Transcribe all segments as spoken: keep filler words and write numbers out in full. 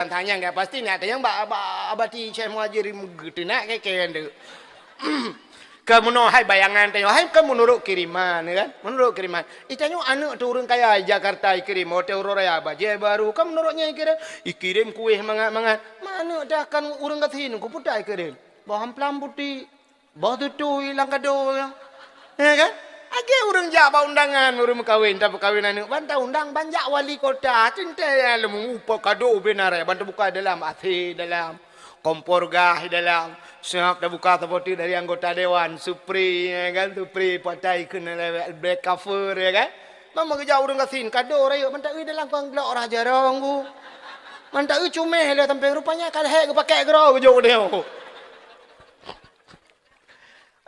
Tanyong ka pasti nak tanyong bak, bak, bak ti Syekh Muhajir geuteunak keu keu tu. Keu meunoe hai bayangan tanyoe, hai keu meunurot kiriman, ya kan? Meunurot kiriman. Itanyoe aneuk teuh ureueng kaya Jakarta ikirim, hotel uroe raya bajèe baru, keu meunurot nyan ikirim, ikirim kueh mangat-mangat. Ma aneuk teuh kan ureueng gasien, ku peue ta ikirim? Boh amplam putéh. Boh tutui lam kado nyan. Ya kan? Lagèe ureueng jak bak undangan, ureueng meukawen, tapeukawen aneuk, ban taundang, ban jak wali kota, teuntèe lom upah kado beu na raya, ban tabuka dalam, A C dalam, kompor gas dalam, siap tabuka seperti dari anggota dewan, spray, ya kan? Spray patai keuneuk lewat black cover, ya kan? Ban meugeuja ureueng gasien, kado rayeuk, ban taeu dalam kon glok rah jaroe ku. Ban taeu cuméh lé sampéng, rupanya ka lhèe geupakèk keudroe geujok nyoe.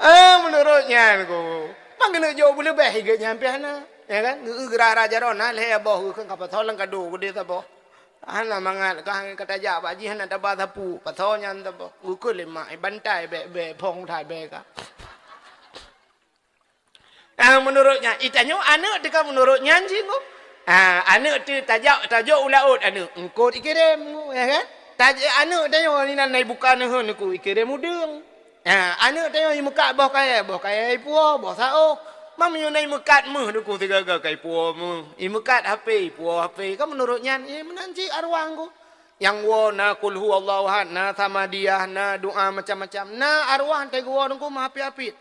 Ah, meunurot nyan ku, ban keuneuk jok beuleubeh i geuh nyan pih hana, ya kan? Geu-, geurara jaroe na lhèe boh, geukheun ka pasoe lam kado geudeh saboh. Hana mangat, ka, ka tajak bak jih hana taba sapeue, pasoe nyan saboh. Geukheun lé mak, "Eh, bantai bèk-bèk, phôn that bèk ka." Ah, meunurot nyan, itanyoe aneuk teuka meunurot nyan jih ku. Ah, aneuk teuh tajak, tajok u laôt aneuk, eungkôt ikirém ku, ya kan? Taj-, aneuk tanyoe inan na ibuka neuheun ku, ikirém udeueng. Ha, aneuk tanyoe imeukat boh kayèe, boh kayèe ipuwoe, boh saôh. Meunyoe na imeukat méuh duku sigaga ka ipuwoe méuh. Imeukat H P, ipuwoe H P. Kan meunurot nyan, eh, meunan cit arwah ku. Nyang woe na Qul Huwallahu Ahad, na Samadiyah, na doa macam-macam. Na arwah teuh geuwoe duku meuhapit-hapit.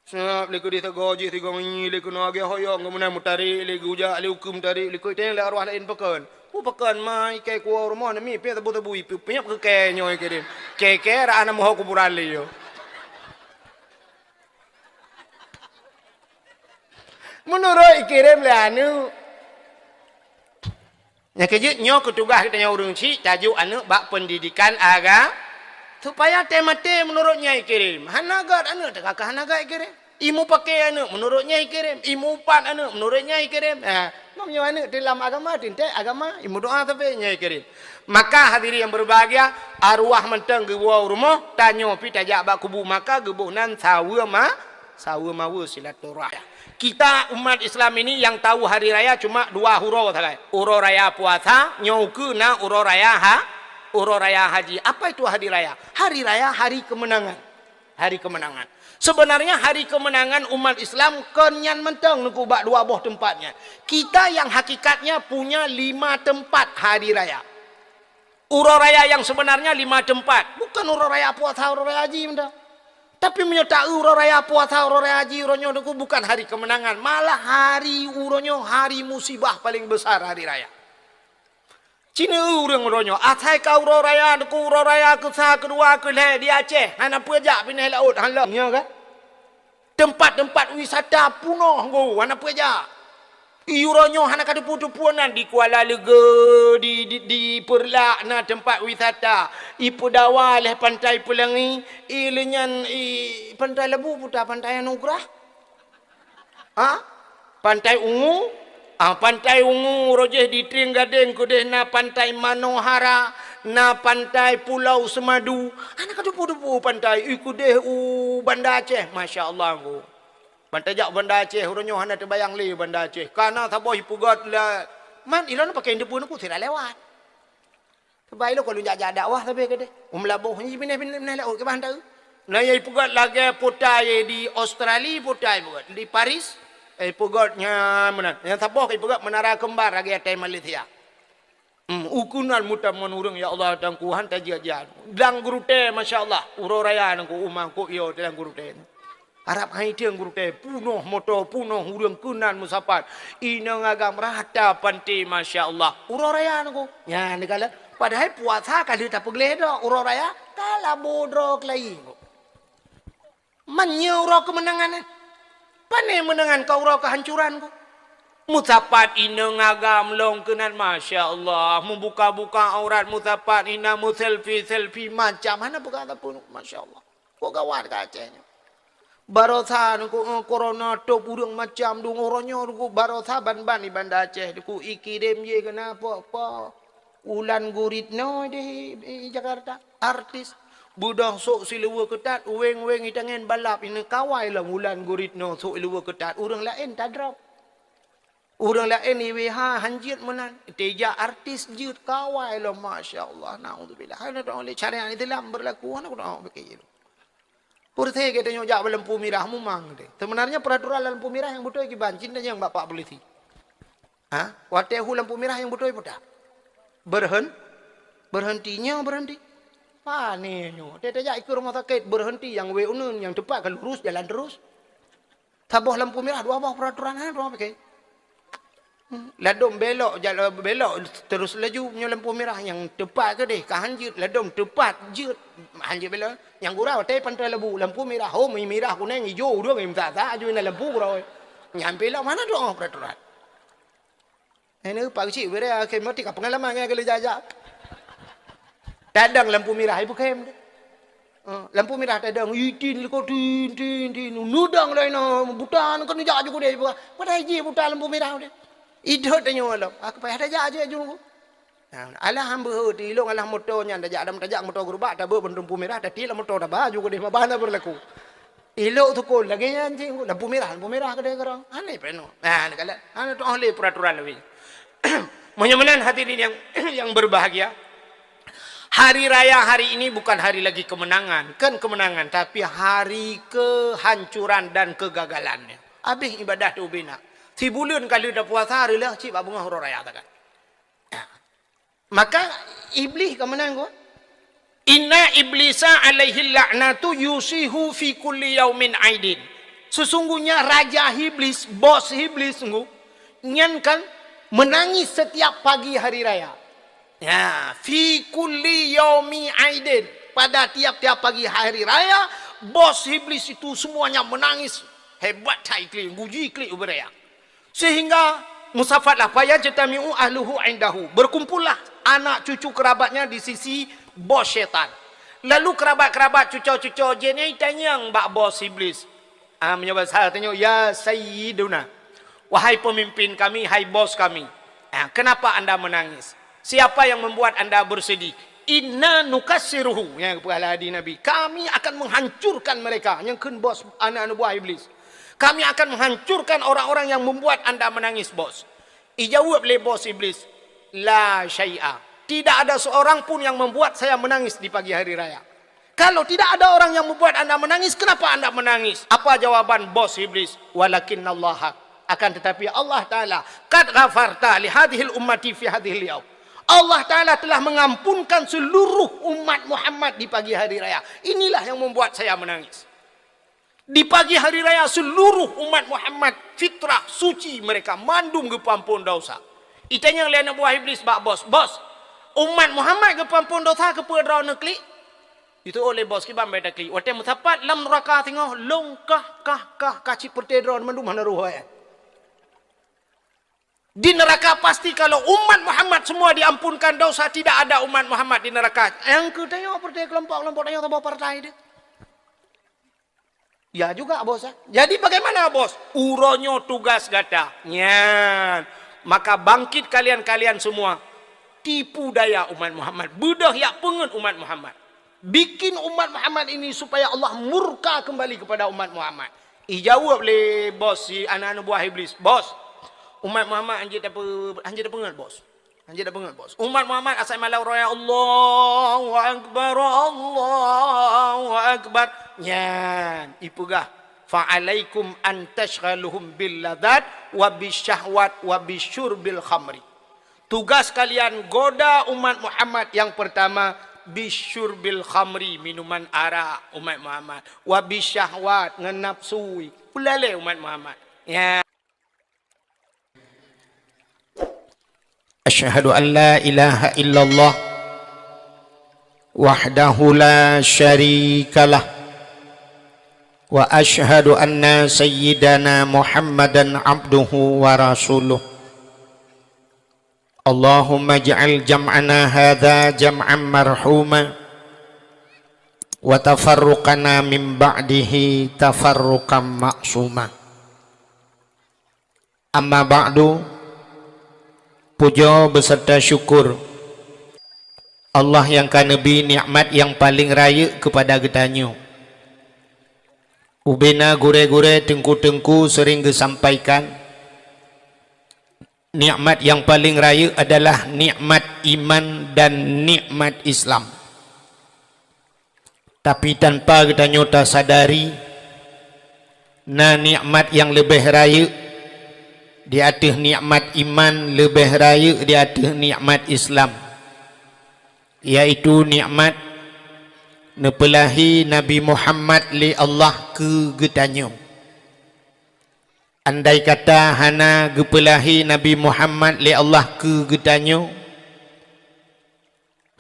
Siap lé keudeh sagoe jih sigoe ngieng lé keunoe lagèe hoyong, keumudian meutarek lé geujak lé ukeue meutarek lé keu iteng lé arwah laén pakon. Peue pakon ma ikai kuwoe rumoh nami pih sabu-sabu ipiep-piep keu kèe nyoe keudeh. Kèe-kèe raan meuho kuburan lé yo. Meunurot ikirém lé aneuk. Nyang keujeuet nyoe keu tugaih geutanyoe ureueng chik tajok aneuk bak peundidikan aga-, supaya teumaté meunurot nyan ikirém. Hana gèt aneuk teuka ka hana gèt ikirém. Imeupaké aneuk meunurot nyan ikirém. Imeuupat aneuk meunurot nyan ikirém. Ha, meunyoe aneuk teulam agama, teuntèe agama, imeudoa sabe nyan ikirém. Maka hadirin yang berbahagia, arwah mantong geuwoe u rumoh, tanyoe pih tajak bak kubu maka geuboh nan saweue ma-, Saweue maweue silaturahim. Kita umat Islam ini yang tahu hari raya cuma dua uroe sagai. Uroe raya puasa, nyoe ukeue na uroe raya ha-, uroe raya haji. Apa itu hari raya? Hari raya hari kemenangan. Hari kemenangan. Sebenarnya hari kemenangan umat Islam kon nyan mantong nyoe ku bak dua boh teumpat nyan. Kita yang hakikatnya punya lima tempat hari raya. Uroe raya yang sebenarnya lima tempat. Bukan uroe raya puasa, uroe raya haji mantong. Tapi meunyoe taeu uroe raya puasa, uroe raya haji, uroe nyoe teungku bukan hari kemenangan, malah hari uroe nyoe hari musibah paling besar hari raya. Cina ureueng uroe nyoe, asai ka uroe raya teungku, uroe raya keusa, keudua, keulhèe di Aceh, hana peue jak pinéh laôt, hana lom, nyo kan? Teumpat-teumpat wisata punoh go, hana peue jak. I uroe nyoe hana ka teupeue-teupeue nan di Kuala Leugo, di, di, di Peureulak na teumpat wisata. I Peudawa lheueh Pantai Peulangi, i leunyan i Pantai Labu peue ta, Pantai Anugerah? Ha? Pantai Ungu? Ah, Pantai Ungu, rojih di Trienggadeng keudeh na Pantai Manohara, na Pantai Pulau Semadu. Hana ka teupeue-teupeue pantai, i keudeh u Banda Aceh, masya Allah go. Ban tajak Banda Aceh, uroe nyoe hana teubayang lé Banda Aceh. Kana saboh ipeugöt la, man ilôn pakai teupeue neuk sira lewat. Sabab ilôn ka lôn jak-jak dakwah sabe keudeh. U Meulaboh nyan pinéh-pinéh laôt kiban teu. Na nyang ipeugöt lagèe peue ta di Australia, peue ta ipeugöt di Paris. Eh, ipeugöt nyan meunan. Nyang saboh ipeugöt Menara Kembar lagèe atai Malaysia. Hmm, ukeunan meutamon ureueng, ya Allah, Tuhanku, han tajak-jak. Lam gurutée, masya Allah, uroe raya nangku, uma kok yo lam gurutée. Arab hai tieng gurutée, punoh moto, punoh ureueng keunan meusapat. Inong agam rata panté, masya Allah. Uroe raya nangku. Nyan digala. Padahai puasa ka lheueh tapeugleh dah, uroe raya ka labo droe keulayi nangku. Man nyoe uroe keumeunangan nyan. Pane meunangan ka uroe keuhancuran ku. Meusapat inong agam lom keunan, masya Allah, meubuka-buka aurat, meusapat ina, meuselfie-selfie macam, hana peugah sapeue, masya Allah. Kok gawat ka Aceh nyoe. Barosa nyoe, eh, corona top ureueng macam, deungoe uroe nyoe, barosa ban-ban di Banda Aceh, ku ikirém jih keunan po-po. Wulan Guritno di, di Jakarta, artis. Beudôh sôk siluweue keutat, weng-weng itangen balap, ineuk kawai lom Wulan Guritno sôk siluweue keutat, ureueng laén tadrop. Ureuëng laén iweh ha, han jeuet meunan. Tijak artis jeuet kawai lom, masya Allah, naudzubillah. Hana doa lé syariat Islam berlaku, hana doa pikir. Purthé gata nyoe jak bak lampu mirah mumang teuh. Sebenarnya peraturan lampu mirah nyang beutôi kiban, cit nyang bapak polisi. Ha? Watée hu lampu mirah nyang beutôi peue that? Berhen-, berhenti nyoe, berhenti. Pane nyoe. Tée tajak ikeue rumoh sakét, berhenti nyang wéh uneun, nyang teupat ka lurus, jalan terus. Saboh lampu mirah, dua boh peraturan, ha, dua boh. Hmm. Ladom belok, jalan belok terus laju, nyoe lampu mirah nyang teupat keudeh, ka han jeuet, ladom teupat jeuet, han jeuet belok. Nyang gura watée pantai lebu, lampu mirah, ho, mi-, mirah, kunéng, ijo, ureuëng, meusa-sa, aju na lampu gura. Nyan belok mana doa peraturan? Ini Pak Keuchik, bere akhé mati ka pengalaman ngon kali jajak. Tadang lampu mirah, ibu kem. Ha, lampu mirah tadang, itin liko tin, tin, tin. Nudang lain, ha, buta, kan jak aju keudeh. Padahai jih buta lampu mirah deh. Idot tanyoe lom. Aku payah tajak aju, aju. Nah, alah hamba ho, tilong alah moto nyan tajak, adam tajak moto gerubak, tabeu bendung lampu mirah, tati lam moto taba aju keudeh, mabana berlaku. Ilok tukon lagée nyan cit, lampu mirah, lampu mirah keudeh keurang. Aneh penoh. Nah, ni kala, aneh tu ahli peraturan lebih. Meunyoe meunan hadirin yang, yang berbahagia, hari raya hari ini bukan hari lagi kemenangan, kan kemenangan, tapi hari kehancuran dan kegagalannya. Habis ibadah tu bina. Sibuleuen ka lheueh tapuasa, hari lah cit bak beungoh uroe raya takan. Maka Iblih ka meunan, ko. Inna iblisa alaihi la'natu yusihu fi kulli yaumin aidin. Sesungguhnya raja Iblis, bos Iblis, sungguh, nyan kan menangis setiap pagi hari raya. Ya, fi kulli yaumi aidin. Pada tiap-tiap pagi hari raya, bos Iblis itu semuanya menangis. Hebat that klik, guji klik ubé raya. Sehingga musafatlah, fayajtami'u ahluhu indahu. Berkumpullah anak cucu kerabatnya di sisi bos syaitan. Lalu kerabat-kerabat cuco-cuco jin nyan tanyong bak bos Iblis. Ah, meunyoe bahasa tanyoe, "Ya Sayyiduna, wahai pemimpin kami, hai bos kami. Ah, kenapa anda menangis? Siapa yang membuat anda bersedih?" "Inna nukassiruhu," nyang geupeugah lé hadis Nabi, "Kami akan menghancurkan mereka," nyang kheun bos aneuk-aneuk buah Iblis. "Kami akan menghancurkan orang-orang yang membuat anda menangis, bos." Ijaweueb lé bos Iblis, "La syai'a. Tidak ada seorang pun yang membuat saya menangis di pagi hari raya." Kalau tidak ada orang yang membuat anda menangis, kenapa anda menangis? Apa jawaban bos Iblis? "Walakinnallaha, akan tetapi Allah Ta'ala, qad ghafarta li hadhil ummati fi hadhil yaum." Allah Ta'ala telah mengampunkan seluruh umat Muhammad di pagi hari raya. Inilah yang membuat saya menangis. Di pagi hari raya seluruh umat Muhammad fitrah suci mereka mandum geupeuampon dosa. Itanyong lé aneuk buah Iblis bak bos, "Bos, umat Muhammad geupeuampon dosa keupeue droeneuh klik?" Itu oleh bos kiban beta klik. Watée meusapat lam nuraka singoh long kah kah kah kah cit peureute droeneuh mandum hana roh hai. Di neraka pasti kalau umat Muhammad semua diampunkan dosa, tidak ada umat Muhammad di neraka. Nyang keu tanyoe peureute kelompok-kelompok tanyoe saboh partai deh. Ya juga, bos, ya. Jadi bagaimana, bos? Uroe nyoe tugas gata. Nyan. Maka bangkit kalian-kalian semua. Tipu daya umat Muhammad. Beudôh yak peungeut umat Muhammad. Bikin umat Muhammad ini supaya Allah murka kembali kepada umat Muhammad. Ijaweueb lé bos si aneuk-aneuk buah Iblis, "Bos, umat Muhammad hanjeuet tape-, hanjeuet tapeungeut, bos." Hanjeuet tapeungeut, bos. Umat Muhammad asai malam raya, "Allahu Akbar, Allahu Akbar." Nyan, ipeugah, "Fa'alaikum an tasyghaluhum bil ladzat wa bisyahwat wa bisyurbil khamri." Tugas kalian goda umat Muhammad yang pertama bisyurbil khamri, minuman arak umat Muhammad, wa bisyahwat, ngon nafsu. Ulalé umat Muhammad. Ya. Asyhadu an la ilaha illallah wahdahu la syarikalah, wa asyhadu anna sayyidana Muhammadan abduhu wa rasuluh. Allahumma ij'al jam'ana hadza jam'an marhuma, wa tafarruqana min ba'dihi tafarruqan ma'suma. Amma ba'du, pujoe beuseurta syukur Allah nyang ka neubri nikmat nyang paleng rayeuk keupada geutanyoe. Ubena gurée-gurée, teungku-teungku seuring geusampaikan, Nikmat nyang paleng rayeuk adalah nikmat iman dan nikmat Islam. Tapi tanpa geutanyoe tasadari, na nikmat nyang leubeh rayeuk di ateueh nikmat iman, leubeh rayeuk di ateueh nikmat Islam, yaitu nikmat neupeulahi Nabi Muhammad lé Allah keu geutanyoe. Andai kata hana geupeulahi Nabi Muhammad lé Allah keu geutanyoe,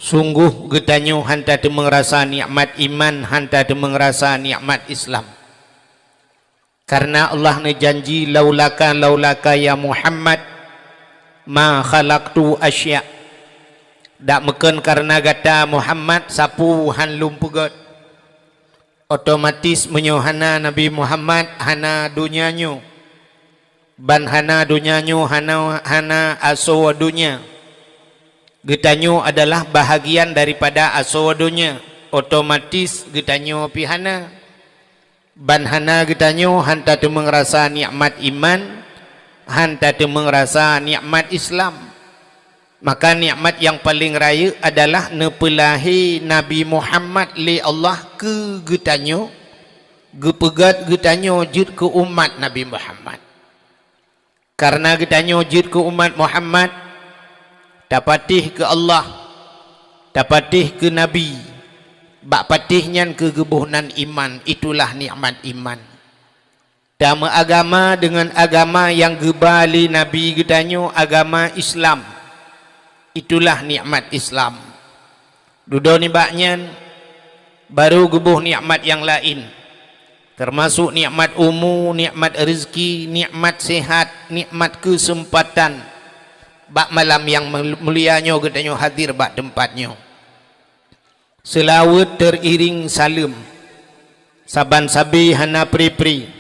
sunggoh geutanyoe hana tateumeung rasa nikmat iman, hana tateumeung rasa nikmat Islam. Karena Allah neujanji, "Laulaka, laulaka ya Muhammad, ma khalaqtu asya." Dak meukon karena gata Muhammad, sapeue hán lôn peugét. Otomatis meunyoe hana Nabi Muhammad, hana donya nyoe. Ban hana donya nyoe, hana, hana asoe donya. Geutanyoe adalah bahagian daripada asoe donya. Otomatis geutanyoe pih hana. Ban hana geutanyoe hán tateumeung rasa nikmat iman, hán tateumeung rasa nikmat Islam. Maka nikmat nyang paleng rayeuk adalah neupeulahi Nabi Muhammad lé Allah keu geutanyoe, geupeugét geutanyoe jeuet keu umat Nabi Muhammad. Karena geutanyoe jeuet keu umat Muhammad, tapatéh keu Allah, tapatéh keu Nabi, bak patéh nyan keu geuboh nan iman, itulah nikmat iman. Tameuagama deungon agama nyang geuba lé Nabi geutanyoe, agama Islam. Itulah nikmat Islam. Dudoe nibak nyan, barô geuboh nikmat nyang laén, teumasok nikmat umu, nikmat reuzeuki, nikmat seuhat, nikmat keuseumpatan. Bak malam nyang mul-, mulia nyoe geutanyoe hadir bak teumpat nyoe. Seulaweuet teuiréng saleuem, saban sabe hana pri-pri.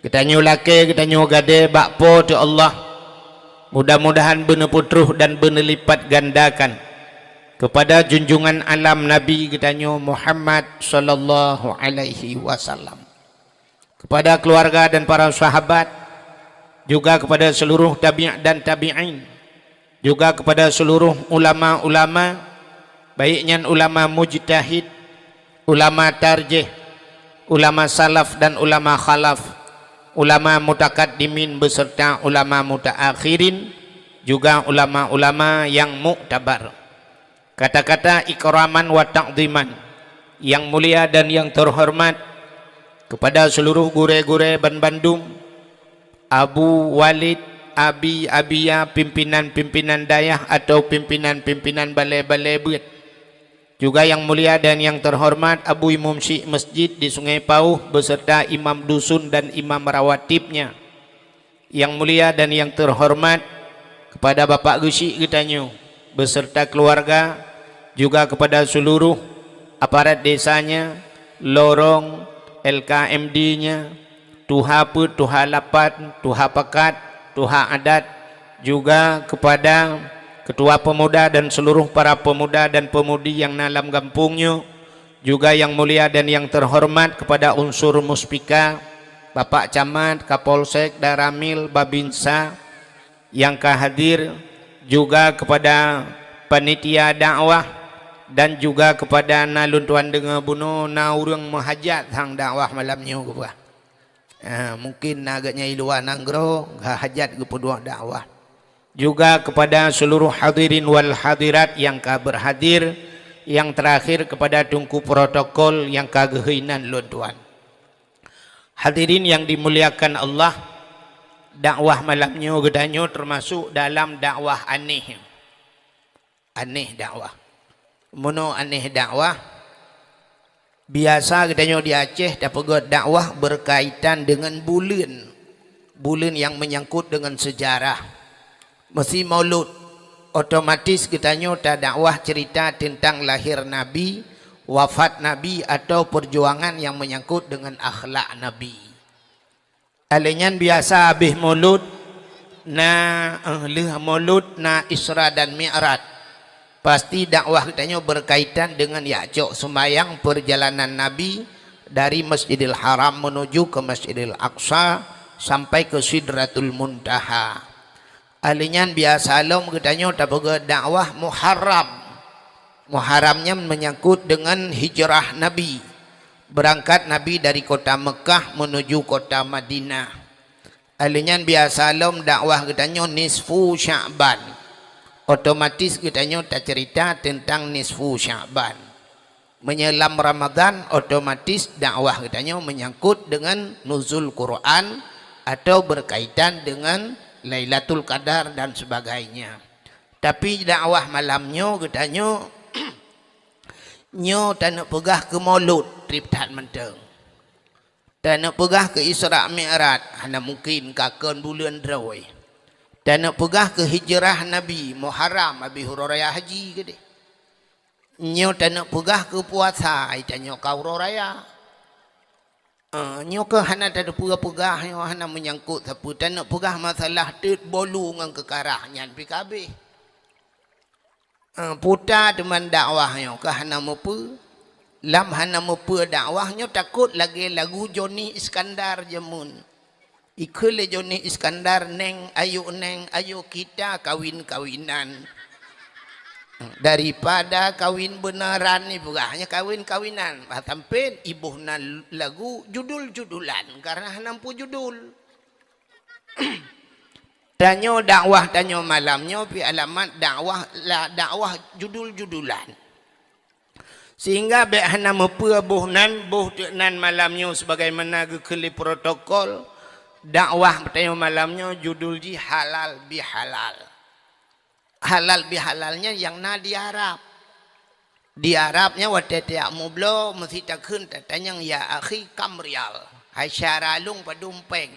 Geutanyoe lakée, geutanyoe gadée bak Po teu Allah. Mudah-mudahan beuneupeutroh dan beuneulipatgandakan keupada junjungan alam Nabi geutanyoe Muhammad sallallahu alaihi wasallam. Kepada keluarga dan para sahabat, juga kepada seluruh tabi' dan tabi'in, juga kepada seluruh ulama-ulama, baik nyan ulama mujtahid, ulama tarjih, ulama salaf dan ulama khalaf, ulama mutakaddimin beserta ulama mutaakhirin, juga ulama-ulama nyang muktabar. Kata-kata ikraman wa ta'ziman, yang mulia dan yang terhormat kepada seluruh gurée-gurée banbandum, Abu Walid, Abi, Abiya, pimpinan-pimpinan dayah atau pimpinan-pimpinan balée-balée beuet. Juga yang mulia dan yang terhormat Abu Imum Syik Masjid di Sungai Pauh beserta imam dusun dan imam rawatibnya. Yang mulia dan yang terhormat kepada Bapak Geuchik geutanyoe beserta keluarga, juga kepada seluruh aparat desanya, lorong, L K M D-nya, tuha peuet, tuha lapan, tuha pakat, tuha adat, juga kepada ketua pemuda dan seluruh para pemuda dan pemudi yang na lam gampông nyoe, juga yang mulia dan yang terhormat kepada unsur Muspika, Bapak Camat, Kapolsek, Danramil, Babinsa yang ka hadir, juga kepada panitia dakwah dan juga kepada na lôn tuan deungoe bunoe na ureuëng meuhajat sang dakwah malam nyoe keubah. Ah, mungkin na geuhnyan i luwa nanggroe, hajat geupeuduek dakwah. Juga kepada seluruh hadirin wal hadirat yang ka berhadir, yang terakhir kepada teungku protokol yang ka geuhôi nan lôn tuan. Hadirin yang dimuliakan Allah, dakwah malam nyoe geutanyoe termasuk dalam dakwah aneh. Aneh dakwah. Meunoe aneh dakwah, biasa geutanyoe di Aceh tapeugét dakwah berkaitan dengan buleuen. Buleuen yang menyangkut dengan sejarah. Meusi Maulud, otomatis geutanyoe tadakwah cerita tentang lahir Nabi, wafat Nabi, atau perjuangan yang menyangkut dengan akhlak Nabi. Alèh nyan biasa habéh Maulud, na, eh, lheueh Maulud na Isra dan Mi'raj. Pasti dakwah geutanyoe berkaitan dengan jak cok seumayang perjalanan Nabi dari Masjidil Haram menuju ke Masjidil Aqsa sampai ke Sidratul Muntaha. Ahli nyan biasa lom geutanyoe tapeugah dakwah Muharram. Muharram nyan menyangkut dengan hijrah Nabi. Berangkat Nabi dari kota Mekah menuju kota Madinah. Ahli nyan biasa lom dakwah geutanyoe nisfu Sya'ban. Otomatis geutanyoe tacerita tentang nisfu Sya'ban. Meunyoe lam Ramadan, otomatis dakwah geutanyoe menyangkut dengan nuzul Quran atau berkaitan dengan Lailatul Qadar dan sebagainya. Tapi dakwah malam nyoe geutanyoe, nyoe taneuk peugah keu Maulud treb that mantong. Taneuk peugah keu Isra Mi'raj, hana mungken ka kon buleuen droe. Taneuk peugah keu hijrah Nabi, Muharram, abéh uroe raya haji keudeh. Nyoe taneuk peugah keu puasa, ai tanyoe ka uroe raya. Eh, nyoe keuh hana tateupeue peugah, nyoe hana meunyangkot sapeue. Taneuk peugah masalah teut bolu ngon keukarah nyan pih ka abéh. Eh, puta teuma dakwah nyoe keuh hana meupeue. Lam hana meupeue dakwah nyoe takot lagée lagu Joni Iskandar jameun. Ikheun lé Joni Iskandar, "Neng, ayo Neng, ayo kita kawin-kawinan. Daripada kawin beunaran," ipeugah, "nyan kawin-kawinan." Bah sampeue iboh na lagu judul-judulan, karena hana meupeue judul. Tanyoe dakwah tanyoe malam nyoe pih alamat dakwah la dakwah judul-judulan. Sehingga bék hana meupeue boh nan, boh teuk nan malam nyoe sebagaimana geukheun lé protokol, dakwah tanyoe malam nyoe judul jih halal bihalal. Halal bihalal nyan nyang na di Arab. Di Arab nyan watée tajak meubloe, meusti takheun tatanyong, "Ya akhi, kam rial?" Hai syedara lôn, padum péng?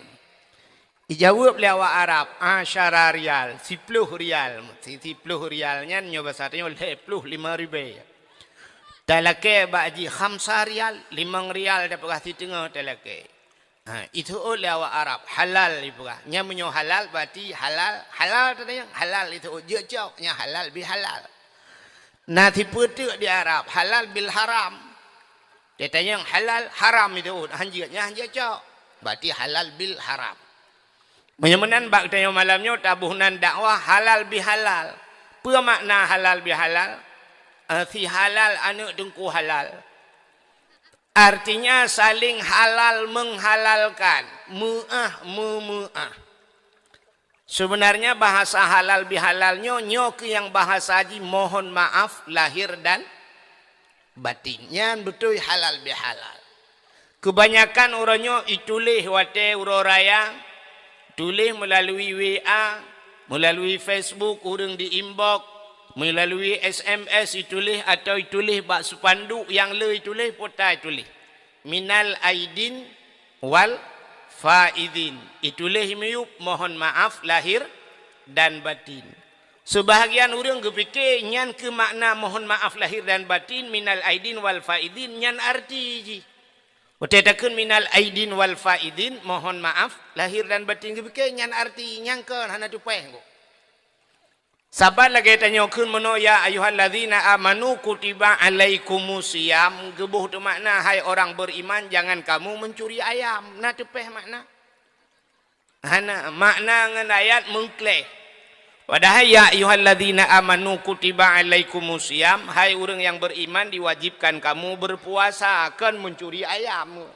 Ijaweueb lé awak Arab, "Asyara rial, siploh rial." Si-, siploh rial nyan nyoe basa tanyoe lhée ploh limong ribée. Talakée bak jih, "Khamsa rial, limong rial tapeugah siteungoh talakée." Ha, iteuôt lé awak Arab, halal ipeugah. Nyan meunyoe halal, berarti halal, halal tatanyong, halal iteuôt, jeuet cok, nyan halal bihalal. Na sipeue teuk di Arab, halal bil haram. Tatanyong halal, haram iteuôt, hanjeuet, nyan hanjeuet cok. Berarti halal bil haram. Meunyoe meunan bak tanyoe malam nyoe taboh nan dakwah halal bihalal. Peue makna halal bihalal? Eh, si halal aneuëk teungku halal. Artinya saling halal menghalalkan, meuáh meumeuáh. Sebenarnya bahasa halal bihalal nyoe, nyoe keuh nyang bahasa jih mohon maaf lahir dan batin. Nyan beutôi halal bihalal. Kebanyakan uroe nyoe ituléh watée uroe raya, tuléh meulalu W A, meulalu Facebook ureuëng di inbox, meulalu S M S ituléh atau ituléh bak spanduk nyang le ituléh, puta ituléh. Minal aidin wal faizin. Ituléh miyueb mohon maaf lahir dan batin. Seubahagian ureuëng geupike nyan keuh makna mohon maaf lahir dan batin, minal aidin wal faizin, nyan arti jih. Watée takheun minal aidin wal faizin, mohon maaf lahir dan batin, geupike nyan arti, nyan kon hana teupéh. Saban lagée tanyoe kheun meunoe, "Ya ayyuhallazina amanu kutiba alaikumusiyam," geuboh teumakna, "Hai orang beriman, jangan kamu mencuri ayam." Na teupéh makna? Hana, makna ngon ayat meukleh. Padahai, "Ya ayyuhallazina amanu kutiba alaikumusiyam," hai ureuëng yang beriman, diwajibkan kamu berpuasa, kon mencuri ayam.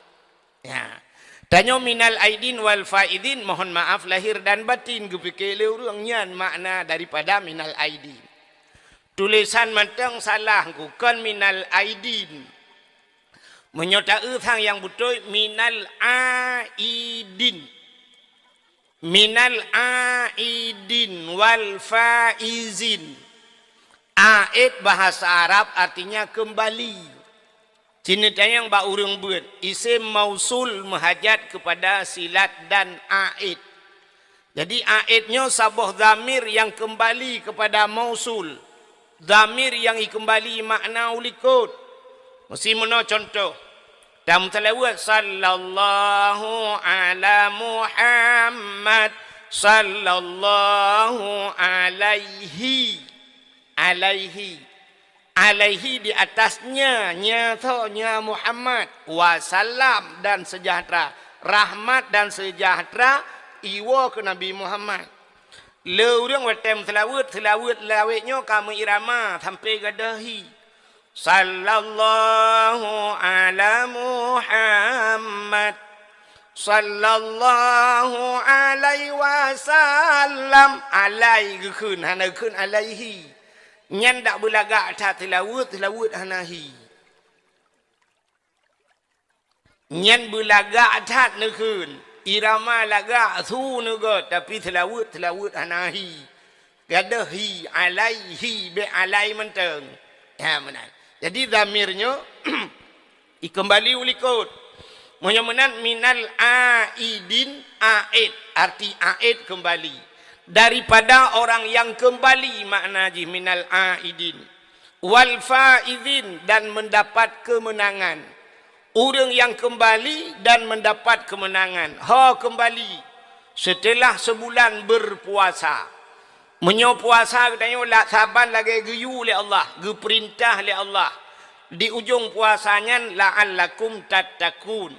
Ya. Tanyoe minal aidin wal faizin, mohon maaf lahir dan batin, geupike lé ureuëng nyan makna daripada minal aidin. Tulésan mantong salah, kon minal aidin. Meunyoe taeu sang nyang beutôi, minal aidin. Minal aidin wal faizin. Aid bahasa Arab artinya kembali. Cit neutanyong bak ureuëng beuet, isim mausul meuhajat kepada silat dan aid. Jadi, aid nyoe saboh dhamir nyang keumbali keupada mausul. Dhamir nyang ikeumbali makna u likot. Meusi meunoe cuntoh, tameuseulaweuet, "Sallallahu ala Muhammad, sallallahu alaihi." Alaihi. Alaihi di atasnya, nya tho, nya Muhammad. Wasallam dan sejahtera. Rahmat dan sejahtera iwoe keu Nabi Muhammad. Le ureuëng watée meuseulaweuet, seulaweuet lawét nyoe ka meuirama sampoe gadôh hi. Sallallahu ala Muhammad. Sallallahu alaihi wasallam. Alai geukheun, hana geukheun alaihi. Nyan dak beulagak that seulaweuet, seulaweuet hana hi. Nyan beulagak that neukheun. Irama lagak su neugôt, tapi seulaweuet, seulaweuet hana hi. Gadôh hi, alaihi, bék alai mantong. Ha, meunan. Jadi, dhamir nyoe ikeumbali u likot. Meunyoe meunan, minal aidin, aid, arti aid keumbali. Daripada orang yang keumbali, makna jih minal aidin. Wal faizin, dan mendapat kemenangan. Ureuëng nyang keumbali dan mendapat kemenangan. Ho keumbali seuteulah seubulan beupuasa. Meunyoe puasa geutanyoe la-, saban lagée geuyue lé Allah, geupeurintah lé Allah. Di ujong puasa nyan, la'allakum tattaqun.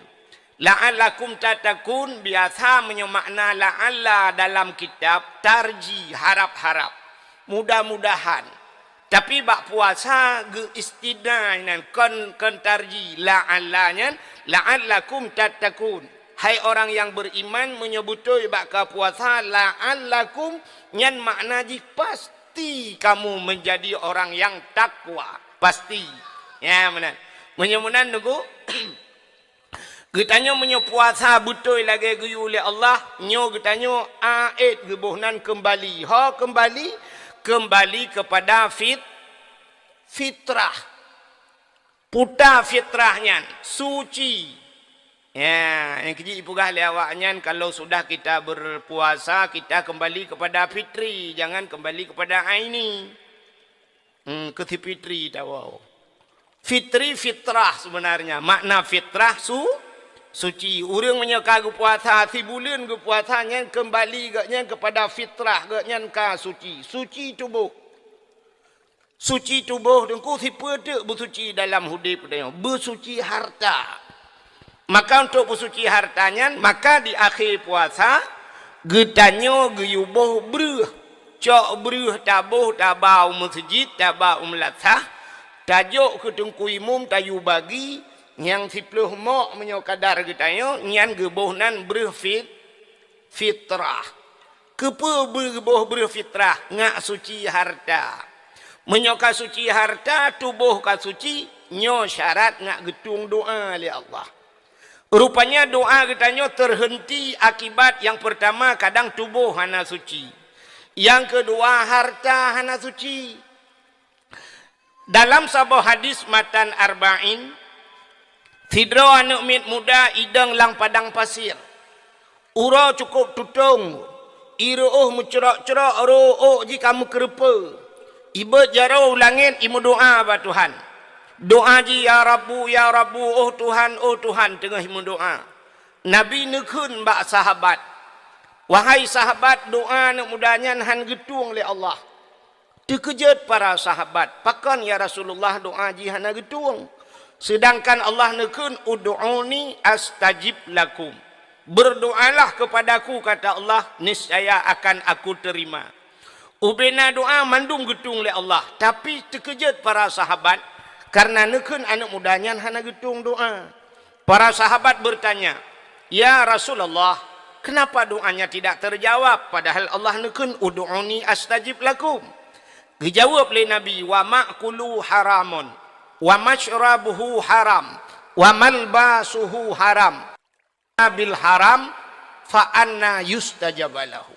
La'allakum tattaqun, biasa meunyoe makna la'alla dalam kitab, tarji, harap-harap, mudah-mudahan. Tapi bak puasa geu-istitsna nyan, kon, kon tarji, la'alla nyan, la'allakum tattaqun. Hai orang yang beriman, meunyoe beutôi bak ka puasa, la'allakum, nyan makna jih pasti kamu menjadi orang yang takwa. Pasti. Ya, meunan. Meunyoe meunan, Teungku, geutanyoe meunyoe puasa beutôi lagée geuyue lé Allah, nyoe geutanyoe aid geuboh nan keumbali. Ho keumbali? Keumbali keupada fit-, fitrah. Puta fitrah nyan, suci. Ya, nyang keujeuet ipeugah lé awak nyan, kalau sudah kita berpuasa, kita kembali kepada fitri, jangan kembali kepada aini. Hmm, keu si fitri tawoe. Fitri fitrah sebenarnya. Makna fitrah su-, suci. Ureuëng meunyoe ka geupuasa, sibuleuen geupuasa, nyan keumbali gobnyan keupada fitrah, gobnyan ka suci. Suci tuboh. Suci tuboh Teungku, sipeue teuk beusuci dalam udeb geutanyoe? Beusuci harta. Maka untuk beusuci harta nyan, maka di akhé puasa, geutanyoe geuyuboh breueh. Cok breueh taboh, taba u meuseujid, taba u meulasah, tajok keu teungku imum, tayue bagi, nyang siplôh mok meunyoe kadar geutanyoe, nyan geuboh nan breueh fit-, fitrah. Keupeue geuboh breueh fitrah? Ngat suci harta. Meunyoe ka suci harta, tuboh ka suci, nyoe syarat ngat geutueng doá lé Allah. Rupanya doá geutanyoe teuheunti akibat nyang peurtama kadang tuboh hana suci. Nyang keudua harta hana suci. Dalam saboh hadis matan Arba'in, sidroe aneuëk miet muda idong lam padang pasir. Uroe cukôp tutong, ié reuôh meucrok-crok, rôh ôk jih ka meukeureupeue. Ibeuet jaroe u langét, imeudoá bak Tuhan. Doá jih, "Ya Rabbu, ya Rabbu, oh Tuhan, oh Tuhan," teungoh imeudoá. Nabi neukheun bak sahabat, "Wahai sahabat, doá aneuëk muda nyan hán geutueng lé Allah." Teukeujot para sahabat, "Pakon, ya Rasulullah, doá jih hana geutueng? Seudangkan Allah neukheun, 'Ud'uni astajib lakum.' Berdoalah kepada-Ku," kata Allah, "niscaya akan Aku terima." Ubena doá mandum geutueng lé Allah, tapi teukeujot para sahabat, kareuna neukheun aneuëk muda nyan hana geutueng doá. Para sahabat bertanya, "Ya Rasulullah, kenapa doanya tidak terjawab, padahal Allah neukheun, 'Ud'uni astajib lakum'?" Geujaweueb lé Nabi, "Wa ma'kuluhu haramun, wa masyrabuhu haram, wa malbasuhu haram. Bil haram, fa anna yustajabu lahu."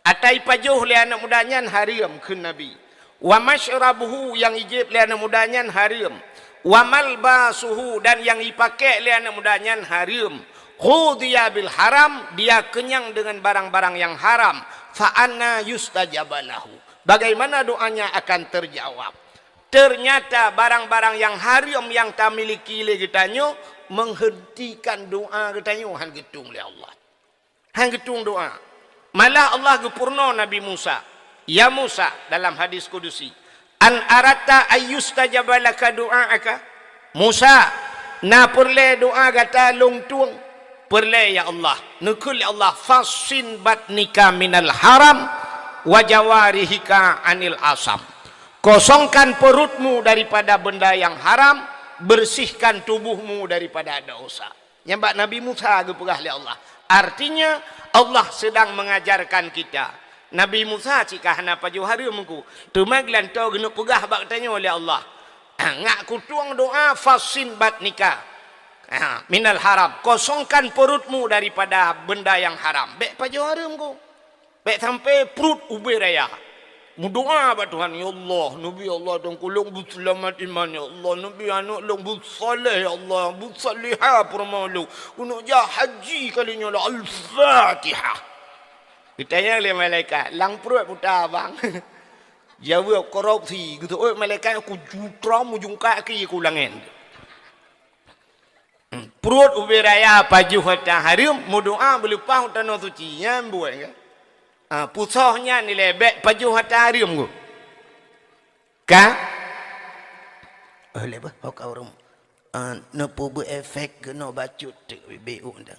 Ata ipajoh lé aneuëk muda nyan hareuem, kheun Nabi. "Wa masyrabuhu," nyang ijieb lé aneuëk muda nyan hareuem. "Wa malbasuhu," dan nyang ipakék lé aneuëk muda nyan hareuem. "Ghudhiya bil haram," dia kenyang dengan barang-barang yang haram. "Fa anna yustajabu lahu." Bagaimana doanya akan terjawab? Ternyata barang-barang nyang hareuem nyang tamiliki lé geutanyoe menghentikan doá geutanyoe, hán geutueng lé Allah. Hán geutueng doá. Malah Allah geupeurunoe Nabi Musa, "Ya Musa," dalam hadis kudusi, "an aratta ayyustajaba laka du'aaka?" "Musa, na peureulée doá gata lôn tueng?" "Peureulée, ya Allah." Neukheun lé Allah, "Fassin batnika minal haram, Wa jawarihika anil asam. Kosongkan perutmu daripada benda yang haram, bersihkan tubuhmu daripada dosa. Nyan bak Nabi Musa geupeugah lé Allah. Artinya, Allah sedang mengajarkan kita. Nabi Musa cit ka hana pajoh hareuem ku. Teuma geulantoe geuneuk peugah bak tanyoe lé Allah. Ngak kutueng doa fasin batnika. Ha, minal haram. Kosongkan perutmu daripada benda yang haram. Bék pajoh hareuem ku. Bék sampai pruet ubé raya. Meudoa bak Tuhan, "Ya Allah, neubi Allah dan kulong beuseulamat iman, ya Allah, neubi aneuk lôn beusaleh, ya Allah, beusalihah peurumoh lôn. Keuneuk jak haji kali nyoe lah." Al-Fatihah. Geutanyong lé malaikat, "Lam pruet peue ta, Bang?" Jaweueb, "Korupsi." Geuteuôt malaikat, "Ku jutrom ujong kaki ku langét." Pruet ubé raya pajoh ata hareuem, meudoa beuleupah u tanoh suci. Nyan buet, kan? Ha, pusoh nyan ilée bék pajoh ata hareuem ku. Ka? Oh, lé bah, ho ka ureueng. Ah, neupeubuet efek keunoe bacut teuk bibé u dang.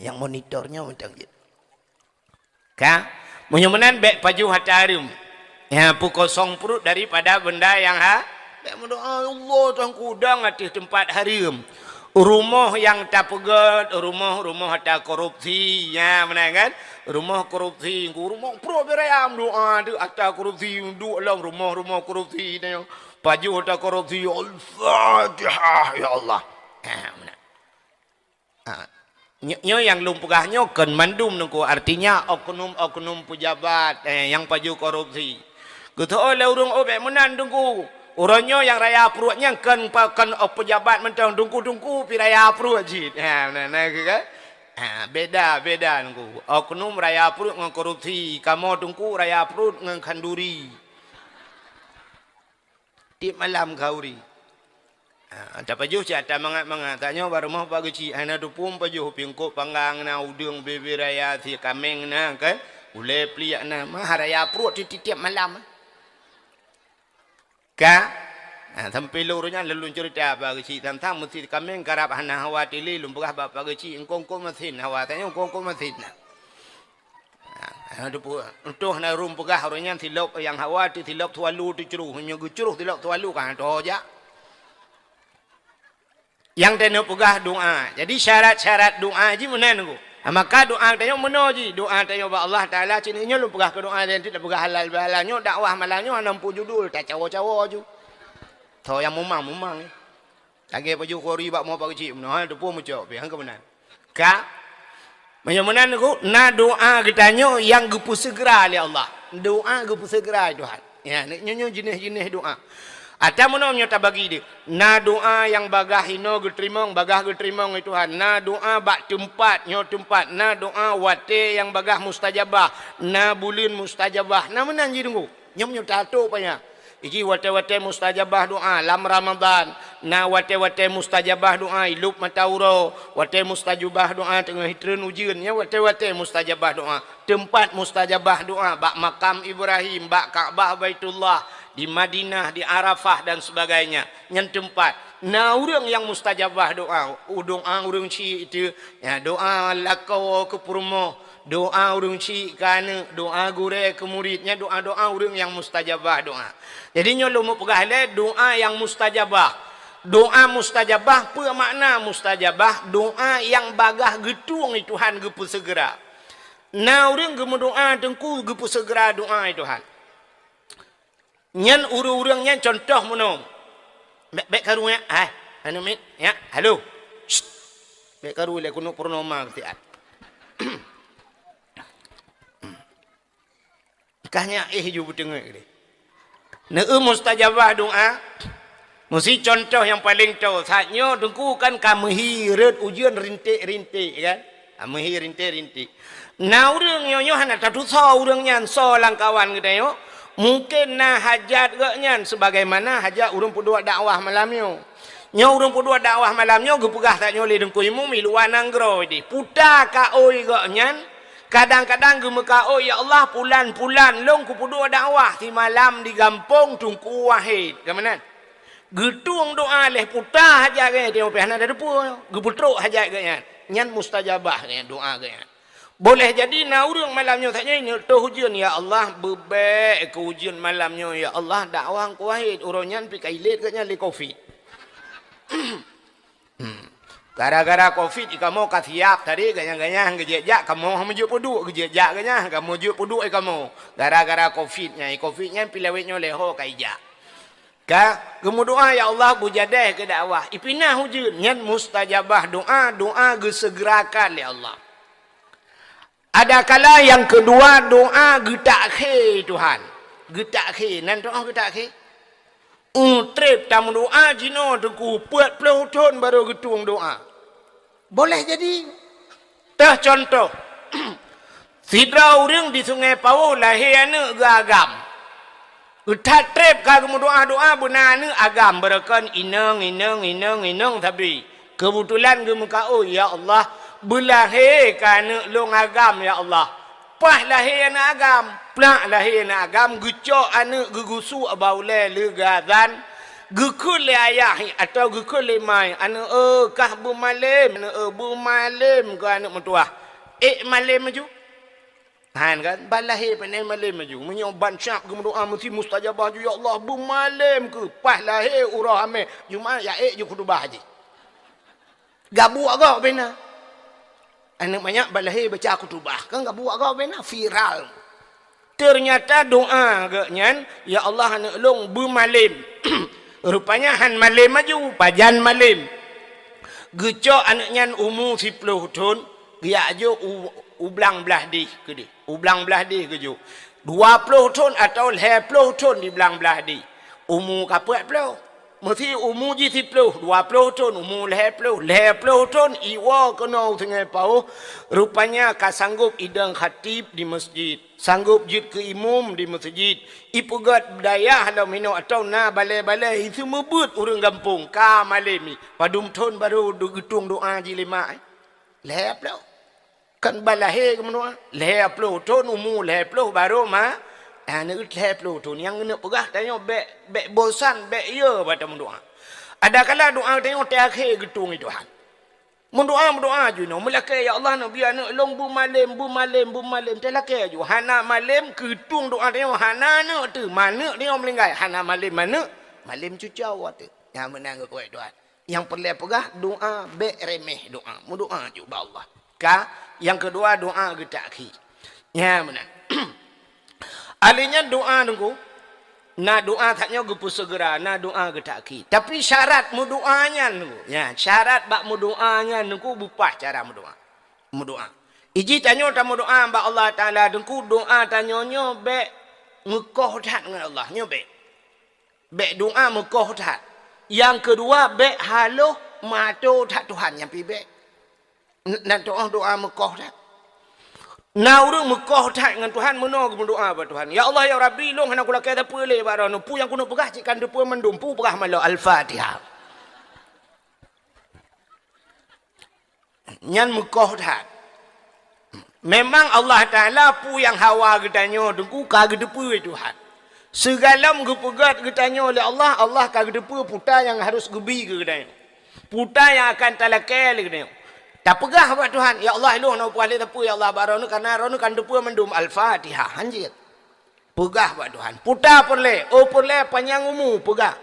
Nyang monitor nyoe mantong jeuet. Ka? Meunyoe meunan bék pajoh ata hareuem. Ya, peukosong pruet daripada benda nyang ha-, bék meudoa, "Ya Allah, Tuhanku, dang ateueh teumpat hareuem." Rumoh nyang tapeugét, rumoh-rumoh ata korupsi. Ya, meunan kan? Rumoh korupsi, rumoh pruet beureuyam doa tu ata korupsi, duek lom rumoh-rumoh korupsi tu. Pajoh ata korupsi, "Al-Fatihah, ya Allah." Ha, meunan. Ha. Nyo-, nyoe nyang lôn peugah nyoe kon mandum Teungku, artinya oknum-oknum pejabat, eh, nyang pajoh korupsi. Geuteuôt lé ureueng, "Oh, bék meunan Teungku. Uroe nyoe nyang raya pruet nyan kon pa-, kon, oh, pejabat mantong, Teungku-teungku pi raya pruet cit." Ha, na, na, kan? Ha, beda, beda Teungku. Oknum raya pruet ngon korupsi, kamoe Teungku raya pruet ngon khanduri. Tiep malam khanduri. Ha, tapajoh cit ata mangat-mangat. Tanyoe bak rumoh Pak Geuchik, hana teupeue pajoh, pingkop panggang na, udeueng bebe raya, sie kaméng na, kan? Ulée pliek na, meuhai raya pruet tiep-tiep malam. Ka? Ha, sampoe lôn uroe nyan lôn ceurita Pak Geuchik, tang-tang meusie kaméng karab hana hawa tili, lôn peugah bak Pak Geuchik, "Engko-engko meusen hawa." Tanyoe, "Engko-engko meusen na." Ha, ha, teupeue. Entôh na ureueng peugah uroe nyan silop nyang hawa teuh silop sualu teucroh. Meunyoe geucroh silop sualu ka han toh jak. Nyang teuneuk peugah doa. Jadi syarat-syarat doa jih meunan Teungku. Ha, maka doa tanyoe meunoe jih. Doa tanyoe bak Allah Taala cit nyoe lôn peugah keu doa dan tidak peugah halal bihalal. Nyoe dakwah malam nyoe hana muphom judul, tacawo-cawo ju. Tho nyang mumang-mumang. Lagée pajoh khanduri bak rumoh Pak Geuchik meunoe, ha, teupeue mucok pih, han keu meunan. Ka? Meunyoe meunan Teungku, na doa geutanyoe nyang geupeuseugera lé Allah. Doa geupeuseugera lé Tuhan. Ya, nyoe, nyoe jeuneh-jeuneh doa. Ata meunoe nyoe tabagi deh. Na doa nyang bagaih inoe geuteurimong, bagaih geuteurimong lé Tuhan. Na doa bak teumpat, nyoe teumpat. Na doa watée nyang bagaih mustajabah. Na buleuen mustajabah. Na meunan jih Teungku. Nyoe meunyoe tato payah. Iji watée-watée mustajabah doa lam Ramadan, na watée-watée mustajabah doa ilop mata uroe, watée mustajabah doa teungoh jitreun ujeuen, nyan watée-watée mustajabah doa. Teumpat mustajabah doa bak makam Ibrahim, bak Ka'bah Baitullah, di Madinah, di Arafah dan sebagainya. Nyan teumpat. Na ureueng nyang mustajabah doa, u doa ureueng chik itu, ya, doa lakoe keu peurumoh, doa ureueng chik keu aneuk, doa gurée keu murit, nyan doa-doa ureueng nyang mustajabah doa. Jadi nyoe lôn meupeugah lé doa nyang mustajabah. Doa mustajabah, peue makna mustajabah? Doa nyang bagaih geutueng lé Tuhan geupeuseugera. Na ureueng geumeudoa Teungku geupeuseugera doa lé Tuhan. Nyan ureueng-ureueng nyan contoh meunoe. Bék, bék karu nyan, hai, anu mit, ya, halo. Shh. Bék karu lé keuneuk purnoma keusiat. Kah nyan éh ju beuteungeut deh. Neu mustajabah doa. Meusi contoh nyang paleng toe, saat nyoe Teungku kan ka meuhi rot ujeuen rinték-rinték kan? Ka meuhi rinték-rinték. Na ureueng nyoe, nyoe hana tatusoe ureueng nyan soe lam kawan geutanyoe. Mungken na hajat geuh nyan sebagaimana hajat ureueng peuduek dakwah malam nyoe. Nyoe ureueng peuduek dakwah malam nyoe geupeugah tanyoe lé Teungku Imum i luwa nanggroe deh. Puta kaôi geuh nyan, kadang-kadang geumeukaôi, "Ya Allah, pulan-pulan lôn kupeuduek dakwah simalam di gampông Teungku Wahid." Ka meunan? Geutueng doa lhée puta hajat geuh nyan, teuma pih hana teupeue, geupeutrok hajat geuh nyan. Nyan mustajabah geuh nyan, doa geuh nyan. Boleh jadi na ureuëng malam nyoe saja ini toh ujeuen, "Ya Allah, beubek keu ujeuen malam nyoe, ya Allah, dakwah keuwahid." Uroe nyan pi ka ilét geuh nyan lé covid. Hmm. Gara-gara covid ikamoe ka siap tadi, ganyang-ganyang geujak-jak kamoe meujeuet peuduek, geujak-jak ganyang kamoe jeuet peuduek ikamoe. Gara-gara covid nyan, covid nyan pi lawét nyoe lé ho ka ijak. Ka geumeudoa, "Ya Allah, beujadeh keu dakwah." Ipinah ujeuen, nyan mustajabah doa, doa geuseugerakan lé Allah. Adakala nyang keudua doa geutakhe Tuhan. Geutakhe, nan doa geutakhe. Utreb tameudoa jinoe teungku peuet ploh thon barô geutueng doa. Boleh jadi. Teuh contoh, sidroe ureuëng di Sungai Pawôh lahé aneuëk geuagam. Geuthat treb ka geumeudoa-doa beuna aneuëk agam, beureukan inong, inong, inong, inong sabe. Keubeutulan geumeukaôi, "Ya Allah, beulahé ka aneuëk lôn agam, ya Allah." Paih lahé aneuëk agam, plak lahé aneuëk agam, geucok aneuëk geugusu bak ulée leuga dan geukheun lé ayah atawa geukheun lé mai, "Aneuëk eu, kah beumalem, aneuëk eu, beumalem keu aneuëk meutuwah." Ék malem laju. Han kan, ban lahé pane malem laju. Meunyoe ban syab geumeudoa meusti mustajabah ju, "Ya Allah, beumalem keu." Paih lahé uroe Hamé, Jumat ya ék ju khutubah jih. Gabuek gob bena. Aneuëk manyak ban lahé baca khutubah, kan gabuek gob bena, viral. Ternyata doa geuh nyan, "Ya Allah, aneuëk lôn beumalem." Rupanya han malem laju, pajan malem. Geucok aneuëk nyan umu siploh thon, geujak jok u, u blang blaih deh keudeh. U blang blaih deh geujok. Dua ploh thon atawa lhée ploh thon di blang blaih deh. Umu ka peuet ploh. Meusti umu jih siploh, dua ploh thon, umu lhée ploh. Lhée ploh thon iwoe keunoe u Sungai Pawôh, rupanya ka sanggop idong khatib di meuseujid. Sanggop jeuet keu imum di meuseujid. Ipeugét dayah lom inoe atawa na balée-balée, iseumeubeuet ureuëng gampông, ka malem i. Padum thon barô geutueng doa jih lé mak, eh? Lhée ploh. Kan ban lahé geumeudoa. Lhée ploh thon, umu lhée ploh barô ma-, aneuëk lhée ploh thon. Nyang keuneuk peugah tanyoe bék, bék bosan, bék ye bak tameudoa. Adakala doa tanyoe teuakhé geutueng lé Tuhan. Meudoa, meudoa ju nyoe, meulakée, "Ya Allah, neubi aneuëk lôn beumalem, beumalem, beumalem." Teulakée ju, hana malem keutueng doa tanyoe, hana aneuëk teuh, maneuëk tanyoe meuninggai, hana malem maneuëk, malem cucoe teuh. Nyang meunan geukuék Tuhan. Nyang peureulée peugah, doa bék reméh doa, meudoa ju bak Allah. Ka, nyang keudua doa geutakhi. Nyan meunan. Alheuh nyan doa teungku, na doa that nyoe geupeuseugera, na doa geutakhi. Tapi syarat meudoa nyan teungku, ya, syarat bak meudoa nyan teungku beupah cara meudoa. Meudoa. Iji tanyoe tameudoa bak Allah Taala teungku, doa tanyoe nyoe bék meukoh that ngon Allah, nyoe bék. Bék doa meukoh that. Nyang keudua bék haloh mato that Tuhan nyang pi bék. N-, nan teuoh doa meukoh that. Na ureuëng meukoh that ngon Tuhan meunoe geumeudoa bak Tuhan, "Ya Allah, ya Rabbi, lôn hana kulakée sapeue lé bak droeneuh, peue nyang keuneuk peugah cit ka neuteupeue mandum, peue peugah malô." Al-Fatihah. Nyan meukoh that. Memang Allah Taala peue nyang hawa geutanyoe teungku ka geuteupeue Tuhan. Sigohlom geupeugét geutanyoe lé Allah, Allah ka geuteupeue peue nyang harôh geubi keu geutanyoe. Peue nyang akan talakée lé geutanyoe. Tapeugah bak Tuhan, "Ya Allah, lôn hana peugah lé sapeue, ya Allah, bak droeneuh, kareuna droeneuh ka neuteupeue mandum." Al-Fatihah, hanjeuet. Peugah bak Tuhan. Puta peureulée, oh peureulée panyang umu, peugah,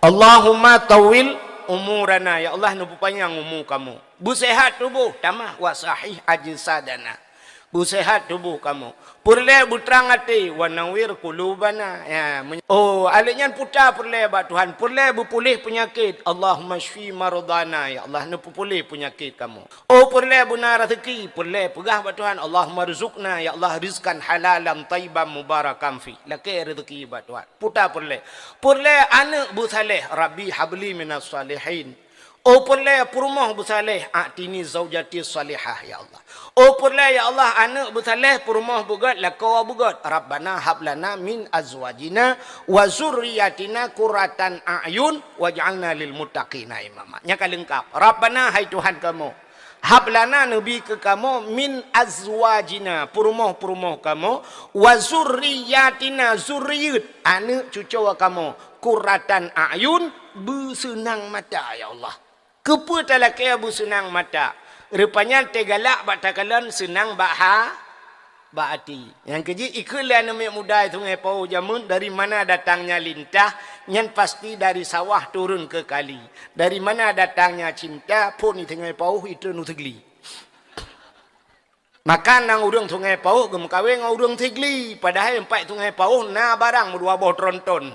"Allahumma tawwil umurana." Ya Allah, neupeupanyang umu kamoe. Beuseuhat tuboh, tamah, "wa sahih ajsadana." Beuseuhat tuboh kamoe. Peureulée beutrang até, "wa nawwir qulubana." Ya, men-, oh, alheuh nyan puta peureulée bak Tuhan. Peureulée beupuléh peunyakét, "Allahumma syfi mardana." Ya Allah, neupeupuléh peunyakét kamoe. Oh, peureulée beuna rezeki, peureulée peugah bak Tuhan, "Allahumma rzuqna," ya Allah, "rizqan halalan thayyiban mubarakan fi." Lakée rezeki bak Tuhan. Puta peureulée. Peureulée aneuëk beusaléh, "Rabbi habli minas salihin." Oh, peureulée peurumoh beusaléh, "A'tini zaujati salihah," ya Allah. Oh, peureulée, ya Allah, aneuëk beusaléh, peurumoh beugét, lakoe beugét, "Rabbana hablana min azwajina wa zurriyatina qurratan a'yun waj'alna lil muttaqina imama." Nyan ka leungkap. "Rabbana," hai Tuhan kamoe, "hablana," neubi keu kamoe, "min azwajina," peurumoh-peurumoh kamoe, "wa zurriyatina," zurriyat, aneuëk cucoe kamoe, "qurratan a'yun," beuseunang mata, ya Allah. Keupeue talakée beuseunang mata? Rupanya teugalak bak takalon seunang bak ha, bak até. Nyang keujeuet ikheun lé aneuk miet muda Sungai Pauh jameun, dari mana datangnya lintah, nyan pasti dari sawah turun ke kali. Dari mana datangnya cinta, phon di Sungai Pauh itu nu Sigli. Maka nang ureuëng Sungai Pauh geumeukawen ngon ureuëng Sigli, padahai empat Sungai Pauh na barang meudua boh tronton.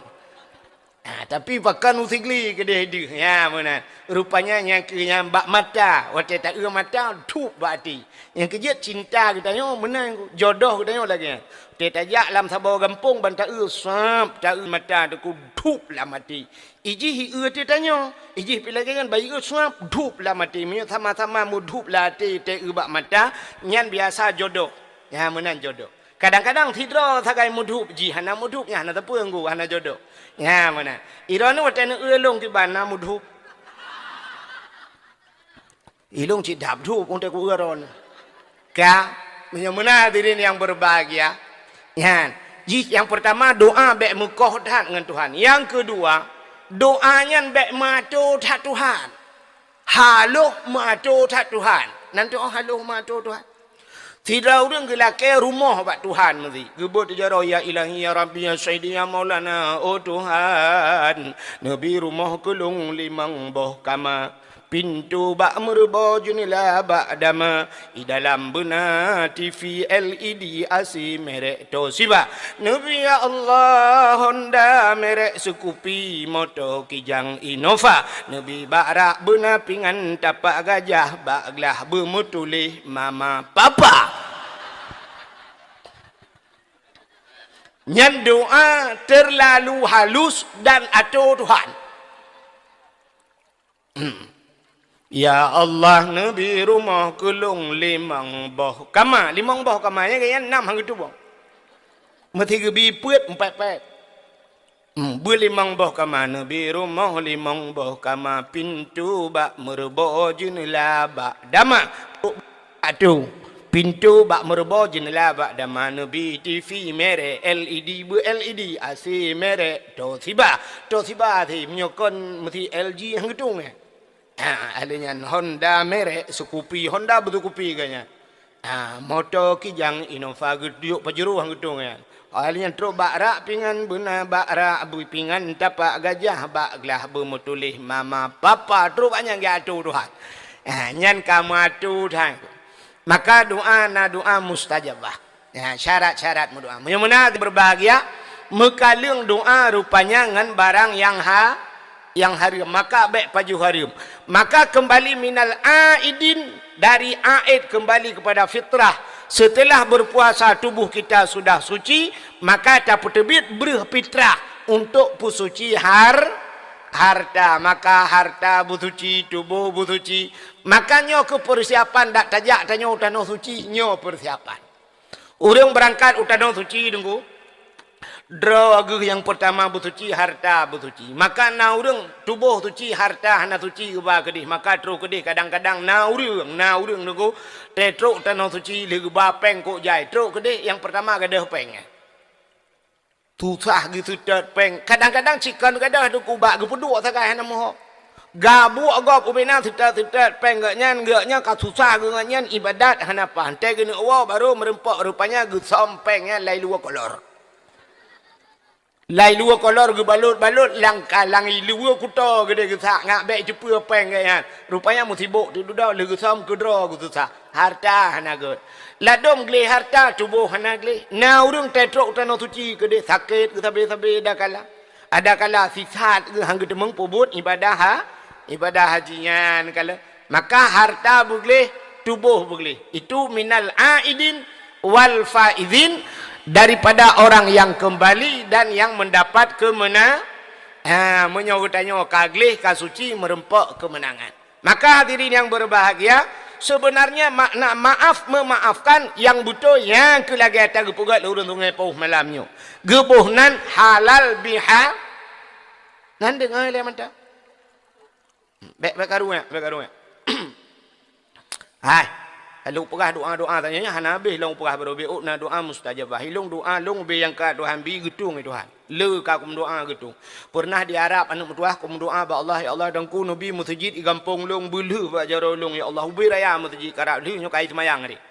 Ha, tapi pakon u Sigli keudeh deuh. Ya, meunan. Rupanya nyang keu nyang bak mata, watée taeu mata, dhup bak até. Nyang keujeuet cinta geutanyoe meunan, jodoh geutanyoe lagée nyan. Watée tajak lam saboh gampông ban taeu, sab, taeu mata teuku, dhup lam até. Ijih ieu teutanyoe, ijih pih lagée nyan bayeue suab dhup lam até. Meunyoe sama-sama meudhup lam até teueu bak mata, nyan biasa jodoh. Nyan meunan jodoh. Kadang-kadang sidroe sagai meudhup, jih hana meudhup, nyan hana teupeu ngon hana jodoh. Nyan meunan. Iroe nyoe watée neueu lôn kiban na meudhup. Ilong cit dap dup untuk ureuëng. Ka, meunyoe meunan hadirin yang berbahagia. Nyan, jih yang pertama doa bék meukoh that ngon Tuhan. Yang kedua, doa nyan bék meuato that Tuhan. Haloh meuato that Tuhan. Nan doa haloh meuato Tuhan. Sidroe ureuëng geulakée rumoh bak Tuhan meusi. Geubeuet jaroe, "Ya Ilahi, ya Rabbi, ya Sayyidi, ya Maulana, oh Tuhan, neubi rumoh keu lôn limong boh kama." Pintoe bak meureubo, jeuneula bak dama, i dalam beuna T V L E D, A C merek Toshiba. Neubi ya Allah Honda merek Scoopy, moto Kijang Innova. Neubi bak rak beuna pingan tapak gajah, bak glah beumeutuléh mama papa. Nyan doa terlalu halus dan ato Tuhan. Ya Allah, neubi rumoh keu lôn limong boh kama. Limong boh kama, ya, ya, nam han geutuboh. Meusi geubi peuet, empat-empat. Hmm, beulimong boh kama, neubi rumoh limong boh kama, pintoe bak meureubo, jeuneula bak dama. Atu, pintoe bak meureubo, jeuneula bak dama, neubi T V merek L E D, beu L E D, A C merek Toshiba. Toshiba si, meunyoe kon meusi L G han geutung, eh. Ha, ahli nyan Honda merek Scoopy, Honda beu Scoopy geuh nyan. Ha, moto Kijang Innova geutiok pajuro han geutung nyan. Ahli nyan trok bak rak pingan beuna, bak rak bui pingan tapak gajah, bak glah beumeutuléh mama papa, trok bak nyan geuato Tuhan. Ha, nyan ka meuato Tuhan. Maka doa na doa mustajabah. Ya, syarat-syarat meudoa. Meunyoe meunan berbahagia, meukaleueng doa rupanya ngon barang nyang ha-, nyang hareuem, maka bék pajoh hareuem. Maka kembali minal aidin, dari aid kembali kepada fitrah. Setelah berpuasa tubuh kita sudah suci, maka tapeuteubiet breuh fitrah untuk peusuci har-, harta. Maka harta beusuci, tuboh beusuci. Maka nyoe keuh persiapan dak tajak tanyoe u tanoh suci, nyoe persiapan. Ureuëng beurangkat u tanoh suci, Teungku, droe geuh nyang peurtama beusuci, harta beusuci. Maka na ureuëng tuboh suci, harta hana suci geuba keudeh, maka troh keudeh kadang-kadang na ureuëng, na ureuëng, Teungku, teutrok u tanoh suci lheueh geuba péng kok jai, troh keudeh nyang peurtama gadôh péng. Susah geuseutôt péng. Kadang-kadang cit kon gadôh, Teungku, bak geupeuduek sagai hana meuho. Gabuek gob ubena seutôt-seutôt péng gobnyan, gobnyan ka susah geuh gobnyan ibadat hana paih. Watée geuneuk woe barô meureumpok, rupanya geusöm péng nyan lai luwa kolor. Lai luwa kolor geubalot-balot lam ka-, lam luwa kuto geudeh geusak ngat bék jiteupeu péng gobnyan. Rupanya meusibok teududoe lheueh geusöm keudroe geususah. Harta hana gét. Ladôm gleh harta, tuboh hana gleh. Na ureuëng teutrok u tanoh suci keudeh sakét geusabe-sabe adakala. Adakala sisat geuh han geuteumeung peubuet ibadah ha-, ibadah haji nyan kala. Maka harta beugleh, tuboh beugleh. Itu minal aidin wal faizin, daripada orang yang kembali dan yang mendapat keumena-, ha, meunyoe geutanyoe ka gleh, ka suci, meureumpok keumeunangan. Maka hadirin yang berbahagia, sebenarnya makna maaf memaafkan nyang beutôi nyang keu lagée ata geupeugét lé ureuëng Sungai Pauh malam nyoe. Geuboh nan halal biha-, nan deungoe lé mantong. Bék, bék karu nyan, bék karu nyan. Hai. Lôn peugah doa-doa tanyoe nyan hana habéh lôn peugah baroe beuôt na doa mustajabah. Ilôn doa lôn ubé nyang ka Tuhan bi geutueng lé Tuhan. Le ka kumeudoa geutueng. Peureunah di Arab aneuk meutuah kumeudoa bak Allah, "Ya Allah, Teungku neubi meuseujid di gampông lôn beulheueh bak jaroe lôn, ya Allah, ubé raya meuseujid karab lheueh nyoe ka i seumayang deh."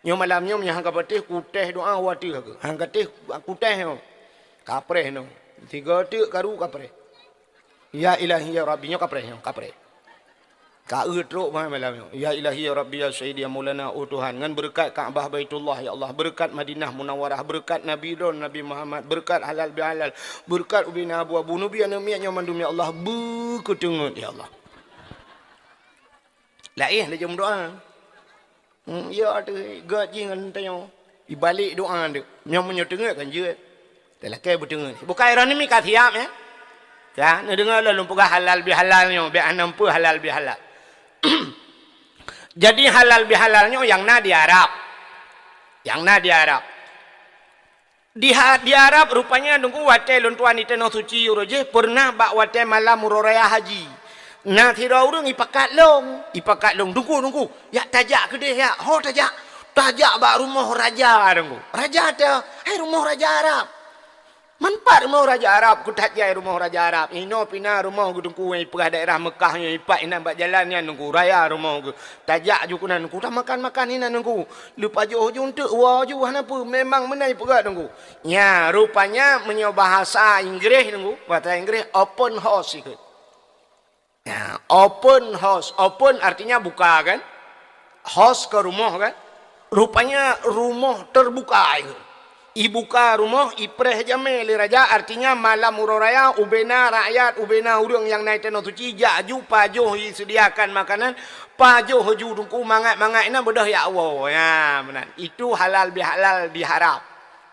Nyoe malam nyoe meunyoe han ka patéh kutéh doa wateuh keuh. Han ka téh kutéh nyoe. Kapreh nyoe. Tiga teuk karu kapreh. Ya Ilahi ya Rabbi nyoe kapreh nyoe, kapreh. Ka eu trok bah malam nyoe. Ya Ilahi ya Rabbi ya Sayyidi ya Maulana, oh Tuhan, ngon beureukat Ka'bah Baitullah ya Allah, beureukat Madinah Munawwarah, beureukat Nabi droen Nabi Muhammad, beureukat halal bihalal, beureukat ubina abu-abu neubi aneuk miet nyoe mandum ya Allah, beu keuteungeut ya Allah. Laén laju meudoa. Hmm, ya tu geuet jih ngon tanyoe. Ibalek doa tu. Nyoe meunyoe teungeut kan jeuet. Talakée beuteungeut. Bukai droeneuh mi ka siap ya. Ka neudeungoe lôn peugah halal bihalal nyoe, bék hana peue halal bihalal. Jadi halal bihalal nyoe nyang na di Arab. Nyang na di Arab. Di ha-, di Arab rupanya Teungku watée lôn tuan di Tanoh Suci uroe jih peureunah bak watée malam uroe raya haji. Na sidroe ureuëng ipakat lôn, ipakat lôn, "Teungku, Teungku, jak tajak keudeh jak." "Ho tajak?" "Tajak bak rumoh raja Teungku." "Raja teuh?" "Hai rumoh raja Arab." "Man pat rumoh raja Arab?" "Keutajak rumoh raja Arab. Inoe pih na rumoh geuh Teungku nyang ipeugah daerah Meukah nyoe ipat inan bak jalan nyan Teungku, raya rumoh geuh." Tajak ju keunan, "Teungku, tamakan-makan inan Teungku." Leupajoh ju eunteuk woe ju hana peue, memang meunan ipeugah Teungku. Nya, rupanya meunyoe bahasa Inggréh Teungku, bahasa Inggréh open house ikheun. Nya, open house, open artinya buka kan? House ke rumoh kan? Rupanya rumoh terbuka ikheun. Ibuka rumoh, ipreh jamé lé raja, artinya malam uroe raya, ubena rakyat, ubena ureuëng nyang na i Tanoh Suci, jak ju pajoh iseudiakan makanan, pajoh ju Teungku mangat-mangat inan beudôh jak woe. Nya, meunan. Itu halal bihalal diharap.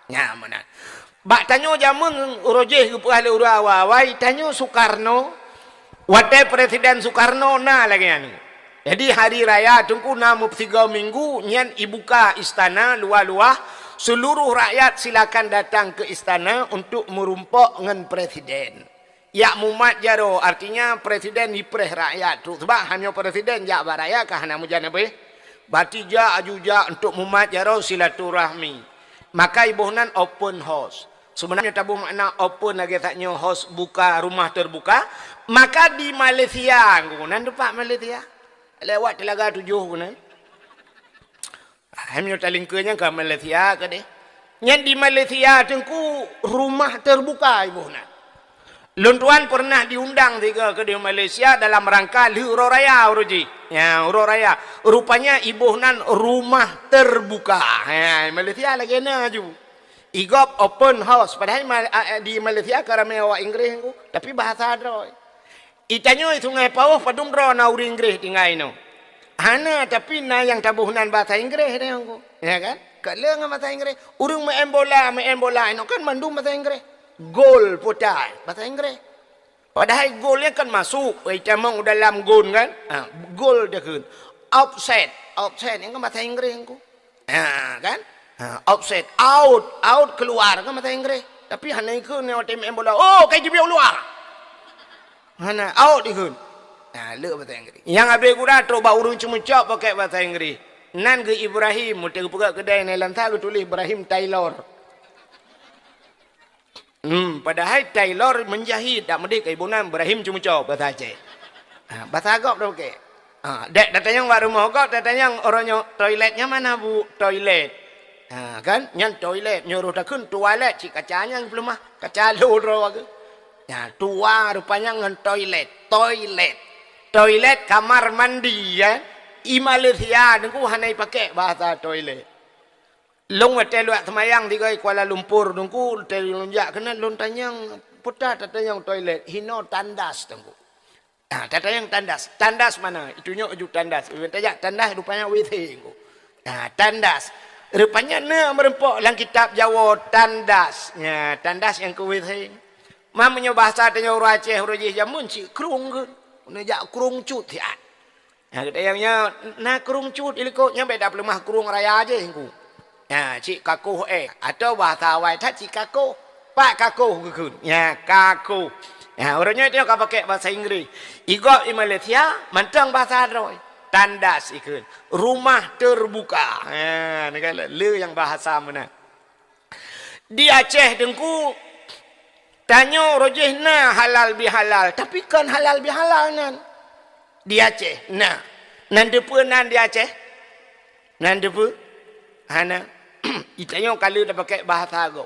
Nya, meunan. Bak tanyoe jameun uroe jih geupeugah lé ureuëng awai-awai, tanyoe Sukarno, watée Presiden Sukarno na lagée nyan. Jadi, hari raya Teungku na meupeusigoe minggu, nyan ibuka istana luwah-luwah, seuluruh rakyat silakan datang ke istana untuk meurumpok ngon presiden. Jak mumat jaroe, artinya presiden ipreh rakyat trok, sabab hanyoe presiden jak bak rakyat ka hana meujan habéh. Berarti jak aju jak untuk mumat jaroe silaturahmi. Maka iboh nan open house. Sebenarnya taboh makna open lagée that nyoe house buka, rumah terbuka. Maka di Malaysia, nan teumpat Malaysia. Lewat Telaga Tujuh keunan. Hai meunyoe talingkeue nyan ka Malaysia keudeh. Nyan di Malaysia Teungku rumah terbuka iboh nan. Lôn tuan pernah diundang sigoe keudeh Malaysia dalam rangka lheueh uroe raya uroe jih. Nya, uroe raya. Rupanya iboh nan rumah terbuka. Ha, Malaysia lagée na ju. Igop open house. Padahai ma-, a, a, di Malaysia ka ramé awak Inggréh Teungku, tapi bahasa droe. Itanyoe Sungai Pauh padum droe na ureuëng Inggréh tinggai inoe. Hana, tapi na nyang taboh nan bahasa Inggréh deh Teungku. Ya kan? Ka le ngon bahasa Inggréh. Ureuëng main bola, main bola inoe kan mandum bahasa Inggréh. Gol putai, bahasa Inggréh. Padahai gol nyan kan masuk, itamong dalam gon kan? Ha, gol dikheun. Offside, offside nyan kan bahasa Inggréh Teungku. Ha, kan? Ha, offside, out, out keluar kan bahasa Inggréh. Tapi hana ikheun nyoe watée main bola, "Oh, kai jibieu luar." Hana, out ikheun. Ha, le bahasa Inggréh. Nyang habéh gura trok bak ureuëng ceumeucok pakai bahasa Inggréh. Nan geuh Ibrahim, meuteupeugah keudai nai lam sa geutuléh Ibrahim Taylor. Hmm, padahai tailor menjahit, dak meudeh keu iboh nan Ibrahim ceumeucok bahasa Aceh. Ha, bahasa gob dah pakai. Ha, dek tatanyong bak rumoh gob, tatanyong uroe nyoe toilet nyan mana, Bu? Toilet. Ha, kan? Nyan toilet, nyoe roh takheun toilet, cit kaca nyan peuleumah, kaca lôn droe ke. Nya, tua rupanya ngon toilet. Toilet. Toilet kamar mandi, ya. I Malaysia Teungku hana ipakai bahasa toilet. Lôn watée luwat seumayang sigoe Kuala Lumpur Teungku, watée lôn jak keunan lôn tanyong, peue tatanyong toilet, hinoe tandas Teungku. Ha, tatanyong tandas. Tandas mana? Itunyok ju tandas. Tajak tandas rupanya W C Teungku. Ha, tandas. Rupanya na meurumpok lam kitab Jawoe tandas. Nya, tandas nyang keu W C. Ma meunyoe bahasa tanyoe ureuëng Aceh uroe jih jameun cit krueng kheun. Neujak krueng cut siat. Ha, geutanyoe nyoe na krueng cut di likot nyan bék tapeuleumah krueng raya jih Teungku. Ha, cit kakoh éh. Atau bahasa awai that cit kakoh. Pat kakoh geukheun. Nya, kakoh. Ha, uroe nyoe tanyoe ka pakai bahasa Inggréh. Igob i Malaysia mantong bahasa droe. Tandas ikheun. Rumah terbuka. Ha, ni kan le nyang bahasa meunan. Di Aceh, Teungku, tanyoe rojih na halal bihalal, tapi kon halal bihalal nan. Di Aceh na. Nan deupeue nan di Aceh? Nan deupeue? Hana. Itanyoe ka lheueh tapakèk bahasa gob.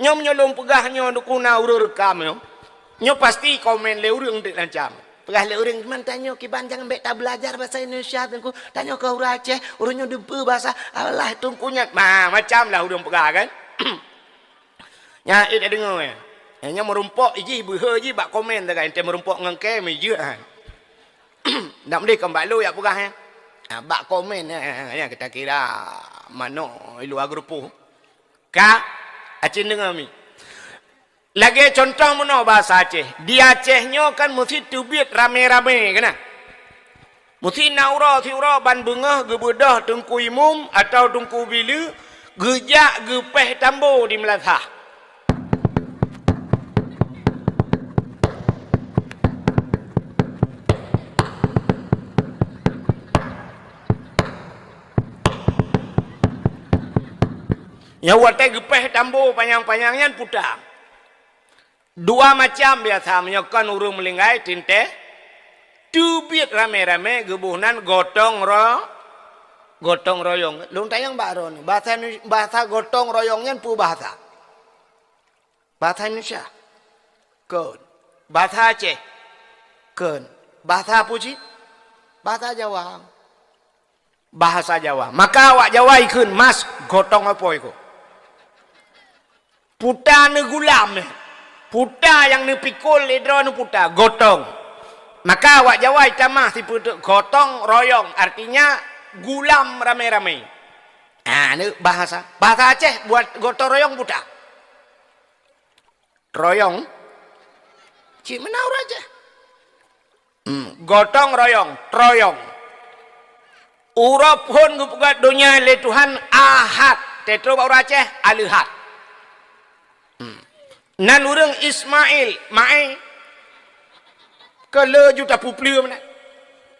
Nyoe meunyoe lôn peugah nyoe, Teungku, na ureueng rekam nyoe. Nyoe pasti komen lé ureueng teuk lancam. Peugah lé ureueng, "Mantong nyoe kiban jangan bèk tabeulajar bahasa Indonesia, Teungku. Tanyoe keu ureueng Aceh, ureueng nyoe deupeue bahasa Allah, Teungku nyan." Ma, macam lah ureueng peugah kan? Nyan, eh, tadeungoe, eh. Eh, nyoe meurumpok ijih, beuhe jih bak komen, takai ente meurumpok ngon kem ijih, ah. Ndak meudeh kon bak lôn jak peugah, eh. Ah, bak komen, eh, eh, eh, kita kira manok i luwa geureupoh. Ka, aci deungoe mi. Lagèe contoh meunoe bahasa Aceh. Di Aceh nyoe kan meusi teubiet ramé-ramé, keunan. Meusi na uroe siuroe ban beungoh geubeudôh Teungku Imum atawa Teungku Bileue geujak geupéh tambo di meulasah. Nyang watèe geupéh tambo panyang-panyang nyan puta. Dua macam biasa, meunyoe kon ureueng meulinggai teuntèe, teubiet ramé-ramé geuboh nan gotong ro-, gotong royong. Lôn tanyong bak droeneuh, bahasa Indonesia, bahasa gotong royong nyan peue bahasa? Bahasa Indonesia? Kon. Bahasa Aceh? Kon. Bahasa peue cit? Bahasa Jawa. Bahasa Jawa. Maka awak Jawa ikheun mas gotong apoi ko. Puta neugulam, eh. Puta nyang neupikul lé droeneuh puta, gotong. Maka awak Jawa itamah sipeuteuk gotong royong, artinya gulam ramé-ramé. Ah, ni bahasa. Bahasa Aceh buat gotong royong puta. Royong. Cit meunan ureueng Aceh. Hmm, gotong royong, troyong. Uroe phon geupeugöt donya lé Tuhan Ahad. Teutroe bak ureueng Aceh, Aleuhat. Hmm. Nan ureueng Ismail, Mae. Keu le juta peupleue meunan.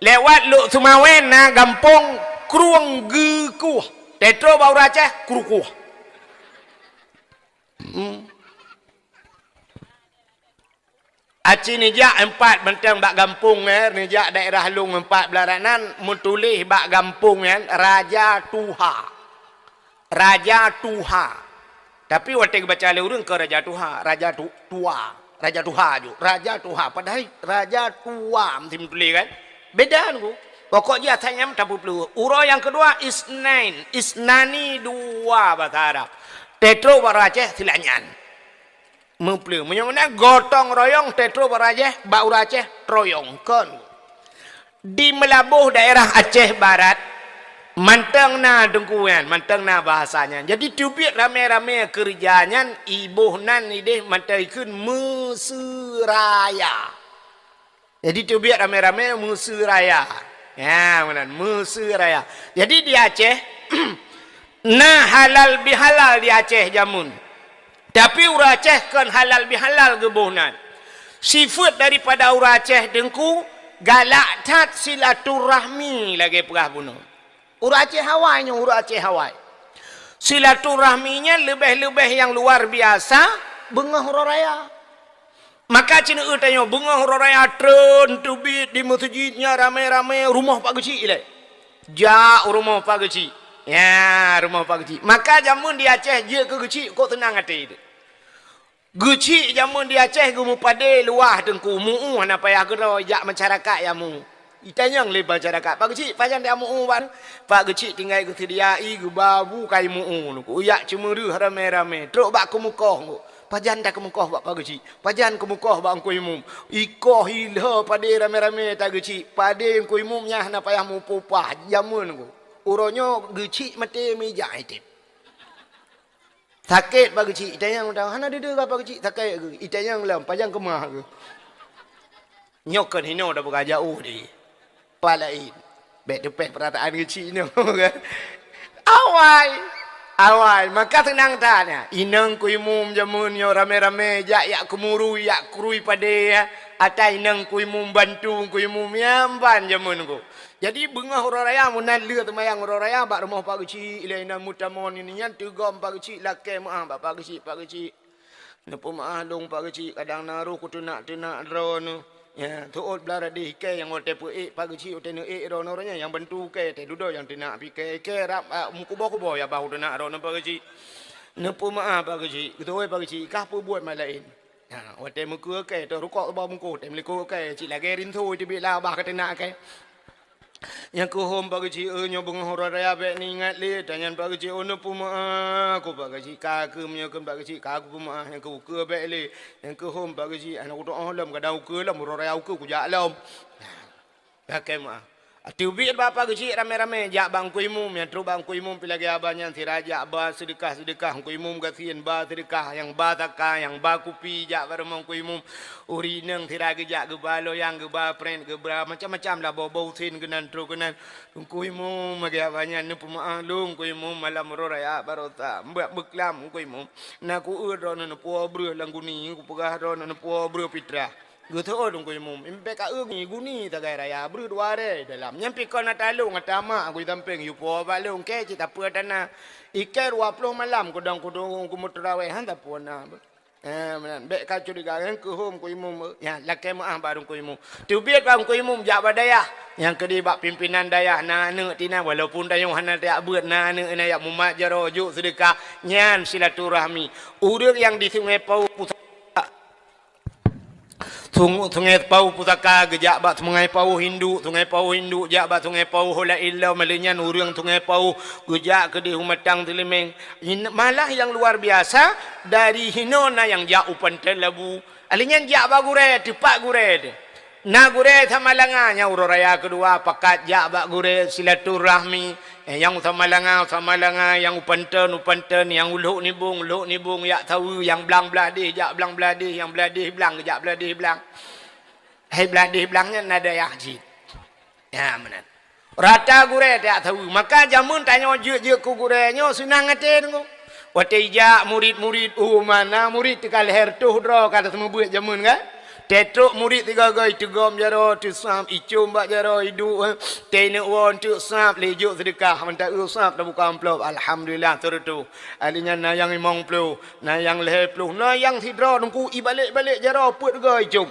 Lewat Lhokseumawe Sumawe na gampông Krueng Geukueh. Teutroe bak ureueng Aceh, Krukueh. Hmm. Aci neujak empat beunteng bak gampông, eh, neujak daerah lôn empat beularat nan, meutuléh bak gampông nyan Raja Tuha. Raja Tuha. Tapi watèe geubaca lé ureueng keu Raja Tuha, Raja Tu-, Tua, Raja Tuha ju, Raja Tuha. Padahai Raja Tua meusti meutuléh kan? Beda nunggu. Pokok jih asai nyan tapeupleueh. Uroe nyang keudua Isnain, Isnani dua bahasa Arab. Teutroe bak ureueng Aceh silap nyan. Meupleue. Meunyoe meunan gotong royong teutroe bak ureueng Aceh, bak ureueng Aceh troyong. Kon. Di Meulaboh daerah Aceh Barat, mantong na teungku nyan, mantong na bahasa nyan. Jadi teubiet ramé-ramé keureuja nyan, iboh nan idéh mantong ikheun Meuseu Raya. Jadi teubiet ramé-ramé Meuseu Raya. Ya, meunan, Meuseu Raya. Jadi di Aceh, na halal bihalal di Aceh jameun. Tapi ureueng Aceh kon halal bihalal geuboh nan. Sifeuet daripada ureueng Aceh teungku galak that silaturahmi lagèe peugah bunoe. Ureueng Aceh awai nyoe, ureueng Aceh awai. Silaturahmi nyan leubeh-leubeh nyang luar biasa beungoh uroe raya. Maka ceuneuk tanyoe beungoh uroe raya treun teubiet di meuseujid nyan ramé-ramé, rumoh Pak Geuchik ilèe. Jak u rumoh Pak Geuchik. Ya, rumoh Pak Geuchik. Maka jameun di Aceh jeuet keu Geuchik kok seunang até teuh. Geuchik jameun di Aceh geumeupadé luwah teungku, mu'uh hana payah keudroe jak masyarakat nyang mu'uh. Itanyong lé masyarakat, "Pak Geuchik, pajan dak mu'uh, Pak?" Pak Geuchik tinggai geuseudia ie geuba bu kai mu'uh teungku. Jak ceumeureue ramé-ramé, trok bak keumeukoh teungku. "Pajan takeumeukoh bak Pak Geuchik? Pajan keumeukoh bak Teungku Imum?" Ikoh ilheueh padé ramé-ramé Pak Geuchik. Padé Teungku Imum nyan hana payah meupeupah jameun teungku. Uroe nyoe Geuchik maté meuija item. Sakét Pak Geuchik, itanyong, hana deuh-deuh Pak Geuchik sakét geuh. Itanyong lom, pajan keumah geuh. Nyoe kon hinoe tapeugah jaoh deh. Pat laén. Bèk teupèh peurataan Geuchik nyoe kan. Awai. Awai. Maka seunang that nyan. Inong Teungku Imum jameun nyoe ramé-ramé jak, jak keumurui, jak krui padé, ya. Atai nang Teungku Imum bantu Teungku Imum nyan ban jameun Teungku. Jadi beungoh uroe raya meunan lheueh seumayang uroe raya bak rumoh Pak Geuchik lé inan meutamong nyan teugom Pak Geuchik lakée meuáh bak Pak Geuchik, Pak Geuchik. Neupeumeuáh lôn Pak Geuchik kadang na roh kuteunak-teunak droeneuh. Ya, teuôt blah radeh kée nyang watée peuék Pak Geuchik watée neuék droeneuh nyan nyang bantu kée teududoe nyang teunak pih kée, kée rab, a, meukuboh-kuboh ya bah kuteunak droeneuh Pak Geuchik. Neupeumeuáh Pak Geuchik, geuteuôt Pak Geuchik kah peubuet malaén. Ha, watée meukeue kée, teuh rukok bak bungkôh, teuh meulikot kée, cit lagée rinso teubiet labah ka teunak kée. Nyang keuhom Pak Geuchik, eu, nyoe beungoh uroe raya bék neuingat lé, tanyan Pak Geuchik, oh, neupeumeuáh, ku Pak Geuchik, ka keuh meunyoe kheun Pak Geuchik, ka kupeumeuáh, nyang keu ukeue bék lé. Nyang keuhom Pak Geuchik, hana kutu'oh lom, kadang ukeue lom, uroe raya ukeue kujak lom. Lakée meuáh. Teubiet bak Pak Geuchik ramé-ramé jak bak Teungku Imum, nyang trok bak Teungku Imum pih lagée haba nyan sira jak ba seudeukah-seudeukah Teungku Imum gasien, ba seudeukah nyang ba saka, nyang ba kupi jak bak rumoh Teungku Imum. Ureuëng inong sira geujak geuba loyang, geuba prét, geuba macam-macam lah boh-boh usen keunan trok keunan. Teungku Imum lagée haba nyan neupeumeuáh lôn Teungku Imum malam uroe raya baroesa. Mbak beuklam Teungku Imum. Na kueu droeneuh neupuwoe breueh lam guni, kupeugah droeneuh neupuwoe breueh pitrah. Geuteuôt Teungku Imum, impék ka eu guni sagai raya breueh dua ré dalam. Nyan pih kon ata lôn ata mak aku sampéng yue puwoe bak lôn kée cit tapeue tana. Ikée dua ploh malam kudong kudong kumeuterawéh han tapeue na. Eh, meunan bék ka curiga nyan keuhom Teungku Imum. Ya, lakée meuáh bak Teungku Imum. Teubiet bak Teungku Imum jak bak dayah. Nyang keudeh bak pimpinan dayah na aneuëk tinan walaupun tanyoe hana tajak beuet na aneuëk na yak mumat jaroe jok seudeukah. Nyan silaturahmi. Ureuëng nyang di Sungai Pauh pusat Sung-, Sungai Pauh pusaka geujak bak Sungai Pauh Hindu, Sungai Pauh Hindu jak bak Sungai Pauh Hola Ilom, lheueh nyan ureuëng Sungai Pauh geujak keudeh u Matang Teulimeng. Malah nyang luar biasa, dari hinoe na nyang jak u Pantai Labu. Lheueh nyan jak bak gurée, teupat gurée teuh. Na gurée Samalanga nyang uroe raya keudua pakat jak bak gurée silaturahmi. Eh, nyang u Samalanga, u Samalanga, nyang u Panton, u Panton, nyang u Lhok Nibong, u Lhok Nibong, jak saweue, nyang blang blah deh, jak blang blah deh, nyang blah deh blang, jak blah deh blang. Hai blah deh blang nyan na dayah jih. Ya, meunan. Rata gurée tajak saweue. Maka jameun tanyoe jeuet-jeuet keu gurée nyoe seunang até deungoe. Watée ijak murit-murit, oh, mana murit teuka lhée reutôh droe ka taseumeubuet jameun kan? Tetrok murit tiga goi teugom jaroe teusab, icom bak jaroe iduek, eh. Teuneuk woe teuk sab lé jok seudeukah, mantap eu sab tabuka amplop, alhamdulillah, teureutôh. Ahli nyan na nyang limong ploh, na nyang lhée ploh, na nyang sidroe teungku ibalek-balek jaroe peuet goi icom.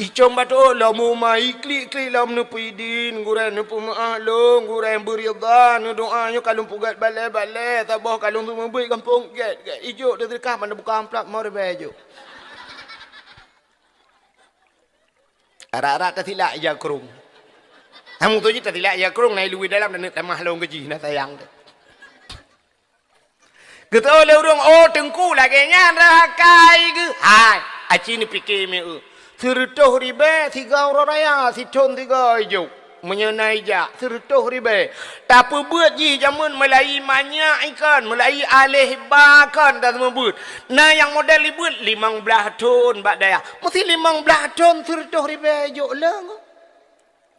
Icom batuk lom uma iklik-klik lom neupeudin, gurée neupeumaah lôn, gurée beuridha, neudoa nyoe ka lôn peugét balée-balée, saboh ka lôn seumeubeuet gampông gét-gét. Ijok teudeukah ban tabuka amplop lima ribée jok. Arak-arak tasilak ija krong. Hamu tu jih tasilak ija krong, na iluwi dalam dan tamah lôn keujih na sayang tu. Geuteu lé ureuëng, oh teungku lagée nyan rahakai geuh. Hai, aci neupike meu. Seureutôh ribée siga uroe raya, sithon siga ijok. Meunyoe na ijak, seureutôh ribée. Tapeubeuet jih jameun meulai manyak ikon, meulai aleh ba kon tameubeuet. Na nyang model ibeuet limong blaih thon bak dayah. Meusi limong blaih thon seureutôh ribée ijok leueng.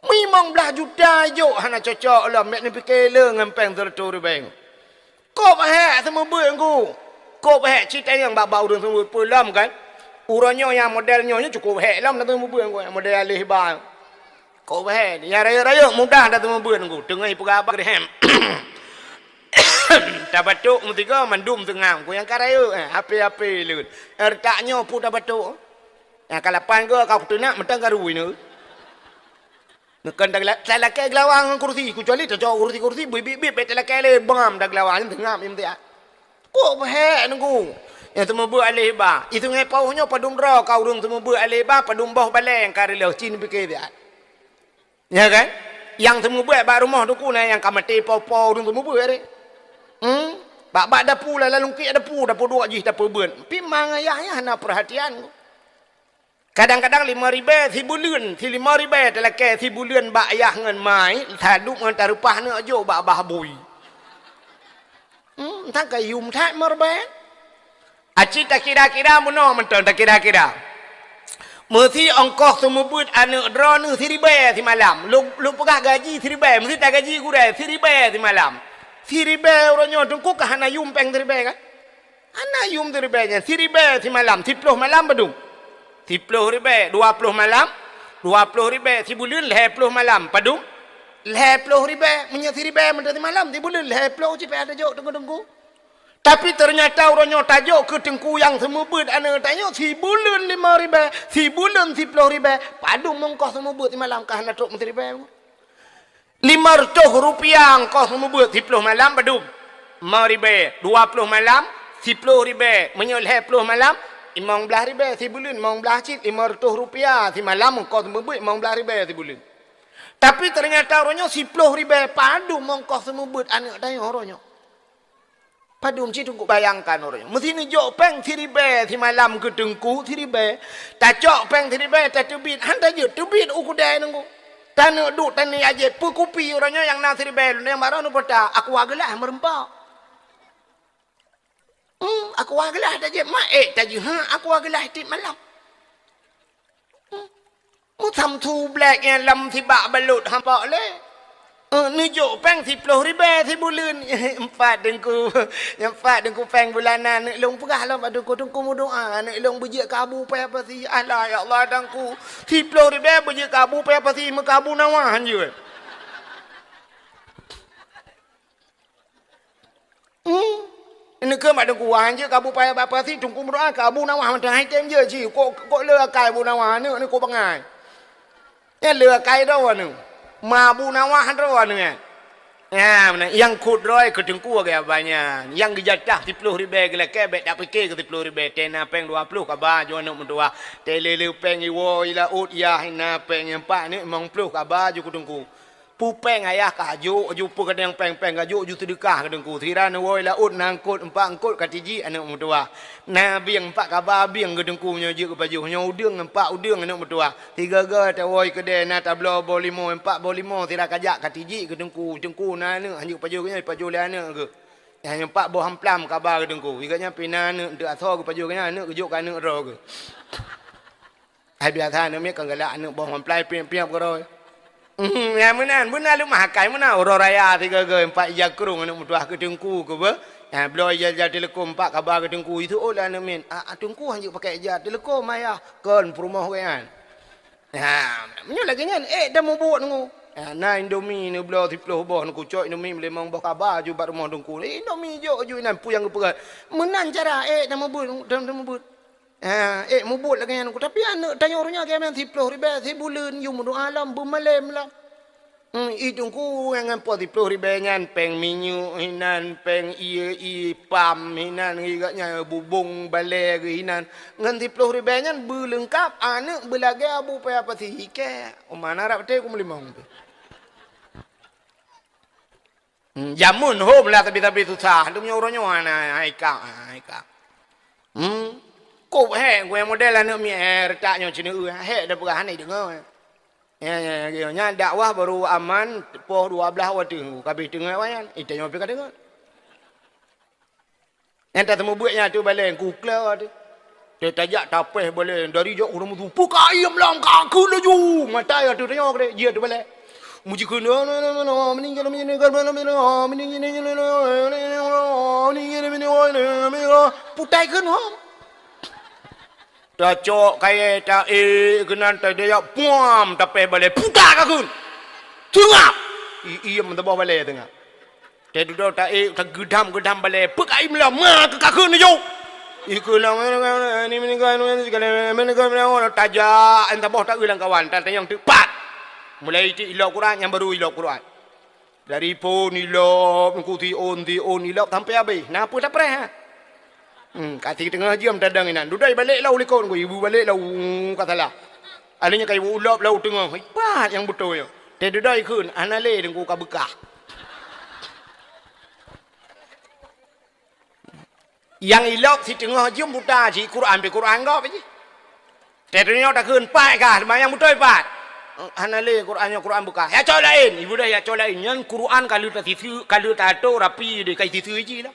Limong blaih juta ijok hana cocok lom, bék neupike leueng ngon péng seureutôh ribée. Kôb hék seumeubeuet ngku. Kôb hék cit tanyong bak-bak ureuëng seumeubeuet peue lom kan. Uroe nyoe nyang model nyoe nyoe cukôp hék lom na seumeubeuet ngku, nyang model aleh ba. Kôb hék, nyang rayeuk-rayeuk mudah na seumeubeuet ngku. Teungoh ipeugah bak rehem. Tabatok meusigoe mandum teungam ku nyang ka rayeuk, eh, ape-ape leuet. Ertak nyoe peue tabatok. Nyang ka lapan goe ka kuteunak mantong ka rui nyoe. Neukon talakée geulawa ngon kursi, kecuali tacok kursi-kursi bit-bit bék talakée lé bam da geulawa nyan teungam imtiak. Kôb hék nunggu. Nyang seumeubeuet aleh ba. I Sungai Pauh nyoe padum droe ka ureuëng seumeubeuet aleh ba, padum boh balée nyang ka reuloh cit neupike siat. Ya kan? Nyang seumeubeuet bak rumoh teungku na nyang ka maté po-po ureuëng seumeubeuet deh. Hmm? Bak-bak dapu lalong kiek dapu, dapu duek jih tapeubeuet. Pi mang ayah nyan hana peurhatian. Kadang-kadang lima ribée sibuleuen, si lima ribée talakée sibuleuen bak ayah ngon mai, taduek ngon tareupah neuk jok bak bah bui. Hmm, entah ka yum that meuribée. Aci takira-kira meunoe mantong takira-kira. Meusi ongkoh seumeubeuet aneuëk droeneuh siribée simalam. Lôn, lôn peugah gaji siribée, meusi tagaji gurée siribée simalam. Siribée uroe nyoe teungku ka hana yum péng siribée kan? Hana yum siribée nyan, siribée simalam, siploh malam padum. Siploh ribèe, dua ploh malam, dua ploh ribèe sibuleuen, lhèe ploh malam. Padum? Lhèe ploh ribèe, meunyoe siribèe meuntèe simalam, sibuleuen lhèe ploh cit payah tajok teungku-teungku. Tapi teunyata uroe nyoe tajok keu teungku nyang seumeubeuet aneuk tanyoe sibuleuen limong ribèe, sibuleuen siploh ribèe, padum ongkoh seumeubeuet simalam ka hana trok meusiribèe. Lima reutôh rupiah ongkoh seumeubeuet siploh malam padum? Limong ribèe, dua ploh malam, siploh ribèe, meunyoe lhèe ploh malam, limong blaih ribèe sibuleuen, limong blaih cit, lima reutôh rupiah simalam ongkoh seumeubeuet, limong blaih ribèe sibuleuen. Tapi teunyata uroe nyoe siploh ribèe padum ongkoh seumeubeuet aneuk tanyoe uroe nyoe. Padum cit teungku bayangkan uroe nyoe. Meusti neujok péng siribèe simalam keu teungku siribèe. Tacok péng siribèe tateubiet, han tajeuet teubiet u keudè teungku. Taneuk duek taniet jép peukupi uroe nyoe nyang na siribèe lôn nyang barô neupeugah aqua geulah meureumpok. Hmm, aqua geulah tajép mak ék tajeuet ha aqua geulah tiep malam. Meusamsu blék nyan lam sibak balot haba lé. Eh, neujok péng siploh ribèe sibuleuen. Empat teungku. Nyang empat teungku péng bulanan. Aneuk lôn peugah lom bak teungku, teungku meudoa. Aneuk lôn beujeuet keu Abu Paya Pasi. Alah, ya Allah, teungku. Siploh ribèe beujeuet keu Abu Paya Pasi, meukabu nawah hanjeuet. Hmm. Neukeuh mak teungku, han jeuet keu Abu Paya Pasi, teungku meudoa keu Abu Nawah mantong hai tem jeuet cit. Kok, kok le akai Abu Nawah aneuk ni kok bangai. Nyan le akai droe aneuk. Ma Abu Nawah droe aneuk nyan. Nyan meunan, nyang kut droe keu teungku agak banyak. Nyang geujatah siploh ribèe geulakèe bèk tapike keu siploh ribèe. Tena péng dua ploh kaba ju aneuk meutuah. Tele le péng iwoe i laôt yah na péng nyang pat aneuk limong ploh kaba ju keu teungku. Pupéng ayah ka jok, ju peukeudang péng-péng ka jok, ju seudeukah keu teungku. Sira neuwoe laôt na eungkot, empat eungkot ka tijik aneuk meutuwah. Na bieng empat kaba bieng keu teungku nyoe jeuet keu pajoh. Nyoe udeueng empat udeueng aneuk meutuwah. Sigoe-goe tawoe keudè na tabloe boh limo, empat boh limo sira ka jak ka tijik keu teungku. Teungku na aneuk, hanjeuet pajoh keu nyoe, pajoh lé aneuk keu. Nyang empat boh amplam kaba keu teungku. Sigoe nyan pih na aneuk, eunteuk asoe geupajoh keu nyan, aneuk geujok keu aneuk droe keu. Hai biasa aneuk miet kan galak aneuk boh mamplai piep-piep keudroe. Hmm, ya meunan, meunan leumah akai meunan uroe raya sigoe-goe empat ija krong aneuk meutuwah keu teungku keu beuh. Ya, bloe ija-ija teuleukom empat kaba keu teungku. Itu oh lah aneuk miet. Ah, ah, teungku hanjeuet pakai ija teuleukom ayah. Kon peurumoh geuh nyan. Ya, meunyoe lagèe nyan, eh, dah mubuet nunggu. Ya, na Indomie neubloe siploh boh, neukucok Indomie limong boh kaba ju bak rumoh teungku. Eh, Indomie jok ju inan peue nyang geupeugah. Meunan cara, eh, dah mubuet, dah, dah mubuet. Ha, eh, mubuet lagèe nyan, tapi aneuk tanyoe ureueng nyan lagèe nyan siploh ribèe sibuleuen, yue meudoa lom, beumalém lom. Hmm, i teungku ngon po siploh ribèe nyan, péng minyeuk hinan, péng ie, ie pam hinan, geuh nyan bubông balèe geuh hinan. Ngon siploh ribèe nyan beuleungkap aneuk beulagèe Abu Paya Pasi ikèe. Uma na rab teuh ku meulimong tu. Hmm, jameun hom lah sabe-sabe susah. Lom nyoe uroe nyoe hana, hai kak, hai kak. Hmm. Kop hék, gurèe model aneuk miet, eh, reutak nyoe ceuneuh, hék dah peugah hana deungö. Ya, ya, ya, ya. Nyan dakwah baru aman, poh dua blaih watèe, ka abéh teungoh wayan. Ita nyoe pih ka deungö. Nyang tateumeubeuet nyan ateueh balèe, ku kla ateueh. Teuh tajak tapéh balèe, dari jok ureueng meusu, "Peuka iem lam ka kheun laju!" Mata ateueh tanyoe keudéh, jih ateueh balèe. Muji kheun, putai kheun, ha. Tacok kayèe, taék keunan, tadayok, puam, tapéh balèe, puta ka kheun. Teungap! I-, iem teuboh balèe teungap. Teududoe taék, tageudam-geudam balèe, peuka iem lom, ma keu ka kheun neujok. Ikeu lom, tajak, teuboh taeu lam kawan, tatanyong teuk pat. Mulai itik ilop Quran, nyang baru ilop Quran. Dari phon ilop, keu siôn, siôn ilop, sampai abéh. Na peue tapreh, ha? Hmm, ka siteungoh jeuem tadong inan. Dudoe balek lau likot, ibu balek lau, ka salah. Alèh nyan ka ibu ilop lau teungoh. Ipat nyang beutôi nyoe. Teududoe kheun, hana lé teungku ka beukah. Nyang ilop siteungoh jeuem buta jih, Quran pih Quran gob jih. Teuh tanyoe takheun pat kah, teuma nyang beutôi pat. Hana lé Quran nyoe Quran beukah. Ya cok laén, ibu dah ya cok laén. Nyan Quran ka lheueh tasiseue, ka lheueh tato rapi deh, ka siseue jih lah.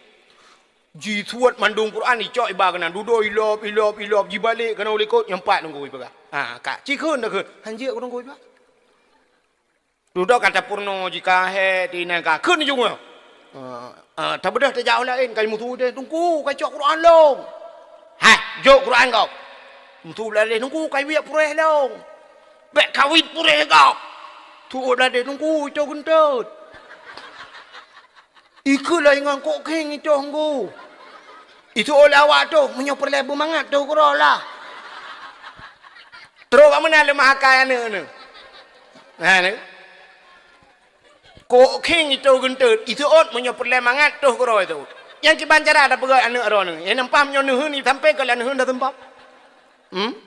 Jisuet mandum Quran icok iba keunan. Dudoe ilop, ilop, ilop, jibalek keunan u likot, nyang pat teungku ipeugah. Ha, ka. Ci kheun takheun. Hanjeuet keu teungku iba. Dudoe ka tapeurunoe jih ka hék, tinan ka kheun jungö. Ah, ah, tabeudôh tajak u laén, ka jimusu deh, "Teungku, ka cok Quran lom." "Hai, jok Quran kau." Meusu bladeh, "Teungku, ka ibiek puréh lôn." "Bék kawét puréh gob." Tu'oh bladeh, "Teungku, ito geunteut." "Ikeu lôn ngon kok khieng ito, Teungku." Itu'oh lé awak toh, "Meunyoe peureulée beumangat toh keudroe lah." Trok bak meunan leumah akai aneuk nyoe. Nah, ni. Kok khieng ito geunteut, itu'oh meunyoe peureulée mangat toh keudroe itu'oh. Nyang kiban cara tapeugah aneuk droeneuh. Nyang nampak meunyoe neuheun, itampe keu lé neuheun dah seumpah. Hmm?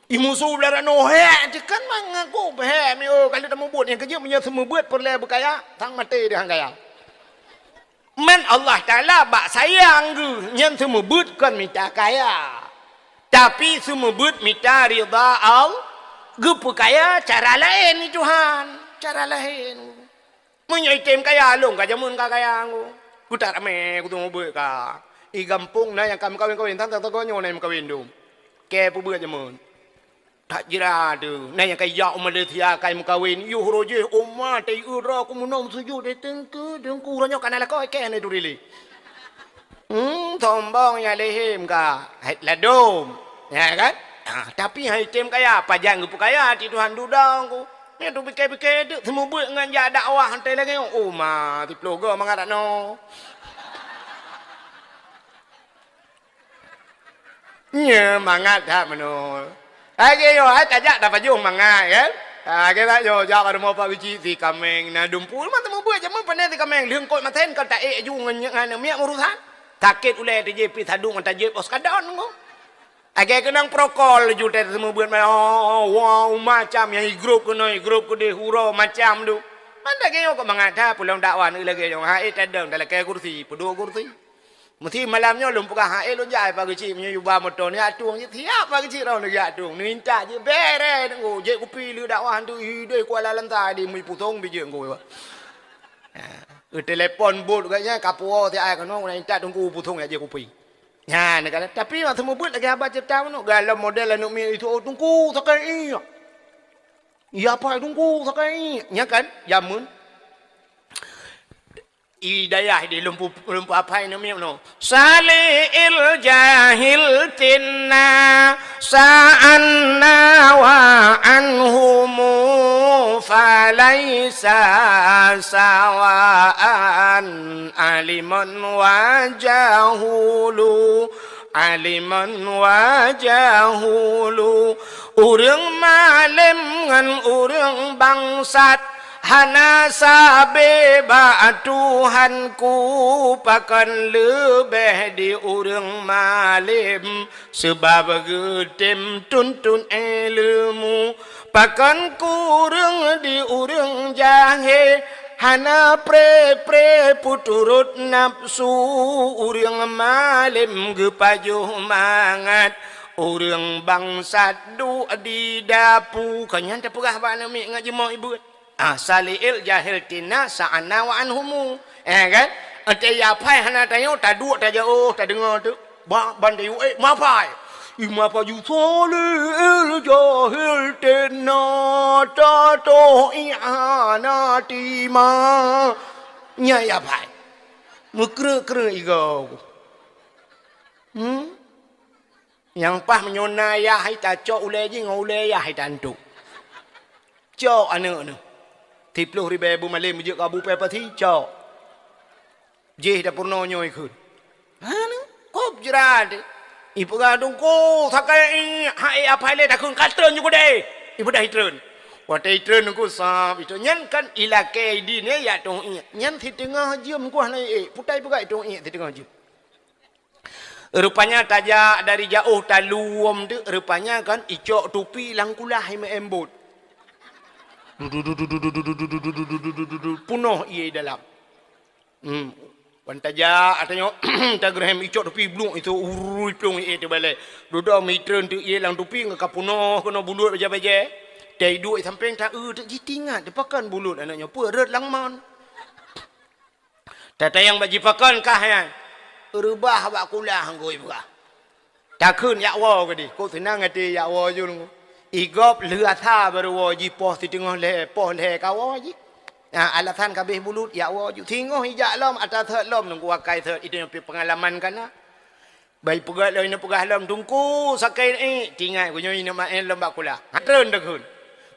Imusu bladeh nyoe, "Hék, teukan mangat kok, hék, mi, oh, ka lheueh tamubuet, nyang keujeuet meunyoe seumeubeuet peureulée beukaya, sang maté deuh han kaya." Man Allah Taala bak sayang geuh nyan seumeubeuet kon mita kaya. Tapi seumeubeuet mita ridha Allah, geupeukaya cara laén ni Tuhan. Cara laén. Meunyoe item kaya, lôn ka jameun ka kaya ngku. Kutak ramé kuseumeubeuet ka. I gampông na nyang ka meukawen-kawen, tan-tan sagoe nyoe na nyang meukawen dum. Kée peubeuet jameun. That jira teuh, na nyang ka ijak u Malaysia ka meukawen, yoh roh jih, "Oma, taieu droe ku meunoe meusujut, eh, Teungku, Teungku, uroe nyoe ka na lakoe kée na turi lé." Hmm, sombong nyang lehém ka, hai ladom, ya kan? Ah, tapi hai tem kaya, pajan geupeukaya, ti Tuhan dudoe ku. Nyan tu pike-pike tu, seumeubeuet ngon jak dakwah, hantai lagée nyoe, "Oma, siploh goe mangat dak noe." Nyoe mangat that meunoe. Lagée nyoe, hai tajak tapajoh mangat, kan? Ha, lagée that nyoe, jak bak rumoh Pak Geuchik si kaméng, na dumpeue, mantong mubuet jameun pane si kaméng, lheueh kot masen kon taék ju ngon, ngon miet meurusan. Sakét ulée teujép pih sadung ngon tajép os kadon ngon. Lagée keunong prokol ju teuh seumeubeuet, oh, wow, macam nyang i grup keunoe, i grup keudeh, uroe macam tu. Man lagée nyoe kok mangat that, peulong dakwah lagée nyoe, ha, eh, tadong, talakée kursi, peuduek kursi. Meusi malam nyoe lôn peugah, "Hai, lôn jak, Pak Geuchik, meunyoe yuba moto nyoe atueng jih, siap Pak Geuchik roh neujak atueng." Neuintat jih, bereh, nunggu, jeuet kupi lé dakwah tu, ideh Kuala Lantai di mui pusong bijéh ngku. Ha, geutelepon bot geuh nyan, ka puwoe si ai keunoe, na intat teungku pusong jak jeuet kupi. Nyan, kata, tapi mak seumeubeuet lagée haba ceurita meunoe, galom model aneuk miet itu, "Oh, teungku, sakai iek. Ya, Pak, teungku, sakai iek." Nyan kan, jameun. I dayah di lumpu, lumpu apai namiet nyoe. Sali'il jahil tinna sa'anna wa anhumu falaisa sawaan aliman wa jahulu. Aliman wa jahulu, ureuëng malém ngon ureuëng bangsat, hana sabe bak Tuhanku, pakon leubeh di ureuëng malém, seubab geutem tuntot ileumèe. Pakon kureueng di ureueng jahé, hana pré-pré peuturot nafsu, ureueng malém geupajoh mangat, ureueng bangsat duek di dapu. Ka nyan tapeugah bak aneuk miet ngon jeumoe ibuet. Ah, sali'il jahil tinna sa'ana wa anhumu. Eh, kan? Ante ya phai hana tanyoe, taduek tajaoh, tadeungoe teuk. Bak ban tayue, eh, mapai. Ih, mapai ju sali'il jahil tinna tatoh ihanati ma. Nya ya phai. Meukreuek-kreuek igoe. Hmm? Nyang paih meunyoe na yah hai tacok ulèe jih ngon ulèe yah hai tantu. Cok aneuk nyoe. Siploh ribèe beumalém jeuet keu Abu Pepasi, cok. Jih dapur nyoe kheun. Hana, kop jrat. Ipeugah teungku, sakai iek, hai apai lé takheun ka treun ju keudeh. Ipeugah itreun. Watèe itreun teungku sab, itreun. Nyan kan ilakèe idin, eh, ya tueng iek. Nyan siteungoh jeuem kuah na iek. Putai peugah itueng iek siteungoh jeuem. Rupanya tajak dari jaoh taluem tu, rupanya kan icok tupi lam kulah imeu'èn bot. Punoh ié dalam. Hmm. Wan tajak, atanyoe, tageureuhem icok tupi bluek itu urui plueng ié teubalek. Dudoe mitreun tu ié lam tupi ngon ka punoh keunoe bulut bajèe-bajèe. Tai duek sampéng ta-eu teuk jitingat, dipakan bulut aneuk nyoe peue rot lam mon. Tatanyong bak jipakon kah nyan? Reubah bak kulah ngui peugah. Takheun jak woe keudeh. Kok seunang até jak woe ju nunggu. Igop lheueh asa baru woe jih poh siteungoh lhèe, poh lhèe ka woe jih. Nah, alasan ka abéh bulut jak woe ju. Singoh ijak lom, atra sot lom nunggu akai sot. Itu nyang pengalaman ka na. Bai peugah lom, ineuk peugah lom, "Teungku, sakét iék." Tingai geuh nyoe ineuk maén lom bak kulah. Treun teuh kheun.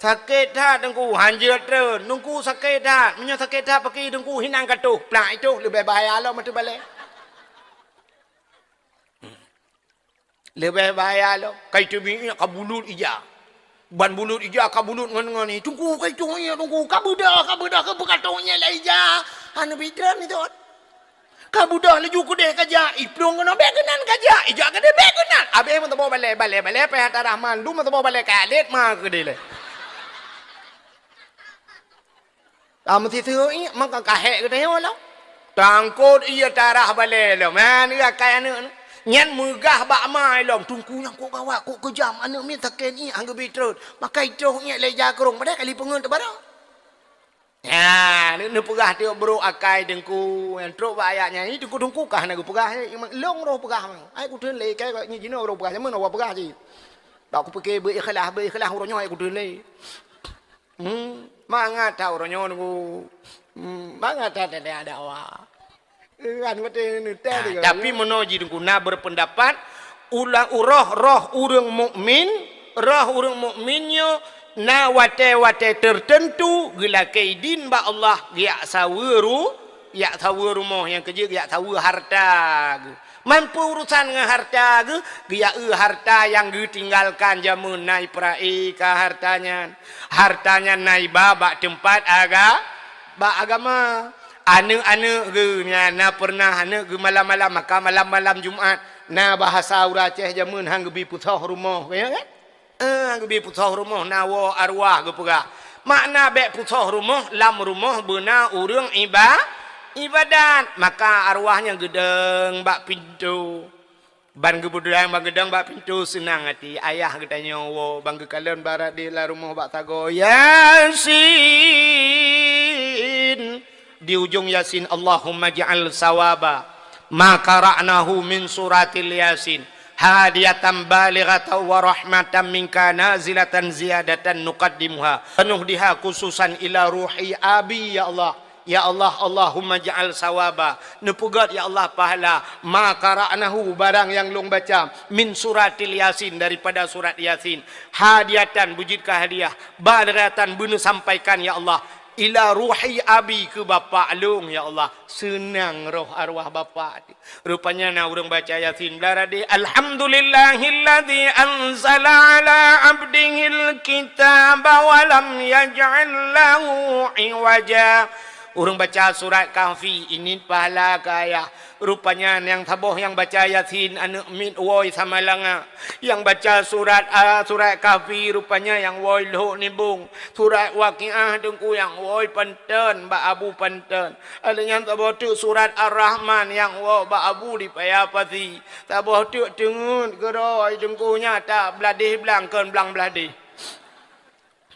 "Sakét that, Teungku." Hanjeuet treun. "Teungku, sakét that." Meunyoe sakét that pakri Teungku, hinan ka toh. Plak itoh leubeh bahaya lom ateueh balée. Leubeh bahaya lom. Kai teubiet ka bulut ija. Ban bulut ija ka bulut ngon, ngon ié. "Teungku, kai toh iék, Teungku. Ka beudôh, ka beudôh, ka beukatoh iék lé ija." Hana bidran itu. Ka beudôh laju keudeh ka jak, iplueng keunoe, "Bék keunan ka jak." Ijak keudeh, "Bék keunan." Abéh meuteumé balée, balée, balée, pih tarah mandum meuteumé balée, ka lét ma keudeh lé. Ah, meusiseue iék, maka ka hék geutanyoe lom. Tangkot ié tarah balée lom. Man, akai aneuk nyan meugah bak ma lom. "Teungku nyan kok gawat, kok keujam, aneuk miet sakét iék, han geubi treun." Maka itroh iék lé ija keurong, padahai ka lipeungeut teubarô. Nyan, neupeugah tiep brok akai Teungku. Nyang trok bak ayat nyan, "Ih, Teungku, Teungku kah na geupeugah, eh, long roh peugah." Ai kuteun lé, kai nyoe jinoe roh peugah, jameun awak peugah cit. Bak kupike beu ikhlas, beu ikhlas uroe nyoe ai kuteun lé. Hmm, mangat that uroe nyoe Teungku. Hmm, mangat that ada, ada awak. Kan beutôi neutai. Ah, tapi meunoe jih Teungku na berpendapat, ulah roh-roh ureuëng mukmin, roh ureuëng mukmin nyoe na watée-watée tertentu geulakée idin bak Allah, geujak saweue ru-, jak saweue rumoh nyang keujeuet, geujak saweue harta geuh. Man peue urusan ngon harta geuh, geujak eu harta nyang geutinggalkan jameun na iprae ka harta nyan. Harta nyan na iba bak teumpat aga-, bak agama. Aneuk-aneuk geuh nyan na peureunah aneuk geuh malam-malam, maka malam-malam Jumat na bahasa ureuëng Aceh jameun han geubi peusoh rumoh, ka nyan kan? Eh, han geubi peusoh rumoh na woe arwah geupeugah. Makna bék peusoh rumoh, lam rumoh beuna ureuëng iba-, ibadat, maka arwah nyan geudong bak pintoe. Ban geubeudang ban geudong bak pintoe seunang até. Ayah geutanyoe woe ban geukalon barade lam rumoh bak sagoe, "Yasin!" Di ujong Yasin, "Allahumma ja'al sawaba ma qara'nahu min suratil Yasin hadiyatan balighatan wa rahmatan minka nazilatan ziyadatan nuqaddimuha wa nuhdiha khususan ila ruhi abi, ya Allah." Ya Allah, Allahumma ja'al sawaba, neupeugét, ya Allah, pahala, ma qara'nahu, barang nyang lôn baca, min suratil Yasin, daripada surat Yasin, hadiyatan, beujeuet keu hadiah, balighatan, beuneusampaikan, ya Allah, ila ruhi abi, keu bapak lôn, ya Allah, seunang roh arwah bapak. Rupanya na ureuëng baca Yasin, blah radeh, "Alhamdulillahilladzi anzala ala abdihil kitaba wa lam yaj'al lahu iwaja." Ureuëng baca surat Kahfi, ini pahala keu ayah. Rupanya nyang saboh nyang baca Yasin aneuk miet woe Samalanga. Nyang baca surat, a, surat Kahfi rupanya nyang woe Lhok Nibong. Surat Waqiah Teungku nyang woe Panton, bak Abu Panton. Lheueh nyan saboh teuk surat Ar-Rahman nyang woe bak Abu di Paya Pasi. Saboh teuk teungeut keudroe Teungku nyan that bladeh blang kon blang bladeh.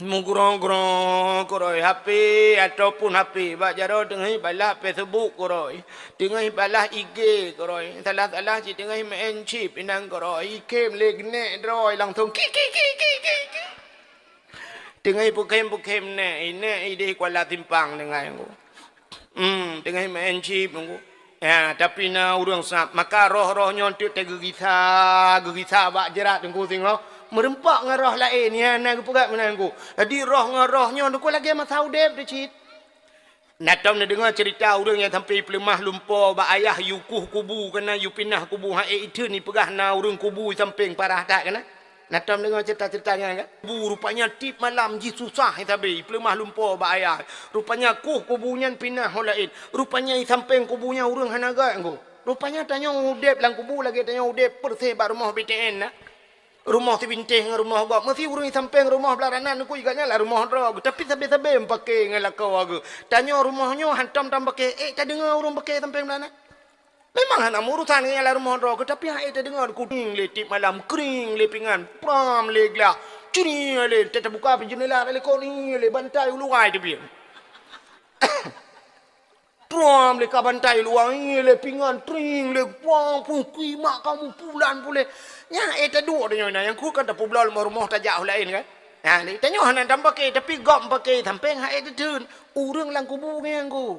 Meugrong-grong keudroe H P ataupun H P bak jaroe teungoh balah Facebook keudroe. Teungoh balah I G keudroe. Salah-salah cit teungoh maén chip inan keudroe. Ikhem lé geunek droe langsong ki, ki, ki. Teungoh pukhem-pukhem nèk, nèk ideh Kuala Simpang teungoh. Hmm, teungoh maén chip Teungku. Ya, tapi na ureuëng sab. Maka roh-roh nyoe teuk teugeugisa, geugisa bak jrat Teungku singoh. Meureumpok ngon roh laén, ya, na geupeugah meunan Teungku. Jadi roh ngon roh nyoe Teungku lagée masa udeb teuh cit. Na tom neudeungoe ceurita ureuëng nyang sampoe peuleumah lumpo bak ayah yue kueh kubu, keunan yue pinah kubu, han ék itheun ipeugah na ureuëng kubu sampéng parah that keunan. Na tom deungoe ceurita-ceurita nyan kan? Kubu rupanya tiep malam jih susah sabe, peuleumah lumpo bak ayah. Rupanya kueh kubu nyan pinah ho laén. Rupanya i sampéng kubu nyan ureuëng hana göt Teungku. Rupanya tanyoe udeb lam kubu lagée tanyoe udeb peureuseh bak rumoh B T N na. Rumoh sibintéh ngon rumoh gob. Meusi ureuëng i sampéng rumoh blah ranan Teungku, i gobnyan lam rumoh droe geuh. Tapi sabe-sabe meupaké ngon lakoe geuh. Tanyoe rumoh nyoe hantom tameupake, ék tadeungoe ureuëng pake sampéng blah ranan. Memang hana meuurusan ngon nyang lam rumoh droe geuh, tapi han ék tadeungoe Teungku, kring lé tiep malam, kring lé pingan, pram lé glah, cri lé, ta-, tabuka pih jeundela, ta likot ni lé bantai u luwa teubiet. Pram lé ka bantai u luwa, lé pingan, tring lé, pang, pung, kui, mak kamu pulan puléh. Nyan ék taduek tanyoe na, nyang kheun kan tapeubloe lam rumoh tajak u laén kan. Ha, lé tanyoe hana tameupake, tapi gob meupake, sampéng han ék teutheun. Ureuëng lam kubu nyan Teungku.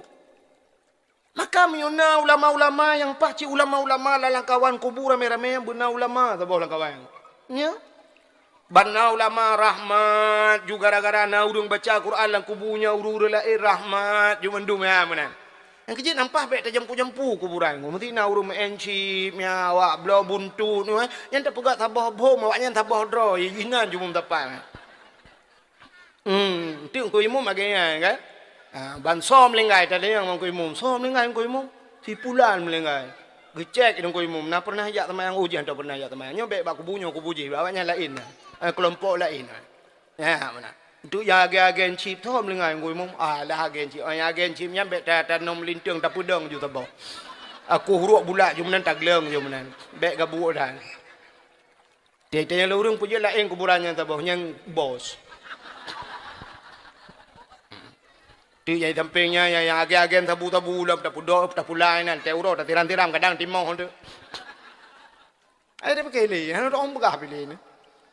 Maka meunyoe na ulama-ulama nyang paih cit ulama-ulama lam lamkawan kubu ramé-ramé, beuna ulama saboh lamkawan. Nya. Beuna ulama rahmat, ju gara-gara na ureuëng baca Quran lam kubu nyan ureuëng-ureuëng laén rahmat, ju mandum nyan meunan. Nyang keujeuet nyan paih bék tajampu-jampu kuburan. Meusti na ureuëng meu'en chip, nyan awak bloe buntut, nyan tapeugah saboh bom, awaknyan saboh droe, inan ju meusapat. Hmm, enteuk Teungku Imum lagée nyan kan? Ha, ban soe meuninggai, tadi nyang Teungku Imum, soe meuninggai Teungku Imum? Si pulan meuninggai. Geucék Teungku Imum, na pernah jak seumayang, oh, jih hana pernah jak seumayang. Nyoe bék bak kubu nyoe, kubu jih, awaknyan laén. Ha, keulompok laén. Ha, meunan. Enteuk nyang agée-agée chip, soe meuninggai Teungku Imum? Ah, lah agée chip. Oh, nyang agée chip nyan bék ta-, tanom linteung, tapeudong ju saboh. Aku huruk bulat ju meunan, tagleueng ju meunan. Bék gabuek dan. Tiep-tiep nyang lôn ureuëng peujeuet laén kuburan nyang saboh, nyang bos. Tu nyang sampéng nyan, nyang, nyang agen-agen sabu-sabu lom tapudok, tapulai nan, teuh uroe tatiram-tiram, kadang timoh tu. Ai dah pakai lé, hana tahu peugah pilih ni.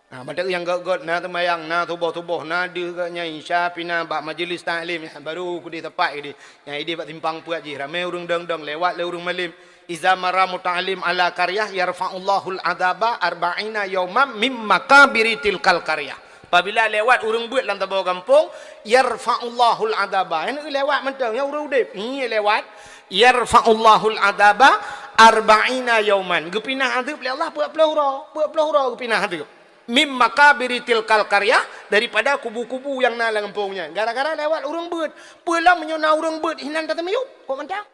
Nah, mantap nyang gét-gét, na teumayang, na tuboh-tuboh, na deuh gét nyan, isya pih na bak majlis taklim, baru kudeh tepat kudeh. Nyang ideh bak simpang peuet jih, ramé ureuëng dong-dong, lewat lé ureuëng malém. Iza marra muta'allim ala qaryah yarfa'ullahul adzaba arba'ina yauman mim makabiri tilkal qaryah. Apabila lewat ureuëng beuet lam saboh gampông, yarfa'ullahul adzaba. Nyang lewat mantong, nyang ureuëng udeb. Nyi lewat, yarfa'ullahul adzaba arba'ina yauman. Geupinah adeueb lé Allah peuet ploh uroe. Peuet ploh uroe geupinah adeueb. Mim makabiri tilkal qaryah, daripada kubu-kubu nyang na lam gampông nyan. Gara-gara lewat ureuëng beuet. Peue lom meunyoe na ureuëng beuet, hinan tateumiyueb. Kok mantong?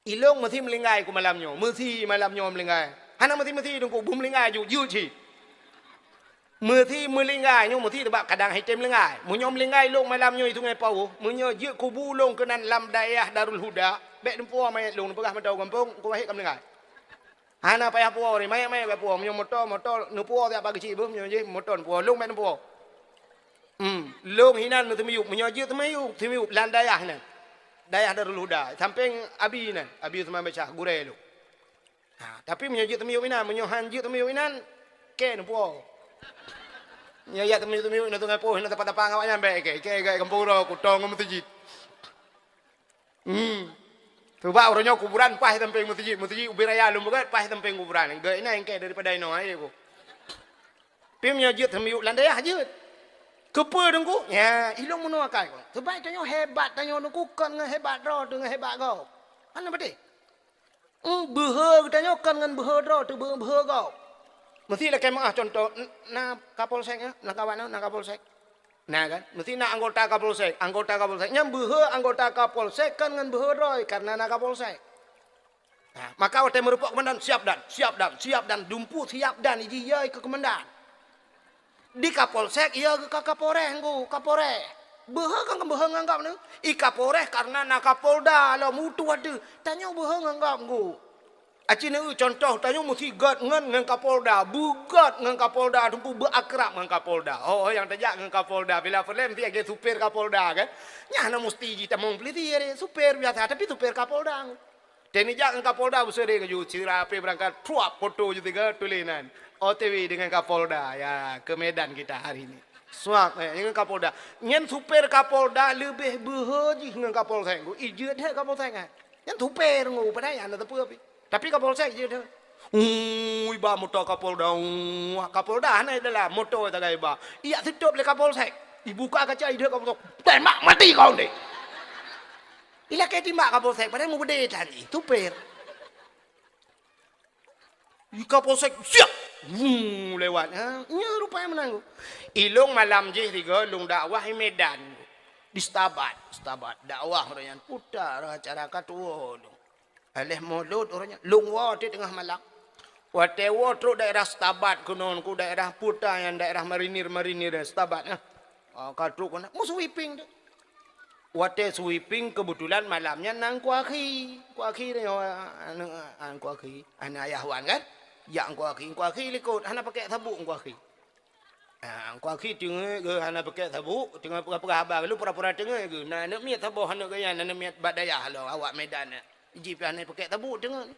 Ilong meusi meulinggai ku malam nyoe. Meusi malam nyoe meulinggai. Hana meusi-meusi Teungku, beumeulinggai ju, jeuet cit. Meusi meulinggai nyoe, meusi teubak kadang hai tem meulinggai. Meunyoe meulinggai ilong malam nyoe di Sungai Pauh, meunyoe jeuet kubu ulôn keunan lam dayah Darul Huda, bék neupuwoe manyét lôn, neupeugah mantong gampông, Teungku Wahid ka meulinggai. Hana payah puwoe, manyét-manyét bék puwoe. Meunyoe moto, moto neupuwoe siat bak geuchik beuh, meunyoe jih moto neupuwoe. Lôn bék neupuwoe. Hmm, lôn hinan meuteumiyueb, meunyoe jeuet teumiyueb, teumiyueb lam dayah nyan. Dayah Darul Huda, sampéng Abi nyan, Abi Usman Basyah, gurée lôn. Ha, tapi meunyoe jeuet teumiyueb inan, meunyoe han jeuet teumiyueb inan, kée neupuwoe. Nyoe jak teumiyueb-teumiyueb inan Sungai Pauh, inan teumpat-teumpat awaknyan bék kée, kée gét gampông uroe, kutong ngon meuseujid. Hmm. Sabab uroe nyoe kuburan paih sampéng meuseujid, meuseujid ubé raya lôn beugét paih sampéng kuburan. Gét inan kée daripada inoe, hai ku. Pih meunyoe jeuet teumiyueb lam dayah jeuet. Keupeue Teungku? Nya, ilong meunoe akai ku. Sabab tanyoe hebat tanyoe Teungku kon ngon hebat droe teuh ngon hebat gob. Hana beutôi. Hmm, beuhe geutanyoe kon ngon beuhe droe teuh beu-, beuhe gob. Meusi lakée meuáh cuntoh, n-, na Kapolsek nyan, na kawan na, na Kapolsek. Na kan? Meusi na anggota Kapolsek, anggota Kapolsek. Nyan beuhe anggota Kapolsek kon ngon beuhe droe karena na Kapolsek. Nah, maka watée meurumpok komandan, "Siap dan, siap dan, siap dan," dumpeue siap dan jih ya keu komandan. Di Kapolsek, ya keu Kapolres Teungku, Kapolres. Beuhe kan beuhe ngon gob nyoe. I Kapolres karena na Kapolda lom utoh ateueh. Tanyoe beuhe ngon gob Teungku. Aci neu cuntoh, tanyoe meusi gét ngon, ngon Kapolda, beugét ngon Kapolda, teungku beuakrab ngon Kapolda. Oh, nyang tajak ngon Kapolda, bila peureulée meusi lagée supir Kapolda kan. Nyan hana meusti jitamong polisi, supir biasa, tapi supir Kapolda. Teuh neujak ngon Kapolda beuseuring laju, sira api beurangkat, truap, foto ju tiga tuléh nan, O T W dengan Kapolda, ya, ke Medan kita hari ini. Suap, eh, dengan Kapolda. Nyan supir Kapolda leubeh beuhe jih ngon Kapolsek. Ijeuet that Kapolsek kan. Nyan supir ngon, padahai hana teupeu pi. Tapi Kapolsek jeuet that. Ui, ba moto Kapolda. Ui, Kapolda hana dalam moto tagai ba. Ijak seutop lé Kapolsek. Ibuka kaca ideuh Kapolsek. Tembak mati kau ni. Ilakée timbak Kapolsek, padahai mubeude tadi, supir. I Kapolsek, siap! Wuu, lewat. Ha? Nyoe rupai meunan. Ilong malam jih tiga, lôn dakwah i Medan. Di Setabat, Setabat. Dakwah uroe nyan puta acara ka tuwoe lôn. Aléh mulod uroe nyan, lôn woe teungoh malam. Watée woe trok daerah Setabat keunoe, ku daerah puta nyang daerah marinir-marinir Setabat, nah. Ah, ka trok keunoe, meusweeping tu. Watée sweeping, keubeutulan malam nyan na Teungku Akhi. Teungku Akhi nyoe, aneuk, ah, Teungku Akhi, aneuk Ayah Wan kan? Jak Teungku Akhi, Teungku Akhi likot, hana pakék sabuk Teungku Akhi. Ah, Teungku Akhi teungeut geuh hana pakék sabuk, teungoh peugah-peugah haba, lalu pura-pura teungeut geuh. Na aneuk miet saboh aneuk geuh nyan, aneuk miet bak dayah lom, awak Medan nyan. Jih pih hana pakék sabuk teungeut.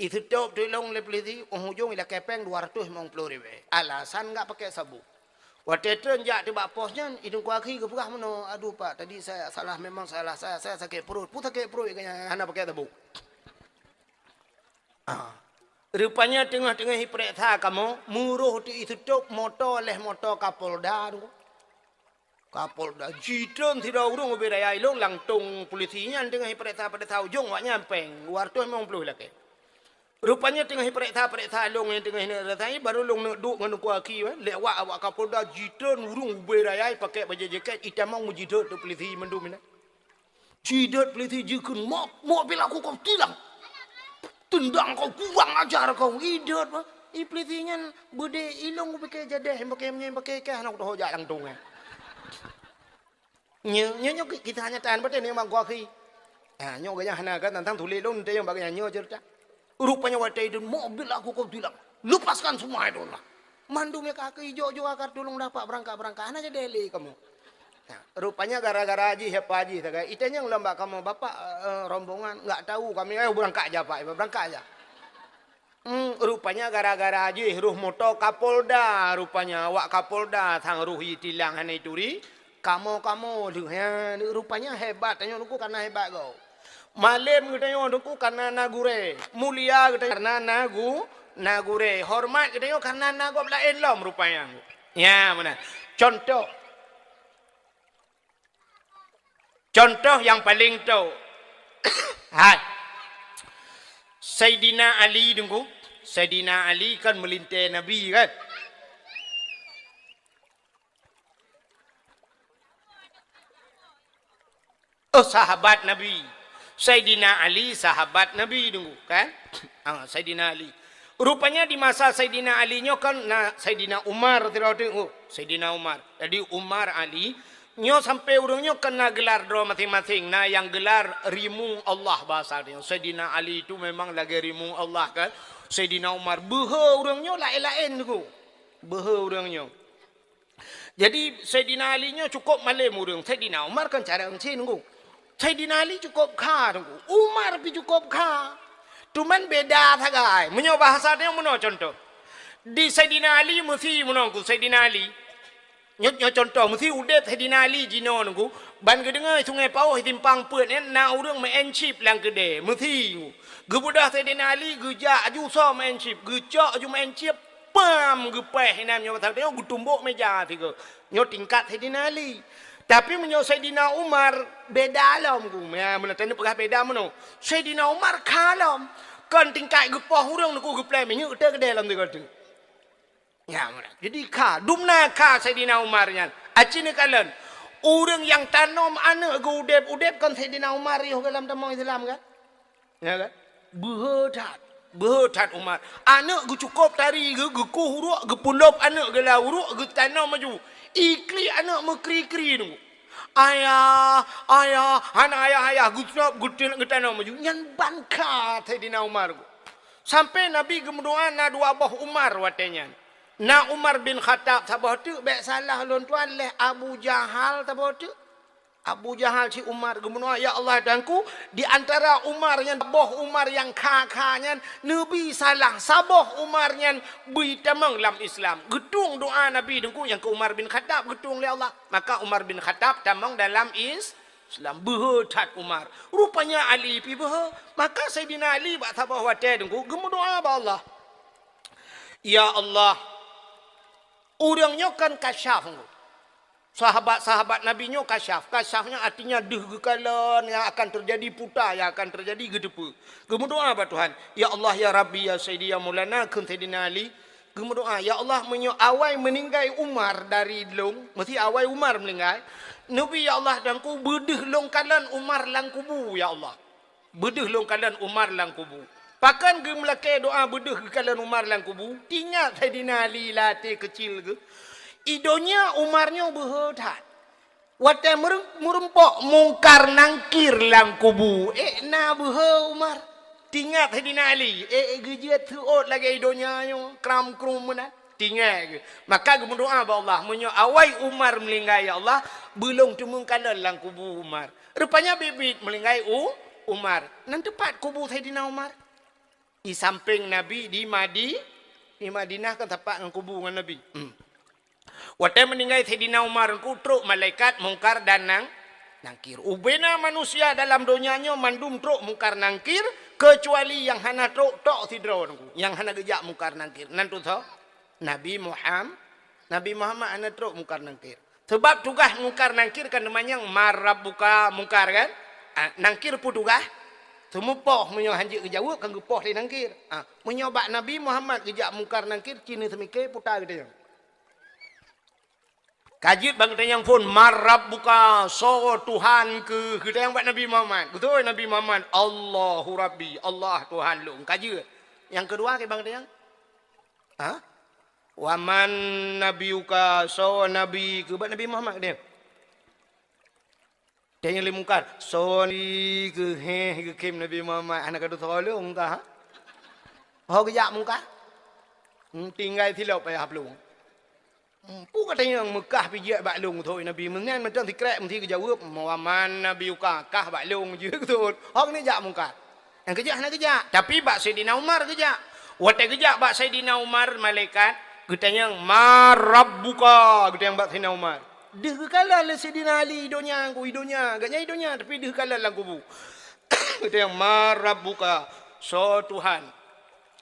Iseutop teulong lé polisi, óh ujong ilakée péng dua ratus limong ploh ribée. Alasan nggak pakék sabuk. Watée treun jak teuh bak pos nyan, i Teungku Akhi geupeugah meunoe, "Aduh Pak, tadi saya salah, memang salah saya, saya sakét pruet." Peue sakét pruet, gobnyan hana pakai tabong. Ah. Rupanya teungoh-teungoh ipeuriksa kamoe, meuroh teuh iseutôt moto lé moto Kapolda tu. Kapolda jitreun sidroe ureuëng ubé raya ilong langsong polisi nyan teungoh ipeuriksa-peuriksa ujong awak nyan péng dua ratus limong puluh lakée. Rupanya teungoh ipeuriksa-peuriksa ilong nyang teungoh ineuk rasai, baru lôn neuk duek ngon Teungku Akhi, eh, lewat awak Kapolda jitreun ureuëng ubé raya pakai bajée jakét itamong meujidot teuh polisi mandum inan. Jidot polisi jikheun, "Mok, mok bila aku kau tilang. Tendang kau kurang ajar kau." Idot bah. I polisi nyan beudé ilong kupike jadeh, pakai meunyan pakai kah nak toho jak langsong eh. Nyo, nyo, nyo kita hanya tahan badan ni mak gua khi. Ha, nyo gaya hana kan tantang tuléh lôn tayong bak nyan nyo cerita. Rupanya watée idot, "Mok bila aku kau tilang. Lepaskan semua itu lah." Mandum ya kaki ijo-jo akar tulung dapat berangkat-berangkat. Hana jadi lé kamu. Nah, rupanya gara-gara jih siapa jih sagai. Itanyong lom bak kamu, "Bapak, eh, rombongan nggak tahu kami, eh, berangkat aja Pak, berangkat aja." Hmm, rupanya gara-gara jih roh moto Kapolda, rupanya awak Kapolda sang roh itilang hana ituri. Kamu-kamu tu, ya, rupanya hebat, tanyong aku karena hebat kau. Malém geutanyoe Teungku karena na gurée, mulia geutanyoe karena na gu-, na gurée, horeumat geutanyoe karena na gob laén lom rupanya. Nya meunan. Contoh. Contoh nyang paleng tok. Hai. Saidina Ali Teungku. Saidina Ali kan meulintée Nabi kan? Oh, sahabat Nabi. Saidina Ali sahabat Nabi Teungku, kan? Ah, Saidina Ali. Rupanya di masa Saidina Ali nyoe kan na Saidina Umar sidroe teuk. Oh, Saidina Umar. Jadi Umar Ali nyoe sampai ureuëng nyoe kan na gelar droe maséng-maséng. Na nyang gelar rimueng Allah bahasa nyoe. Saidina Ali itu memang lagée rimueng Allah kan. Saidina Umar beuhe ureuëng nyoe laén-laén Teungku. Beuhe ureuëng nyoe. Jadi Saidina Ali nyoe cukup malém ureuëng. Saidina Umar kan cara euncin Teungku. Saidina Ali cukup kha Teungku. Umar pi cukup kha. Cuman beda sagai. Meunyoe bahasa nyoe meunoe contoh. Di Saidina Ali meusi meunoe Teungku, Saidina Ali. Nyoe, nyoe contoh, meusi udeb Saidina Ali jinoe Teungku. Ban geudeungoe Sungai Pauh simpang peuet nyan na ureuëng meu'en chip lam keudée. Meusi Teungku. Geubeudôh Saidina Ali geujak aju soe meu'en chip. Geucok aju meu'en chip. Pam geupéh inan nyoe pasal nyoe geutumbok meja sigoe. Nyoe tingkat Saidina Ali. Tapi meunyoe Saidina Umar beda lom Teungku. Ya, meunan taneuk peugah beda meunoe. Saidina Umar kha lom. Kon tingkat geupoh ureuëng Teungku geuplé minyeuk teuh keudeh lom sigoe teuh. Ya, meunan. Jadi kha, dumna kha Saidina Umar nyan. Aci neukalon. Ureuëng nyang tanom aneuëk geuudeb-udeb kon Saidina Umar yoh dalam tamong Islam kan? Ya kan? Beuhe that. Beuhe that Umar. Aneuëk geucukôb tari geu-, geukuh uruek, geupeulôb aneuëk geulam uruek, geutanom aju. Iklik aneuëk meukri-kri Teungku. "Ayah, ayah, hana ayah, ayah," geucukôb, geutin-, geutanom aju. Nyan ban kha Saidina Umar. Sampai Nabi geumeudoa na dua boh Umar watée nyan. Na Umar bin Khattab saboh teuk, bék salah lôn tuan, lé Abu Jahal saboh teuk. Abu Jahal si Umar geumeudoa, "Ya Allah Tuhanku, di antara Umar nyan, boh Umar nyang kha-kha nyan, neubi salah saboh Umar nyan bri tamong lam Islam." Geutueng doa Nabi Teungku nyang keu Umar bin Khattab geutueng lé Allah. Maka Umar bin Khattab tamong dalam Is-, Islam. Beuhe that Umar. Rupanya Ali pi beuhe. Maka Saidina Ali bak saboh watée Teungku geumeudoa bak Allah. "Ya Allah, ureuëng nyoe kan kasyaf." Sahabat-sahabat Nabi nyoe kasyaf. Kasyaf nyoe artinya deuh geukalon yang akan terjadi, puta yang akan terjadi geuteupeue. Geumeudoa bak Tuhan, "Ya Allah, ya Rabbi, ya Sayyidi, ya Maulana," kheun Saidina Ali. Geumeudoa, "Ya Allah, meunyoe awai meuninggai Umar dari lôn, meusti awai Umar meuninggai, neubi ya Allah Tuhanku beudeuh lôn kalon Umar lam kubu, ya Allah." Beudeuh lôn kalon Umar lam kubu. Pakon geumeulakée doa beudeuh geukalon Umar lam kubu? Teuingat Saidina Ali lam até keucil geuh. I donya Umar nyoe beuhe that. Watée meureu-, meurumpok Mungkar Nangkir lam kubu, ék na beuhe Umar. Teuingat Saidina Ali, ék geujeuet seuôt lagée i donya nyoe, kram-krum meunan. Teuingat geuh. Maka geumeudoa bak Allah, "Meunyoe awai Umar meuninggai, ya Allah, beulôn teumeung kalon lam kubu Umar." Rupanya biet-biet meuninggai U-, Umar. Nan teupat kubu Saidina Umar. Di sampéng Nabi di Madi-, di Madinah kan sapat ngon kubu ngon Nabi. Hmm. Watée meuninggai Saidina Umar Teungku, trok malaikat Mungkar dan Nang-, Nangkir. Ubena manusia dalam donya nyoe mandum trok Mungkar Nangkir, keucuali nyang hana trok tok sidroe Teungku, nyang hana geujak Mungkar Nangkir. Nan teuh soe? Nabi Muham-, Nabi Muhammad hana trok Mungkar Nangkir. Sebab tugaih Mungkar Nangkir kan teumanyong, "Man rabbuka?" Mungkar kan? Ah, Nangkir peue tugaih? Seumupoh, meunyoe hanjeuet geujaweueb kan geupoh lé Nangkir. Ah, meunyoe bak Nabi Muhammad geujak Mungkar Nangkir, ci neuseumiké peue geutanyoe. Ka jeuet ban geutanyoe phon, "Man rabbuka?" Soe Tuhan keuh? Geutanyong bak Nabi Muhammad. Geutanyong Nabi Muhammad, "Allahu Rabbi," Allah Tuhan lôn. Ka jeuet. Nyang keudua, keu ban geutanyoe? Ha? "Wa man nabiyuka?" Soe nabi keuh? Bak Nabi Muhammad geutanyong. Tanyong lé Mungkar, "Soe nabi keuh?" Heh, geukheun Nabi Muhammad, "Hana ka teusoe lôn kah?" Ho geujak Mungkar? Hmm, tinggai silop payah plueng. Hmm, peue ka tanyong meukah pih jeuet bak lôn, tho Nabi. Meunan mantong sikrek meusti geujaweueb, "Wa man nabiyuka?" Kah bak lôn jeuet, tho. Ho keuneuk jak Mungkar. Nyang keujak hana geujak, tapi bak Saidina Umar geujak. Watée geujak bak Saidina Umar, malaikat geutanyong, "Man rabbuka?" Geutanyong bak Saidina Umar. Deuh geukalon lé Saidina Ali i donya, i donya, gobnyan i donya, tapi deuh geukalon lam kubu. Geutanyong, "Man rabbuka?" Soe Tuhan?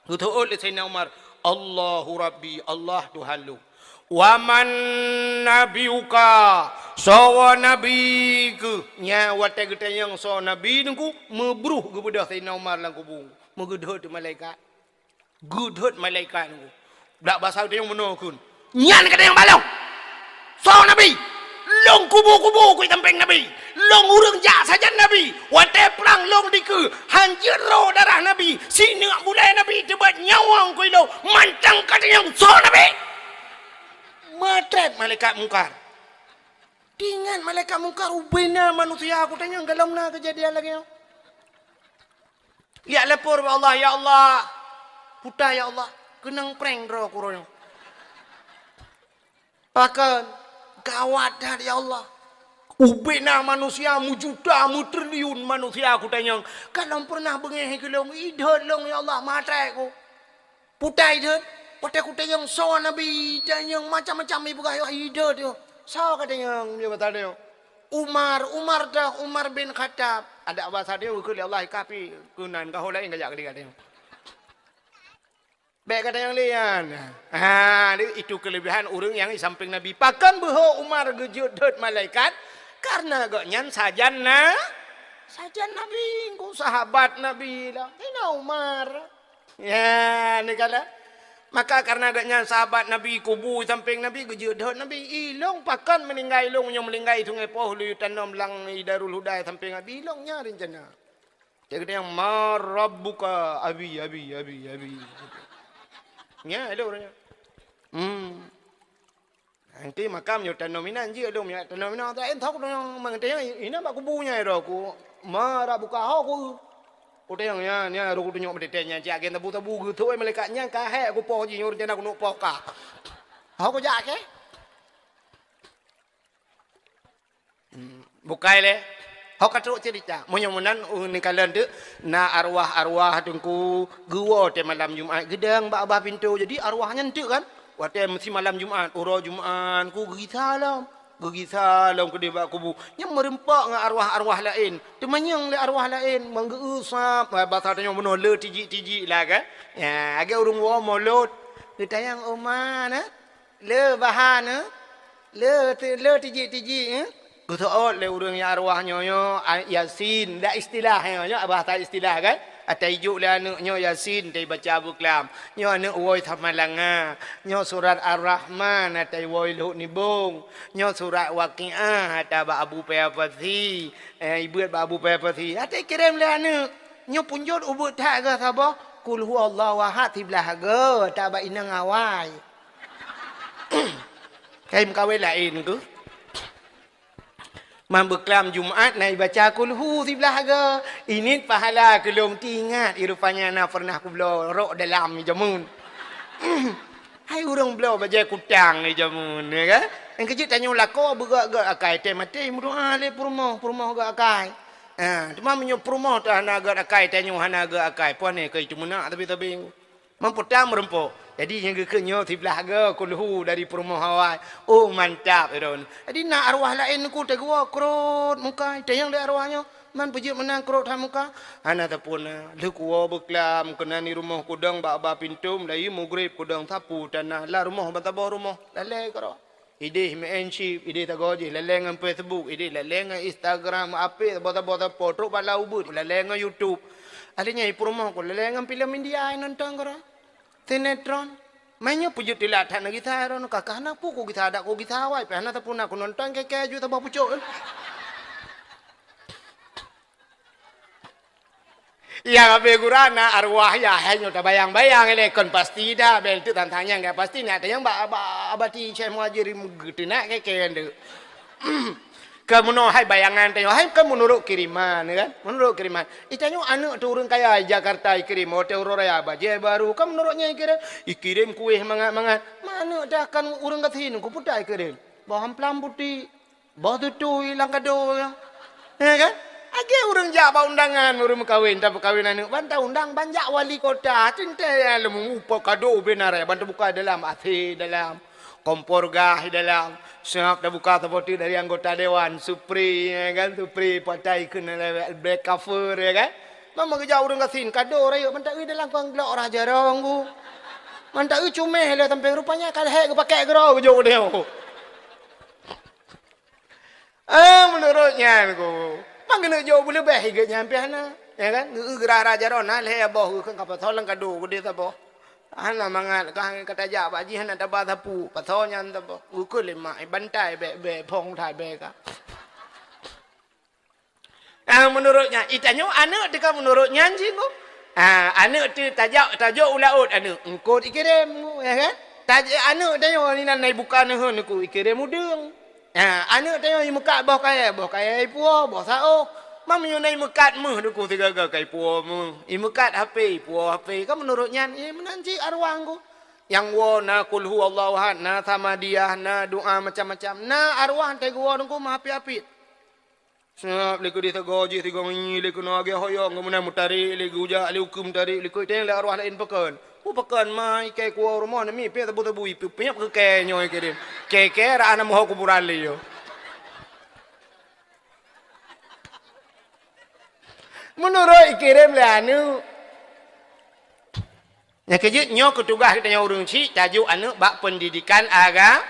Geuteuôt lé Saidina Umar, "Allahu Rabbi," Allah Tuhan lôn. "Wa man nabiyuka?" Soe nabi keuh? Nyan watée geutanyong soe nabi Teungku, meubruh geubeudôh Saidina Umar lam kubu. Meugeudhôt malaikat. Geudhôt malaikat Teungku. Bak basa geutanyoe meunoe kheun. Nyan ka tanyong bak lôn. Soe nabi? Lôn kubu-kubu keu sampéng nabi. Lôn ureuëng jak sajan nabi. Watée prang lôn dikeue, hanjeuet rô darah nabi. Sineuk bulée nabi teubat nyawöng keu lôn. Mantong ka tanyong soe nabi? Meutrép malaikat Mungkar. Teuingat malaikat Mungkar, ubena manusia, kutanyong gohlom na keujadian lagée nyoe. Liak lapor bak Allah, "Ya Allah, puta ya Allah, keunong prang droe ku uroe nyoe." Pakon? Gawat that ya Allah. Ubena manusia meujuta, meutriliun manusia kutanyong. Gohlom peureunah beungéh keu lôn, idhôt lôn ya Allah, meutrép ku. Puta idhôt, watée kutanyong soe nabi, tanyong macam-macam ipeugah idhôt nyoe. Soe ka tanyong, nyoe basa nyoe. Umar, Umar teuh, Umar bin Khattab. Adak basa nyoe geukheun lé Allah, "Ka pih keunan, ka ho laén ka jak keudéh nyoe." Bék ka tanyong lé nyan. Ha, itu kelebihan ureuëng nyang di sampéng Nabi. Pakon beuho Umar geujeuet dhôt malaikat? Karena gobnyan sajan na, sajan Nabi, engkau sahabat Nabi lah. Saidina Umar. Ya, ni kala. Maka karena gobnyan sahabat Nabi, kubu sampéng Nabi, geujeuet dhôt Nabi. Ilong pakon meuninggai ilong, nyoe meuninggai Sungai Poh, lheueh tanom lam Darul Huda sampéng Nabi, ilong nyan rencana. Cit geutanyoe, "Man rabbuka?" Abi, abi, abi, abi. Nyan lôn nyan. Hmm. Nanti makam nyoe tanom inan jih lôn, nyoe tanom inan, tak entok lôn, mang teuh inan bak kubu nyan droe ku. "Man rabbuka?" Ho ku. Kutanyong nyan, nyan roh kutunyok meuteuntèe nyan, cit agen tabu-tabu geutôi malaikat nyan ka hék kupoh jih, nyoe rencana kuneuk poh ka. Ho kujak kèe? Hmm, bukai lé. Ho ka trok cerita. Meunyoe meunan, uh, neukalon teuk, na arwah-arwah teungku geuwoe teuh malam Jumat geudong bak babah pintoe. Jadi arwah nyan teuk kan? Watèe meusimalam Jumat, uroe Jumat ku geugisa lom. Geugisa lom keudéh bak kubu. Nyan meureumpok ngon arwah-arwah laén. Teumanyong lé arwah laén, meugeu-eu sab, basa tanyoe bunoe le tijik-tijik lah kan? Ya, lagèe ureueng woe molot. Geutanyong, "Oma na?" Le bahan, eh? Le ti-, le tijik-tijik, eh? Geuseuôt lé ureueng nyang arwah nyoe, nyoe, a-, Yasin. Dak istilah nyoe, nyoe bahasa istilah kan? Ata ijok lé aneuk nyoe Yasin, ata ibaca beuklam. Nyoe aneuk woe Samalanga. Nyoe surat Ar-Rahman, ata iwoe Lhok Nibong. Nyoe surat Waqiah, ata bak Abu Paya Pasi. Eh, ibeuet bak Abu Paya Pasi. Ata ikirém lé aneuk. Nyoe punjot ubeuet that geuh saboh. Qul huwallahu ahad siblah geuh, ata bak inong awai. Kai meukawen laén keuh. Man beuklam Jumat na ibaca kulhu siblah geuh. Init pahala keu lôn teuingat, i rupanya na pernah kubloe rok dalam jameun. Hai ureueng bloe bajèe kutang di jameun, ya kan? Nyang keujeuet tanyoe lakoe beugöt-göt akai, tém até meudoa lé peurumoh, peurumoh göt akai. Ha, teuma meunyoe peurumoh teuh hana göt akai, tanyoe hana göt akai, pane keu itu meunak tapi-tapi. Meupeutang meureumpok. Jadi nyang geukheun nyoe siblaih goe kulhu dari peurumoh awai. Oh, mantap, droeneuh. Jadi na arwah laén ku teugeuwoe krot muka, tanyong lé arwah nyoe, "Man peujeuet meunan krot that muka?" "Hana sapeue na. Lheueh kuwoe beuklam, keunan di rumoh kudong bak ba pintoe, meulayeue mugreb kudong sapeue tanah, lam rumoh ban saboh rumoh. Lalée keudroe." Idéh meu'en chip, idéh sagoe jih, lalée ngon Facebook, idéh lalée ngon Instagram, apé saboh-saboh sapo, trok bak lam ubeut, lalée ngon YouTube. Akhé nyan i peurumoh ku lalée ngon filem India, nonton keudroe. Sinetron. Meunyoe peujeuet teulat that na gisa droeneuh, ka, ka hana peue ku gisa, dak ku gisa awai, pih hana sapeue na ku nonton, keu-keu ju saboh pucok. Nyang habéh gura na arwah yah, hai nyoe tabayang-bayang ilée kon pasti dah, bèk teuk tantang nyang ka pasti na tanyong bak, bak abati Syekh Muhajir geuteunak keu-keu ndeuk. Ka meunoe hai bayangan tanyoe, hai ka meunurot kiriman kan? Meunurot kiriman. Itanyoe aneuk teuh ureueng kaya Jakarta ikirém, hotel Royal, bajée baru, ka meunurot nyan ikirém. Ikirém kueh mangat-mangat. Ma aneuk teuh kan ureueng gasien, ku peue ta ikirém? Boh amplam putéh. Boh tutui lam kado nyan. Ya kan? Lagée ureueng jak bak undangan, ureueng meukawen, tapeukawen aneuk, ban taundang, ban jak wali kota, teuntée lom mupa kado bina raya, ban tabuka dalam, AC dalam, kompor gas dalam, siap tabuka sapote dari anggota dewan, supri, ya kan? Supri patai keunan lewat black cover, ya kan? Mama geujak ureueng gasien, kado rayeuk, ban taeu dalam kong glok rah jarong ku. Ban taeu cumeh lé sampéng, rupanya ka lhée geupakée keudroe geujok deh. Ah, meunurot nyan ku, man keuneuk jok beuleubeh i geuh nyan pih hana, ya kan? Geu-, geurah-rah jaroe na lhée boh, geukheun ka pasoe lam kado geudeh saboh. Hana mangat, ka, ka tajak bak jih hana taba sapeue, pasoe nyan saboh. Geukheun lé mak, "Eh, bantai bèk-bèk, phôn that bèk ka." Ah, meunurot nyan, itanyoe aneuk teuh ka meunurot nyan jih ku. Ah, aneuk teuh tajak, tajok u laôt aneuk, eungkôt ikirém ku, ya kan? Taj-, aneuk tanyoe inan na ibuka neuheun ku, ikirém udeueng. Ha, aneuk tanyoe imeukat boh kayée, boh kayée ipuwoe, boh saôh. Ma meunyoe na imeukat méuh duku sigaga ka ipuwoe méuh. Imeukat HP, ipuwoe HP. Ka meunurot nyan, eh, meunan cit arwah ku. Nyang woe na Qul Huwallahu Ahad, na Samadiyah, na doa macam-macam. Na arwah teuh geuwoe duku meuhapit-hapit. Siap lé keudeh sagoe jih, sigoe ngi lé keunoe agée hoyong, keumudian meutarek lé geujak lé ukeue meutarek lé keu iteng lé arwah laén pakon. Peue pakon ma ikai kuwoe rumoh nami pih sabu-sabu ipeupéb keu kée nyoe ikirém. Kée-kée raan meuho kuburan lé yo. Meunurot ikirém lé aneuk. Nyang keujeuet nyoe keu tugaih geutanyoe ureueng chik tajok aneuk bak peundidikan aga-,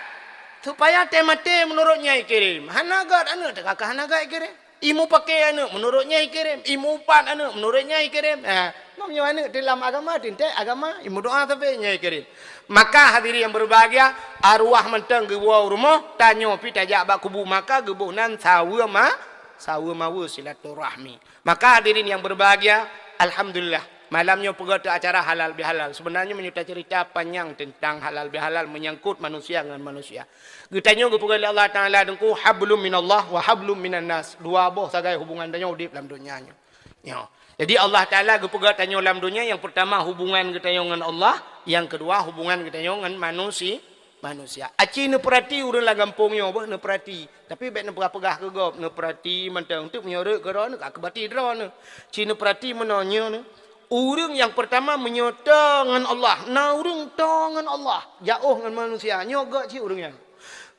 supaya tée maté meunurot nyan ikirém. Hana gét aneuk teuka ka hana gét ikirém. Imeupaké aneuk meunurot nyan ikirém, imeuupat aneuk meunurot nyan ikirém. Ha, meunyoe aneuk teuh lam agama, teuntée agama, imeudoa sabe nyan ikirém. Maka hadirin yang berbahagia, arwah mantong geuwoe u rumoh, tanyoe pih tajak bak kubu, maka geuboh nan saweue ma-, saweue maweue silaturahmi. Maka hadirin yang berbahagia, alhamdulillah, malam nyoe peugah teuh acara halal bihalal. Sebenarnya meunyoe tacerita panyang tentang halal bihalal menyangkut manusia ngon manusia. Geutanyoe geupeugah lé Allah Taala teungku, "Hablum minallah wa hablum minan nas." Dua boh sagai hubungan tanyoe udeb lam donya nyoe. Nyoe. Jadi Allah Taala geupeugah tanyoe lam donya, yang pertama hubungan geutanyoe ngon Allah, yang kedua hubungan geutanyoe ngon manusi-, manusia. Aci neupeurati ureueng lam gampông nyoe boh neupeurati. Tapi bèk neupeugah-peugah keu gob, neupeurati mantong teuk meunyoe rhot keu droeneuh ka keubati droeneuh. Ci neupeurati meunoe nyoe nyoe. Ureueng nyang peurtama meunyoe toe ngon Allah, na ureueng toe ngon Allah, jaoh ngon manusia, nyoe gét cit ureueng nyan.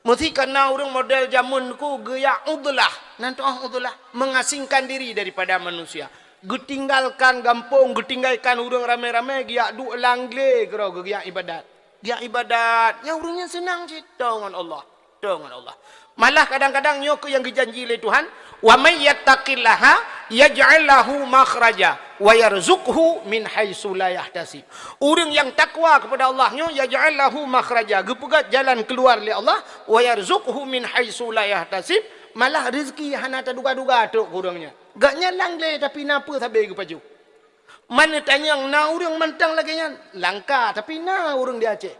Meusi ka na ureueng model jameun ku geujak udlah, nan teuh udlah, mengasingkan diri daripada manusia. Geutinggalkan gampông, geutinggalkan ureueng ramé-ramé, geujak duek lam glé keudroe geujak ibadat. Geujak ibadat, nyang ureueng nyan seunang cit, toe ngon Allah. Toe ngon Allah. Malah kadang-kadang nyoe keuh nyang geujanji lé Tuhan, "Wa may yattaqillaha yaj'al lahu makhraja wa yarzuqhu min haitsu la yahtasib." Ureueng nyang takwa kepada Allah nyoe, "Yaj'al lahu makhraja," geupeugét jalan keuluar lé Allah, "wa yarzuqhu min haitsu la yahtasib," malah rezeki hana taduga-duga trok keu ureueng nyan. Gobnyan lam glé tapi na peue sabe geupajoh. Man neutanyong na ureueng mantong lagée nyan? Langka, tapi na ureueng di Aceh.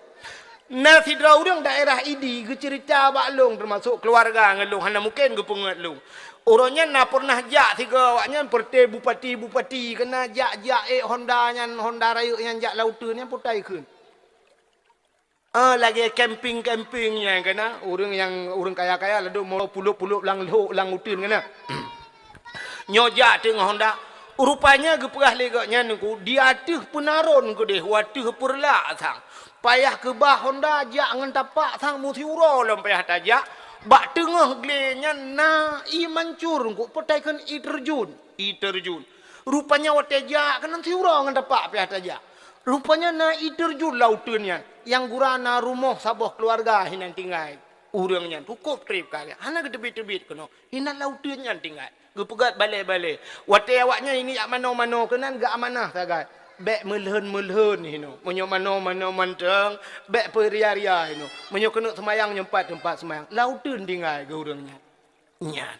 Na sidroe ureueng daerah Idi geuceurita bak lôn, teumasok keuluwarga ngon lôn, hana mungken geupeungeut lôn. Uroe nyan na peureunah jak sigoe awaknyan peureuté bupati-bupati, keunan jak-jak ék honda nyan, honda rayeuk nyan jak lam uteuen nyan, peue ta ikheun. Ah, lagée camping-camping nyan keunan, ureueng nyang, ureueng kaya-kaya ladôm mo pulop-pulop lam lhok lam uteuen keunan. Nyoe jak teungoh honda, rupanya geupeugah lé gobnyan nyan ku, di ateueh peunaron keudeh, u ateueh peureulak sang. Payah keubah honda jak ngon tapak sang meusiuroe lom payah tajak, bak teungoh glé nyan na ié mancur, Teungku, peue ta kheun ié teurjun, ié teurjun. Rupanya watée jak keunan siuroe ngon tapak payah tajak. Rupanya na ié teurjun lam uteuen nyan, nyang gura na rumoh saboh keuluwarga hinan tinggai. Ureuëng nyan cukôp treb ka, hana geuteubiet-teubiet keunoe, hinan lam uteuen nyan tinggai. Geupeugét balée-balée. Watée awaknyan ini jak manoe-manoe keunan geuamanah sagai. Bék meulhon-meulhon hinoe. Meunyoe manoe-manoe mantong, bék peuria-ria hinoe. Meunyoe keuneuk seumayang nyoe pat teumpat seumayang. Lam uteuen tinggai geu ureuëng nyan. Nyan.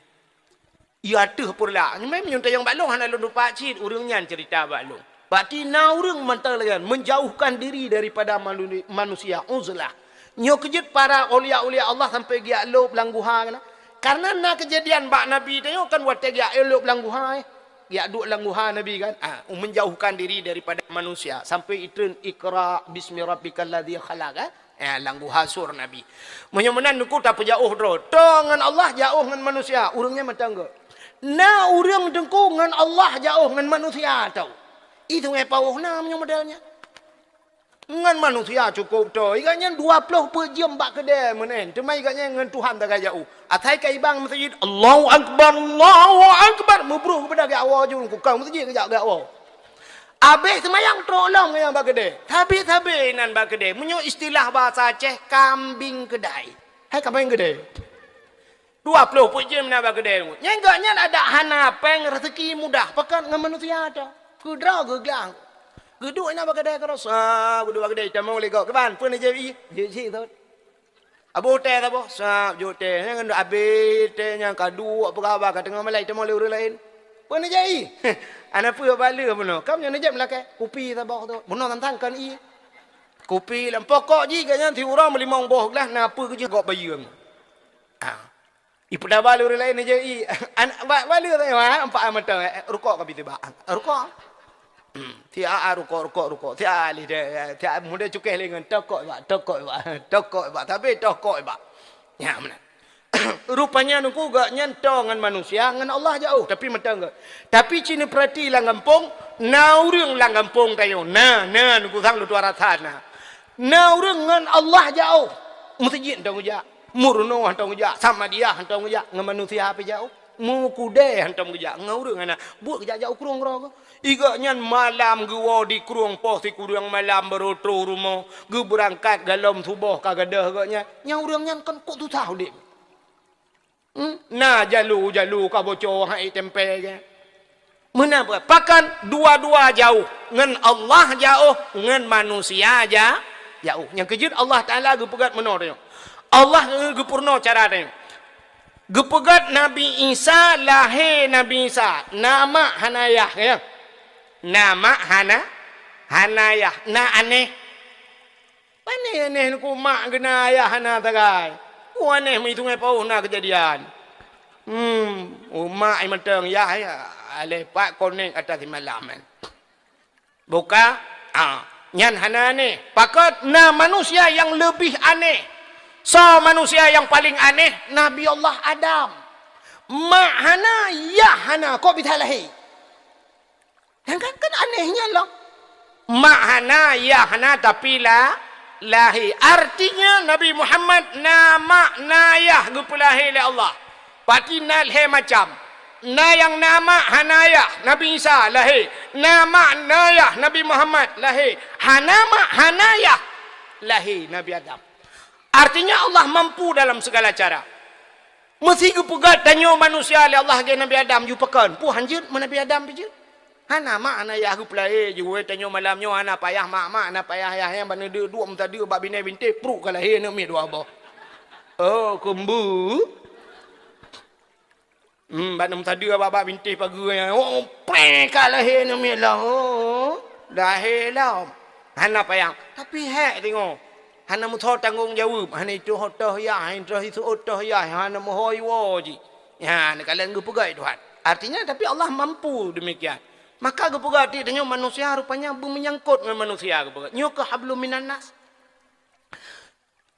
Ia teuh peureulak. Nyoe meunyoe tayong bak lôn hana lôn tupat cit ureuëng nyan ceurita bak lôn. Berarti na ureuëng mantong lagée nyan, menjauhkan diri daripada manu-, manusia, uzlah. Nyoe keujeuet para aulia-aulia Allah sampai geujak lôb lam guha keunan. Karena na keujadian bak Nabi tanyoe kan watée geujak lôb lam guha, eh. Geujak duek lam guha Nabi kan. Ah, menjauhkan diri daripada manusia. Sampai itreun, "Iqra bismi rabbikal ladzi khalaq," eh. Eh, lam guha Sur Nabi. Meunyoe meunan Teungku tapeujaôh droe. Toe ngon Allah jaôh ngon manusia. Ureuëng nyan mantong gét. Na ureuëng Teungku ngon Allah jaôh ngon manusia toe. Ié Sungai Pauh na meunyoe model nyan. Ngon manusia cukôp toe. Ié gobnyan dua ploh peuet jeuem bak keudée meunan. Teuma ié gobnyan ngon Tuhan sagai jaôh. Asai ka i bang meuseujid, "Allahu Akbar, Allahu Akbar." Meubroh keupada geujak woe ju, kukang meuseujid geujak, geujak woe. Abéh seumayang trok lom ngon nyang bak keudée. Sabe-sabe inan bak keudée. Meunyoe istilah bahasa Aceh, kambing keudai. Hai kambing keudai. Dua ploh peuet jeuem na bak keudée. Nyan gobnyan adak hana péng, rezeki mudah. Pakon ngon manusia tu. Keudroe geuglang. Geuduek inan bak keudée keudroe. Sa, geuduek bak keudée. Tamong lé gob. Kiban, peue neujép ié? Jép cit thot. Abéh teh saboh, sab jok teh. Nyan keuneuk abéh teh nyan ka duek peugah haba ka teungoh malai teuma lé ureuëng laén. Peue neujép ié? Hana peue bak lé bunoe. Kam nyan neujép lakée. Kupi saboh tu. Bunoe tantang kon ié. Kupi lam pokok jih gobnyan siuroe meulimong boh glah na peue keujeuh gob bayeue. Ah. Ipeudaba lé ureuëng laén neujép ié. An-, ba-, bak lé teuh, ha, empat mata, eh, rukok ka bit bak. Rukok. Hmm, tiap rukok, rukok, rukok. Tiap lé deh, tiap muda cukéh lé ngon tokok bak, tokok bak, tokok bak. Tapi tokok bak. Ya, meunan. Rupanya Teungku gobnyan toe ngon manusia, ngon Allah jaôh, tapi mantong gét. Tapi ci neupeurati lam gampông, na ureuëng lam gampông tanyoe. Na, na, Teungku sang lôn tuan rasa na. Na ureuëng ngon Allah jaôh. Meuseujid hana geujak, meurunoe hana geujak, samadiyah hana geujak, ngon manusia pih jaôh. Meukudée hana geujak, ngon ureuëng hana. Buet geujak jak u krueng droe geuh. Ié gobnyan malam geuwoe di krueng poh sikureueng malam baroe troh rumoh, geubeurangkat golom suboh ka gadôh gobnyan. Nyang ureuëng nyan kon kok susah udeb. Hmm? Na jalu-jalu ka boco hai tempe je. Meunan peue? Pakon dua-dua jaôh, ngon Allah jaôh, ngon manusia ja-, jaôh. Nyang keujeuet Allah Taala geupeugét meunoe tanyoe. Allah geupurunoe cara tanyoe. Geupeugét Nabi Isa, lahé Nabi Isa, na mak hana yah, ya. Na mak hana, hana yah, na anéh. Pane anéh Teungku, mak geuna ayah hana sagai. Ku anéh meuitung ai paoh na keujadian. Hmm, umak i mantong yah, ya, aleh pat konek atas simalam, kan. Buka, ah, nyan hana anéh. Pakon na manusia nyang leubeh anéh. Soe manusia nyang paleng anéh? Nabi Allah Adam. Mak hana, yah hana, kok bisa lahé? Nyan kan, kan anéh nyan lom. Mak hana, yah hana, tapi la-, lahé. Artinya, Nabi Muhammad na mak, na yah geupeulahé lé Allah. Berarti na lhée macam. Na nyang na mak, hana yah, Nabi Isa lahé. Na mak, na yah, Nabi Muhammad lahé. Hana mak, hana yah, lahé Nabi Adam. Artinya, Allah mampu dalam segala cara. Meusé geupeugét tanyoe manusia lé Allah lagée Nabi Adam, yue pakon? Peue hanjeuet meu Nabi Adam pih jeuet? Hana mak, hana yah geupeulahé, jeuet tanyoe malam nyoe hana payah mak, mak hana payah yah, nyang bak neudeuk duek meusadeue bak binéh bintéh, pruet ka lahé aneuk miet dua boh. Oh, keumbu. Hmm, bak neusadeue bak, bak bintéh pageue nyan. Oh, preh ka lahé aneuk miet lom. Oh, lahé lom. Hana payah. Tapi hék teungoh. Hana meusoe tanggong jaweueb, hana itoh-toh yah, hana itoh isuôt toh yah, hana meuhôi woe jih. Nyan, neukalon geupeugét Tuhan. Artinya, tapi Allah mampu demikian. Maka geupeugét tanyoe manusia rupanya beumeunyangkot ngon manusia geupeugét. Nyoe keuh hablum minan nas.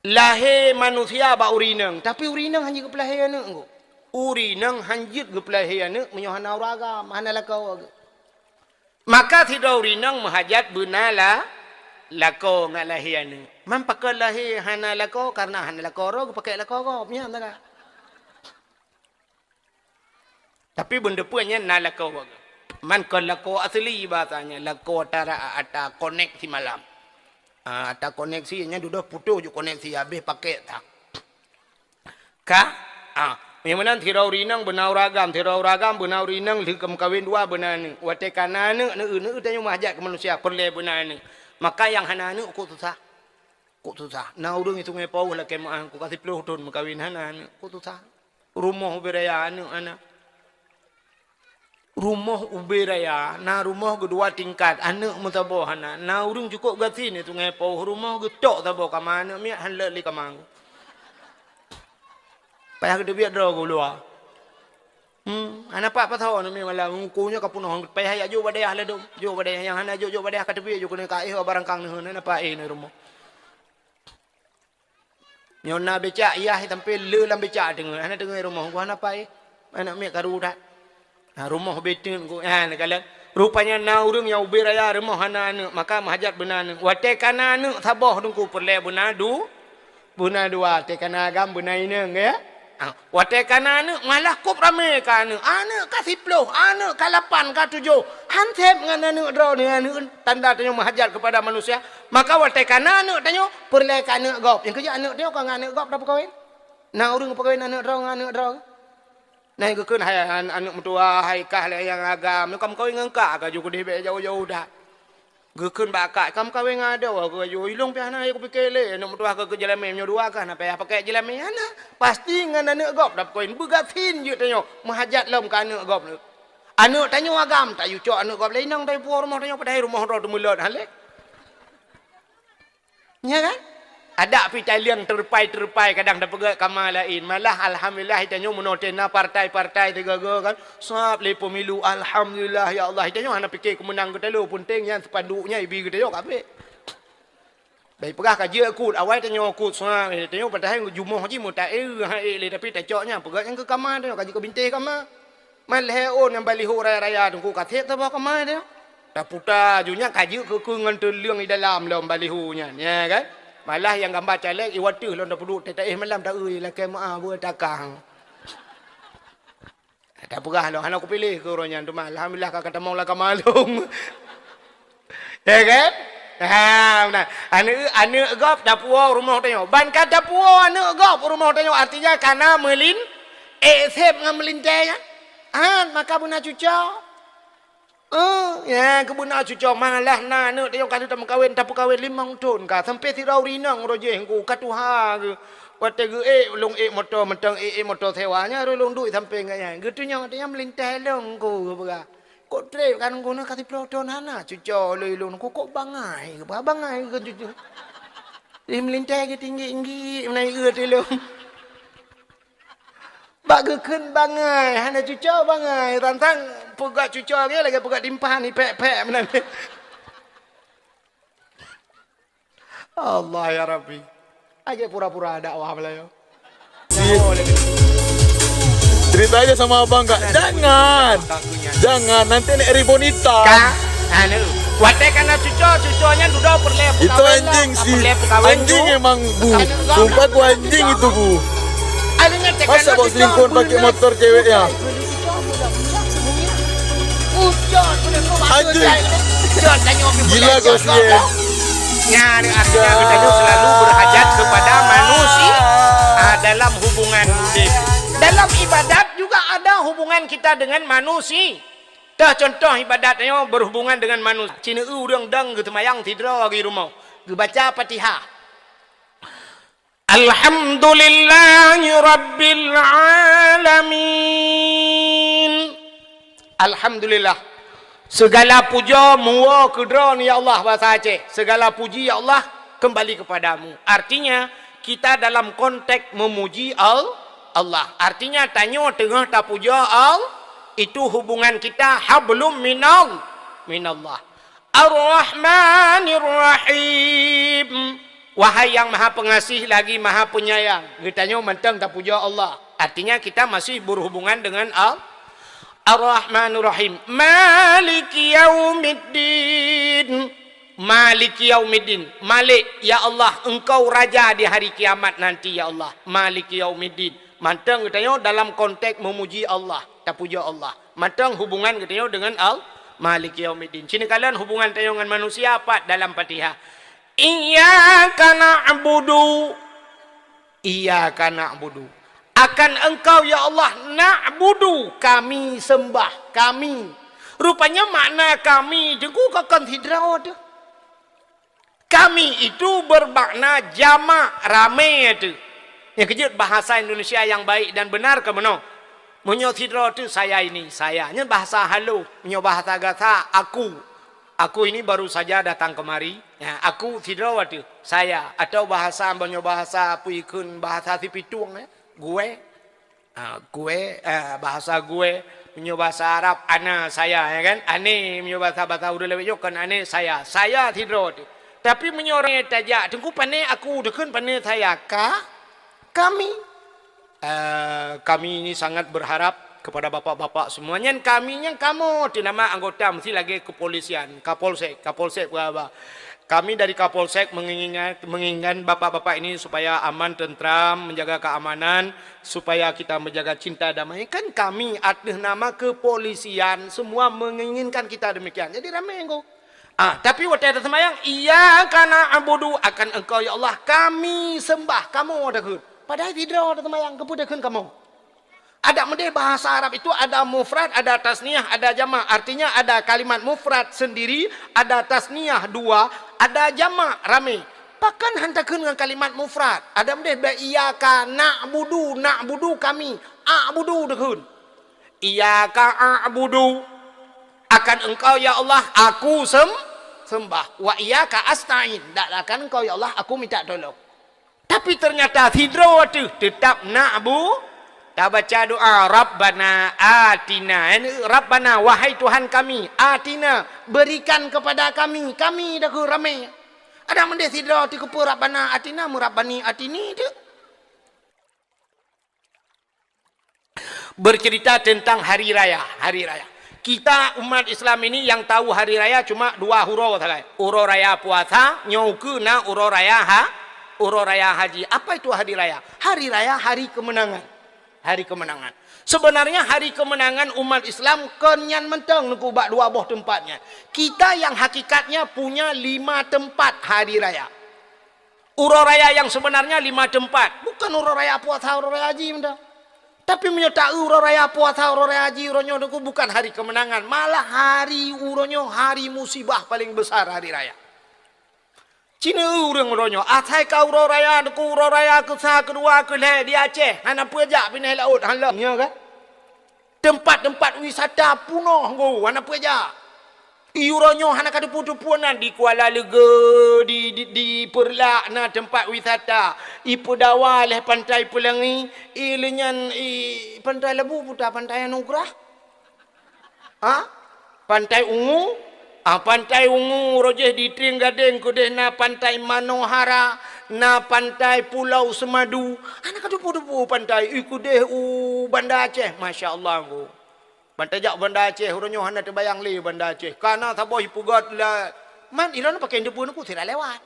Lahé manusia bak ureueng inong, tapi ureueng inong hana jeuet geupeulahé aneuk. Ureueng inong hana jeuet geupeulahé aneuk meunyoe hana ureueng agam, hana lakoe. Maka sidroe ureueng inong meuhajat beuna la-, Lakoe ngat lahé aneuk. Man pakon lahé hana lakoe, kareuna hana lakoe droe geupakék lakoe gob, nyan teuka. Tapi beuneupeue nyan na lakoe gob. Man kon lakoe asli bahasanya, lakoe tara ata koneksi malam. Ah, ata koneksi nyan dudoe putôh ju koneksi habéh pakék tak. Ka? Ah, nyang meunan sidroe ureueng inong beuna ureueng agam, sidroe ureueng agam beuna ureueng inong lheueh ka meukawen dua beuna aneuk. Watée ka na aneuk, neueu-neueu tanyoe meuhajat keu manusia peureulée beuna aneuk. Maka nyang hana aneuk kok susah. Kok susah. Na ureueng di Sungai Pauh lakée meu'ah, kok ka siplôh thon meukawen hana aneuk. Kok susah. Rumoh ubé raya aneuk hana. Rumoh ubé raya, na rumoh geudua tingkat, aneuk meusaboh hana. Na ureueng cukôp gasien di Sungai Pauh, rumoh geutok saboh kama, aneuk miet han lé kama. Payah geuteubiet droe geuh luwa. Hmm, hana pat pasoe aneuk miet malam, muku nyoe ka peunoh, payah jak jok bak dayah ladôm. Jok bak dayah nyang hana jok, jok bak dayah ka teubiet jok keuneuk ka éh barangkang neuheun, hana pat éh na rumoh. Nyoe na becak, yah sampé le lam becak teungoh, hana teungoh rumoh, geuh hana pai. Aneuk miet karu that. Ha, rumoh beuteueng ku, ha, neukalon. Rupanya na ureueng nyang ubé raya rumoh hana aneuk, maka meuhajat beuna aneuk. Watée ka na aneuk saboh teungku peureulée beuna du, beuna dua, watée ka na agam beuna inong, ya. Ah, watée ka na aneuk, malah kôb ramé ka aneuk. Aneuk ka siplôh, aneuk ka lapan, ka tujoh. Han sép ngon aneuk droe nyoe, aneuk tanda tanyoe meuhajat keupada manusia. Maka watée ka na aneuk tanyoe, peureulée keu aneuk gob. Nyang keujeuet aneuk tanyoe ka ngon aneuk gob tapeukawen. Na ureueng peukawen aneuk droe ngon aneuk droe. Na geukheun hai an-, aneuk meutuah, hai kah lé nyang agam. Nyoe ka meukawen ngon kah, ka ju keudeh bék jauh-jauh that. Geukheun bak kak, "Kam kawen ngon adoe," keu laju, "Ilong pih hana, ayo kupike lé, aneuk meutuah keu, keu jeulamé, meunyoe dua kah na payah pakai jeulamé." Hana, pasti ngon aneuk gob dap koin, beugasien jeuet tanyoe, meuhajat lom keu aneuk gob. Aneuk tanyoe agam, tayue cok aneuk gob lé inong, tayue puwoe rumoh tanyoe, padahai rumoh droe teumeulot, hana lé. Nya kan? Adak pih taliang teurupai-teurupai kadang tapeugah kama laén. Malah alhamdulillah tanyoe meunoe tena partai-partai tiga-tiga kan. Sab lé pemilu, alhamdulillah ya Allah. Tanyoe hana pike keumeunang geutanyoe, peunteng nyan spanduk nyan ibi geutanyoe kabeh. Bai peugah ka jeuet kut, awai tanyoe kut sab, tanyoe padahai jumoh jih meuta-, eh, ha, eh, lé tapi tacok nyan peugah nyang keu kama tanyoe ka jeuet keu bintéh kama. Man lhée ôn nyang baliho raya-raya teungku ka sép saboh kama tanyoe. Taputa ju nyan ka jeuet keu, keu ngon teuleueng di dalam lom baliho nyan, ya kan? Malah nyang gamba caleg iwateuh lom tapeuduek teuh taéh malam taeu lakée meu'ah beue takang. Tapeugah lom hana kupiléh keu uroe nyan teuma alhamdulillah ka, ka tamong lam kama lôn. Ya kan? Ha, meunan. Aneuk, aneuk gob tapuwoe rumoh tanyoe. Ban ka tapuwoe aneuk gob rumoh tanyoe artinya ka na meulin, eh, sép ngon meulintée nyan. Han, maka beuna cucoe. Eh, ya, keubeuna cucoe malah na aneuk tanyoe ka lheueh tameukawen, tapeukawen limong thon ka, sampai sidroe ureueng inong uroe jéh ngku ka tuha geuh. Watée geuék, lôn ék moto mantong, ék, ék moto sewa, nyan lôn duek sampai ngon nyan. Geutunyok tanyoe meulintah lôn ngku geupeugah. Kok trép kan ngku nyoe ka siplôh thon hana cucoe lôn, lôn ngku kok bangai, geupeugah bangai keu cucoe. Ih, meulintah geutinggi-tinggi, meunan ié lôn. Bak geukheun bangai, hana cucoe bangai. Tantang peugah cucoe lagée, lagée peugah timphan, ipék-pék meunan. Allah ya Rabbi. Aja pura-pura dakwah Melayu. Cerita aja sama abang, Kak. Jangan. Jangan, nanti nek ribon hitam. Ka, anu. Watée kana cucoe, cucoe nyan dudoe peureulée peukawen lah. Itu anjing sih. Peureulée peukawen. Anjing tu. Emang, Bu. Sumpah ku anjing itu, Bu. Masa bawa selingkuhan pakai motor ceweknya? Anjing. Gila kau sih, ya. Nyan artinya kita nyoe selalu berhajat kepada manusia, ah, dalam hubungan. Dalam ibadat juga ada hubungan kita dengan manusia. Tah contoh ibadat nyoe berhubungan dengan manusia. Cina ureuëng dang geuteumayang sidroe di rumoh. Geubaca Fatihah. Alhamdulillahi rabbil alamin. Alhamdulillah. Segala puja muwoe keu Droeneuh ya Allah, bahasa Aceh. Segala puji ya Allah kembali kepadamu. Artinya, kita dalam konteks memuji Al-, Allah. Artinya, tanyoe teungoh tapuja Al-, itu hubungan kita hablum minal-, minallah. Ar-Rahmanir Rahim. Wahai yang Maha Pengasih lagi Maha Penyayang. Geutanyoe mantong tapuja Allah. Artinya kita masih berhubungan dengan Al-, Ar-Rahmanir Rahim. Maliki yaumiddin. Maliki yaumiddin. Malik, ya Allah, Engkau Raja di hari kiamat nanti, ya Allah. Maliki yaumiddin. Mantong geutanyoe dalam konteks memuji Allah, tapujoe Allah. Mantong hubungan geutanyoe deungon Al-, Maliki yaumiddin. Cit neukalon hubungan tanyoe ngon manusia pat dalam Fatihah. Iyyaka na'budu. Iyyaka na'budu. Akan Engkau, ya Allah, na'budu, kami sembah, kami. Rupanya makna kami teungku kon sidroe teuh. Kami itu bermakna jamak, ramé teuh. Nyang keujeuet bahasa Indonesia yang baik dan benar keunoe. Meunyoe sidroe teuh saya ini, saya. Nyan bahasa halus. Meunyoe bahasa gasa, aku. Aku ini baru saja datang kemari. Ya, aku sidroe teuh, saya. Atau bahasa, meunyoe bahasa peue ikheun, bahasa Sipitueng, eh, gue. Ah, gue, ah, bahasa gue. Meunyoe bahasa Arab, ana, saya, ya kan? Ane, meunyoe bahasa, bahasa ureueng lawét nyoe kon ane, saya. Saya sidroe teuh. Tapi meunyoe ureueng tajak, teungku pane aku, teukheun pane saya. Ka, kami. Eh, kami ini sangat berharap kepada bapak-bapak semua. Nyan kami, nyan kamoe, teuh nama anggota mesti lagée kepolisian, Kapolsek, Kapolsek peue haba. Kami dari Kapolsek menginginkan, menginginkan bapak-bapak ini supaya aman, tentram, menjaga keamanan, supaya kita menjaga cinta damai. Kan kami atas nama kepolisian semua menginginkan kita demikian. Jadi ramé, Ngku. Ah, tapi watée taseumayang, "Iyyaka na'budu," akan Engkau, ya Allah, kami sembah, kamoe takheun. Padahai sidroe taseumayang, keupeue takheun kamoe? Adak meudeh bahasa Arab itu ada mufrad, ada tasniah, ada jamak. Artinya ada kalimat mufrad sendiri, ada tasniah dua, ada jamak ramé. Pakon han takheun ngon kalimat mufrad? Adak meudeh bak iyyaka na'budu, na'budu kami, a'budu takheun. Iyyaka a'budu. Akan Engkau, ya Allah, aku sem-, sembah. Wa iyyaka asta'in. Dan akan Engkau, ya Allah, aku minta tolong. Tapi ternyata sidroe teuh teutap na'bu-, tabaca doa, "Rabbana atina." Yani, "Rabbana, wahai Tuhan kami, atina, berikan kepada kami." Kami dah ke ramé. Adak meudeh sidroe teuh keupeue, "Rabbana atina," meu, "Rabbani atini" teuh. Bercerita tentang hari raya, hari raya. Kita umat Islam ini yang tahu hari raya cuma dua uroe sagai. Uroe raya puasa, nyoe ukeue na uroe raya ha-, uroe raya haji. Apa itu hari raya? Hari raya hari kemenangan. Hari kemenangan. Sebenarnya hari kemenangan umat Islam kon nyan mantong, Teungku, bak dua boh teumpat nyan. Kita yang hakikatnya punya lima tempat hari raya. Uroe raya yang sebenarnya lima tempat. Bukan uroe raya puasa, uroe raya haji mantong. Tapi meunyoe ta-eu uroe raya puasa, uroe raya haji, uroe nyoe Teungku bukan hari kemenangan, malah hari uroe nyoe hari musibah paling besar hari raya. Cina ureuëng uroe nyoe, asai ka uroe raya Teungku, uroe raya keusa, keudua, keulhée di Aceh, hana peue jak pinéh laôt, hana lom, nyo kan? Teumpat-teumpat wisata punoh Teungku, hana peue jak. I uroe nyoe hana ka teupeue-teupeue nan di Kuala Leuge, di, di, di Peureulak na teumpat wisata. I Peudawa lheueh Pantai Peulangi, i leunyan i Pantai Labu puta Pantai Anugerah. Ha? Pantai Ungu? Ah, Pantai Ungu, uroe jih di Trieng Gadeng keudeh na Pantai Manohara, na Pantai Pulau Semadu. Hana ka teupeue-teupeue pantai, i keudeh u Banda Aceh, masya Allah Teungku. Ban tajak Banda Aceh, uroe nyoe hana teubayang lé Banda Aceh. Kana saboh ipeugét la, man ilôn pakai teupeue Teungku sira lewat.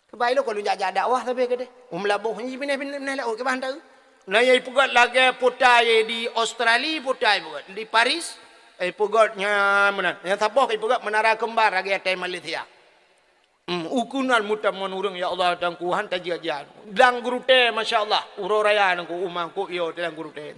Sabab ilôn ka lôn jak-jak dakwah sabe keudeh. U Meulaboh nyan pinah-pinah laôt kiban teu. Na nyang ipeugét lagée putai di Australia, putai ipeugét di Paris, ipeugét nyan meunan. Nyang saboh ipeugét Menara Kembar lagée atai Malaysia. Hmm, ukeunan meutamon ureuëng, ya Allah, Teungku, han tajak-jak. Lam Geurutée, masya Allah, uroe raya Teungku, uma Teungku yo lam Geurutée.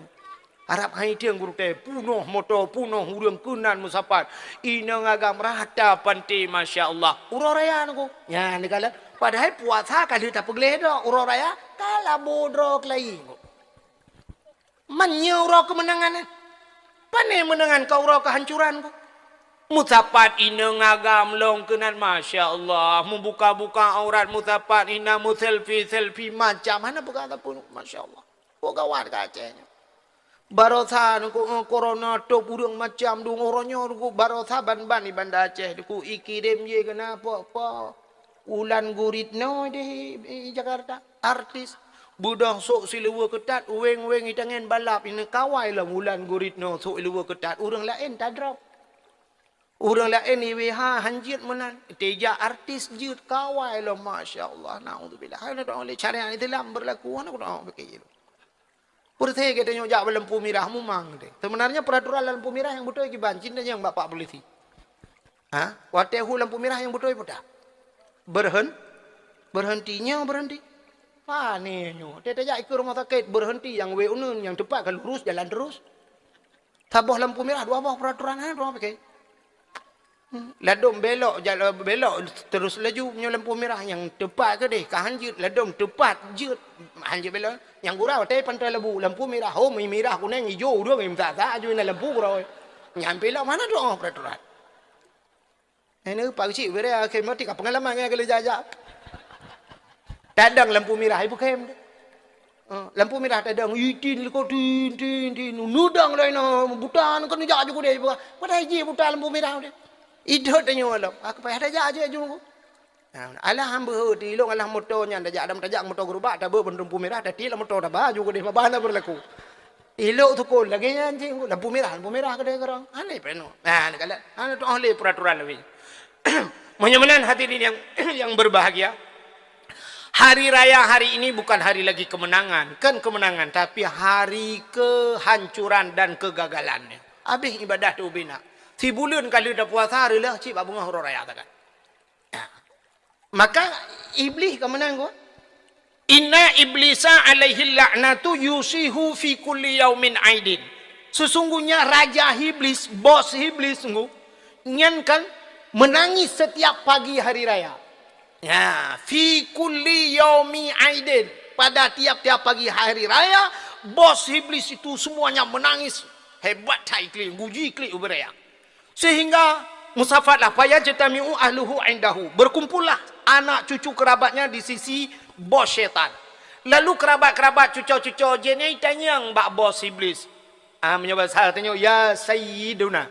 Arab hai tieng Geurutée, punoh moto, punoh ureuëng keunan meusapat. Inong agam rata panté, masya Allah. Uroe raya Teungku. Nyan, neukalon. Padahai puasa ka lheueh tapeugleh dah, uroe raya ka labo droe keulayi Teungku. Man nyoe uroe keumeunangan, eh. Pane meunangan ka uroe keuhancuran Teungku. Meusapat inong agam lom keunan, masya Allah. Meubuka-buka aurat meusapat, ina meuselfie-selfie macam. Hana peugah sapeue, masya Allah. Kok gawat ka Aceh nyoe. Barosa Teungku, eh, corona top ureuëng macam dong uroe nyoe Teungku, barosa ban-ban di Banda Aceh Teungku, ikirém jih keunan po-po. Wulan Guritno di, di Jakarta, artis. Beudôh sôk siluweue keutat, weng-weng itangen balap, ineuk kawai lom Wulan Guritno sôk siluweue keutat, ureuëng laén tadrop. Ureuëng laén iweh ha, han jeuet meunan. Teuja artis jeuet kawai lom, masya Allah, naudzubillah. Hana doa lé syariat Islam berlaku, hana doa pakai jeuet. Peureuté gata nyoe jak bak lampu mirah mumang deh. Sebenarnya peraturan lampu mirah nyang beutôi kiban, cit nyang bapak polisi. Ha? Watée hu lampu mirah nyang beutôi peue tah? Berhen-, berhenti, nyoe berhenti. Pane nyoe. Teuh tajak ikeue rumoh sakét, berhenti nyang wéh uneun, nyang teupat ka lurus jalan terus. Saboh lampu mirah, dua boh peraturan, ha, dua pakai. Hmm. Ladom belok, jal-, belok terus laju, nyoe lampu mirah nyang teupat keudeh, ka han jeuet, ladom teupat jeuet, han jeuet belok. Nyang gura watée pantai lebu, lampu mirah, ho, mirah, kunéng, ijo, ureuëng, meusa-sa, aju na lampu gura. Nyan pih lom hana doa peraturan. Ini Pak Cik bere akhé mati ka pengalaman nyan kali jajak. Tadang lampu mirah ibu kem. Ha, lampu mirah tadang, itin liko tin, tin, tin, nudang lain, ha, buta kan jak juga deh. Padahai ji buta lampu mirah deh. Idot tanyoe lom. Aku payah tajak aja aju. Nah, alah hamba heuti ilong alah moto nyan tajak adam tajak moto gerubak tabe bendung lampu mirah tati lah moto taba juga deh babah na berlaku. Ilok tukon lagée nyan cik, lampu mirah, lampu mirah keudeh keurang. Aneh peno. Nah, ni kala, hana tu ahli peraturan lebih. Meunyoe meunan hadirin yang, yang berbahagia, hari raya hari ini bukan hari lagi kemenangan, kan kemenangan, tapi hari kehancuran dan kegagalannya. Habis ibadah tu bina. Si buleuen ka lheueh tapuasa, reulah cit bak beungoh uroe raya takan. Maka Iblis ka meunan ko. Inna iblisa alaihi la'natu yusihu fi kulli yaumin aidin. Sesungguhnya raja Iblis, bos Iblis sungguh, nyan kan menangis setiap pagi hari raya. Ya, fi kulli yaumi aidin. Pada tiap-tiap pagi hari raya, bos Iblis itu semuanya menangis. Hebat hai klik, guji klik ubaya. Sehingga musafatlah, fayajtami'u ahluhu indahu. Berkumpullah anak cucu kerabatnya di sisi bos syaitan. Lalu kerabat-kerabat cuco-cuco jin nyan tanyong bak bos Iblis. Ah, meunyoe bahasa tanyoe, "Ya Sayyiduna,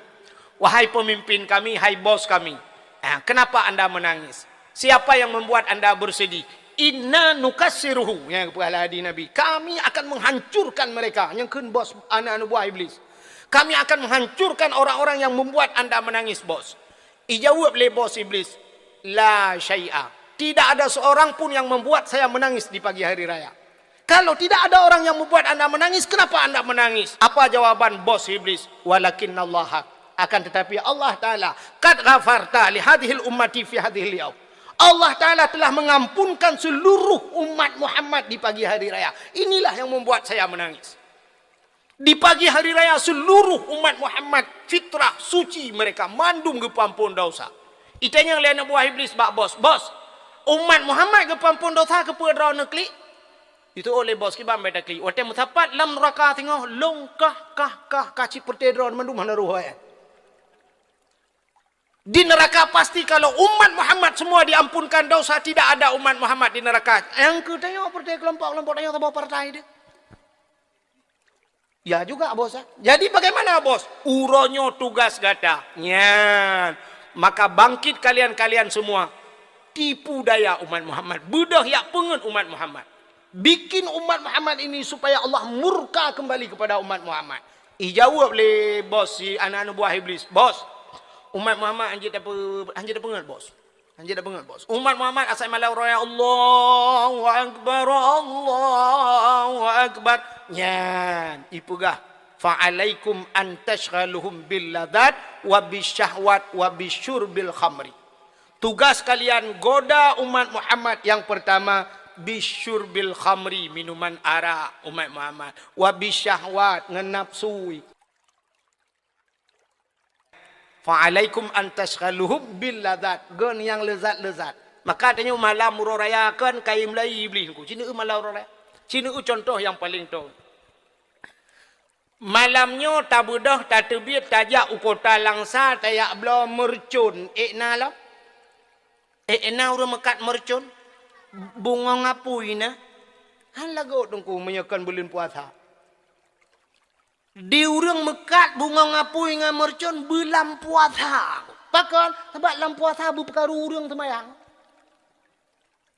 wahai pemimpin kami, hai bos kami. Ah, kenapa anda menangis? Siapa yang membuat anda bersedih?" "Inna nukassiruhu," nyang geupeugah lé hadis Nabi, "Kami akan menghancurkan mereka." Nyang kheun bos aneuk-aneuk buah Iblis. "Kami akan menghancurkan orang-orang yang membuat anda menangis, bos." Ijaweueb lé bos Iblis, "La syai'a. Tidak ada seorang pun yang membuat saya menangis di pagi hari raya. Kalau tidak ada orang yang membuat anda menangis, kenapa anda menangis?" Apa jawaban bos Iblis? "Walakinnallaha, akan tetapi Allah Ta'ala, qad ghafarta li hadhil ummati fi hadhil yaum. Allah Ta'ala telah mengampunkan seluruh umat Muhammad di pagi hari raya. Inilah yang membuat saya menangis." Di pagi hari raya seluruh umat Muhammad fitrah suci mereka mandum geupeuampon dosa. Itanyong lé aneuk buah Iblis bak bos, "Bos, umat Muhammad geupeuampon dosa keupeue droeneuh klik?" Itu oleh bos kiban beta klik. Watée meusapat lam nuraka singoh lông kah kah kah kah cit peureute droeneuh mandum hana roh hai. Di neraka pasti kalau umat Muhammad semua diampunkan dosa, tidak ada umat Muhammad di neraka. Nyang keu tanyoe partai kelompok-kelompok tanyoe saboh partai deh. Ya juga bos. Ah. Jadi bagaimana bos? Uroe nyoe tugas gata. Nyan. Maka bangkit kalian-kalian semua. Tipu daya umat Muhammad. Beudôh yak peungeut umat Muhammad. Bikin umat Muhammad ini supaya Allah murka kembali kepada umat Muhammad. Ijaweueb lé bos si aneuk-aneuk buah Iblis, "Bos, umat Muhammad hanjeuet tape-, hanjeuet tapeungeut, bos. Hanjeuet tapeungeut, bos. Umat Muhammad asai malam raya, Allahu Akbar, Allahu Akbar." Nyan, ipeugah, "Fa'alaikum an tasyghaluhum bil ladzat wa bisyahwat wa bisyurbil khamri." Tugas kalian goda umat Muhammad yang pertama bisyurbil khamri, minuman arak umat Muhammad, wa bisyahwat ngon nafsu. Fa'alaikum an tasyghaluhum bil ladzat, ngon nyang leuzat-leuzat. Maka tanyoe malam uroe raya kan kayém lai Iblis ku. Cina malam uroe raya. Cina contoh yang paling tong. Malam nyoe tabeudôh tateubiet tajak u kota Langsa tajak bloe meureucon. Ék na lom? Ék na ureuëng meukat meureucon? Bungong apui na? Han lagot teungku meunyoe kon buleuen puasa. Di ureuëng meukat bungong apui ngon meureucon beulam puasa. Pakon? Sabab lam puasa beupeukaru ureuëng seumayang.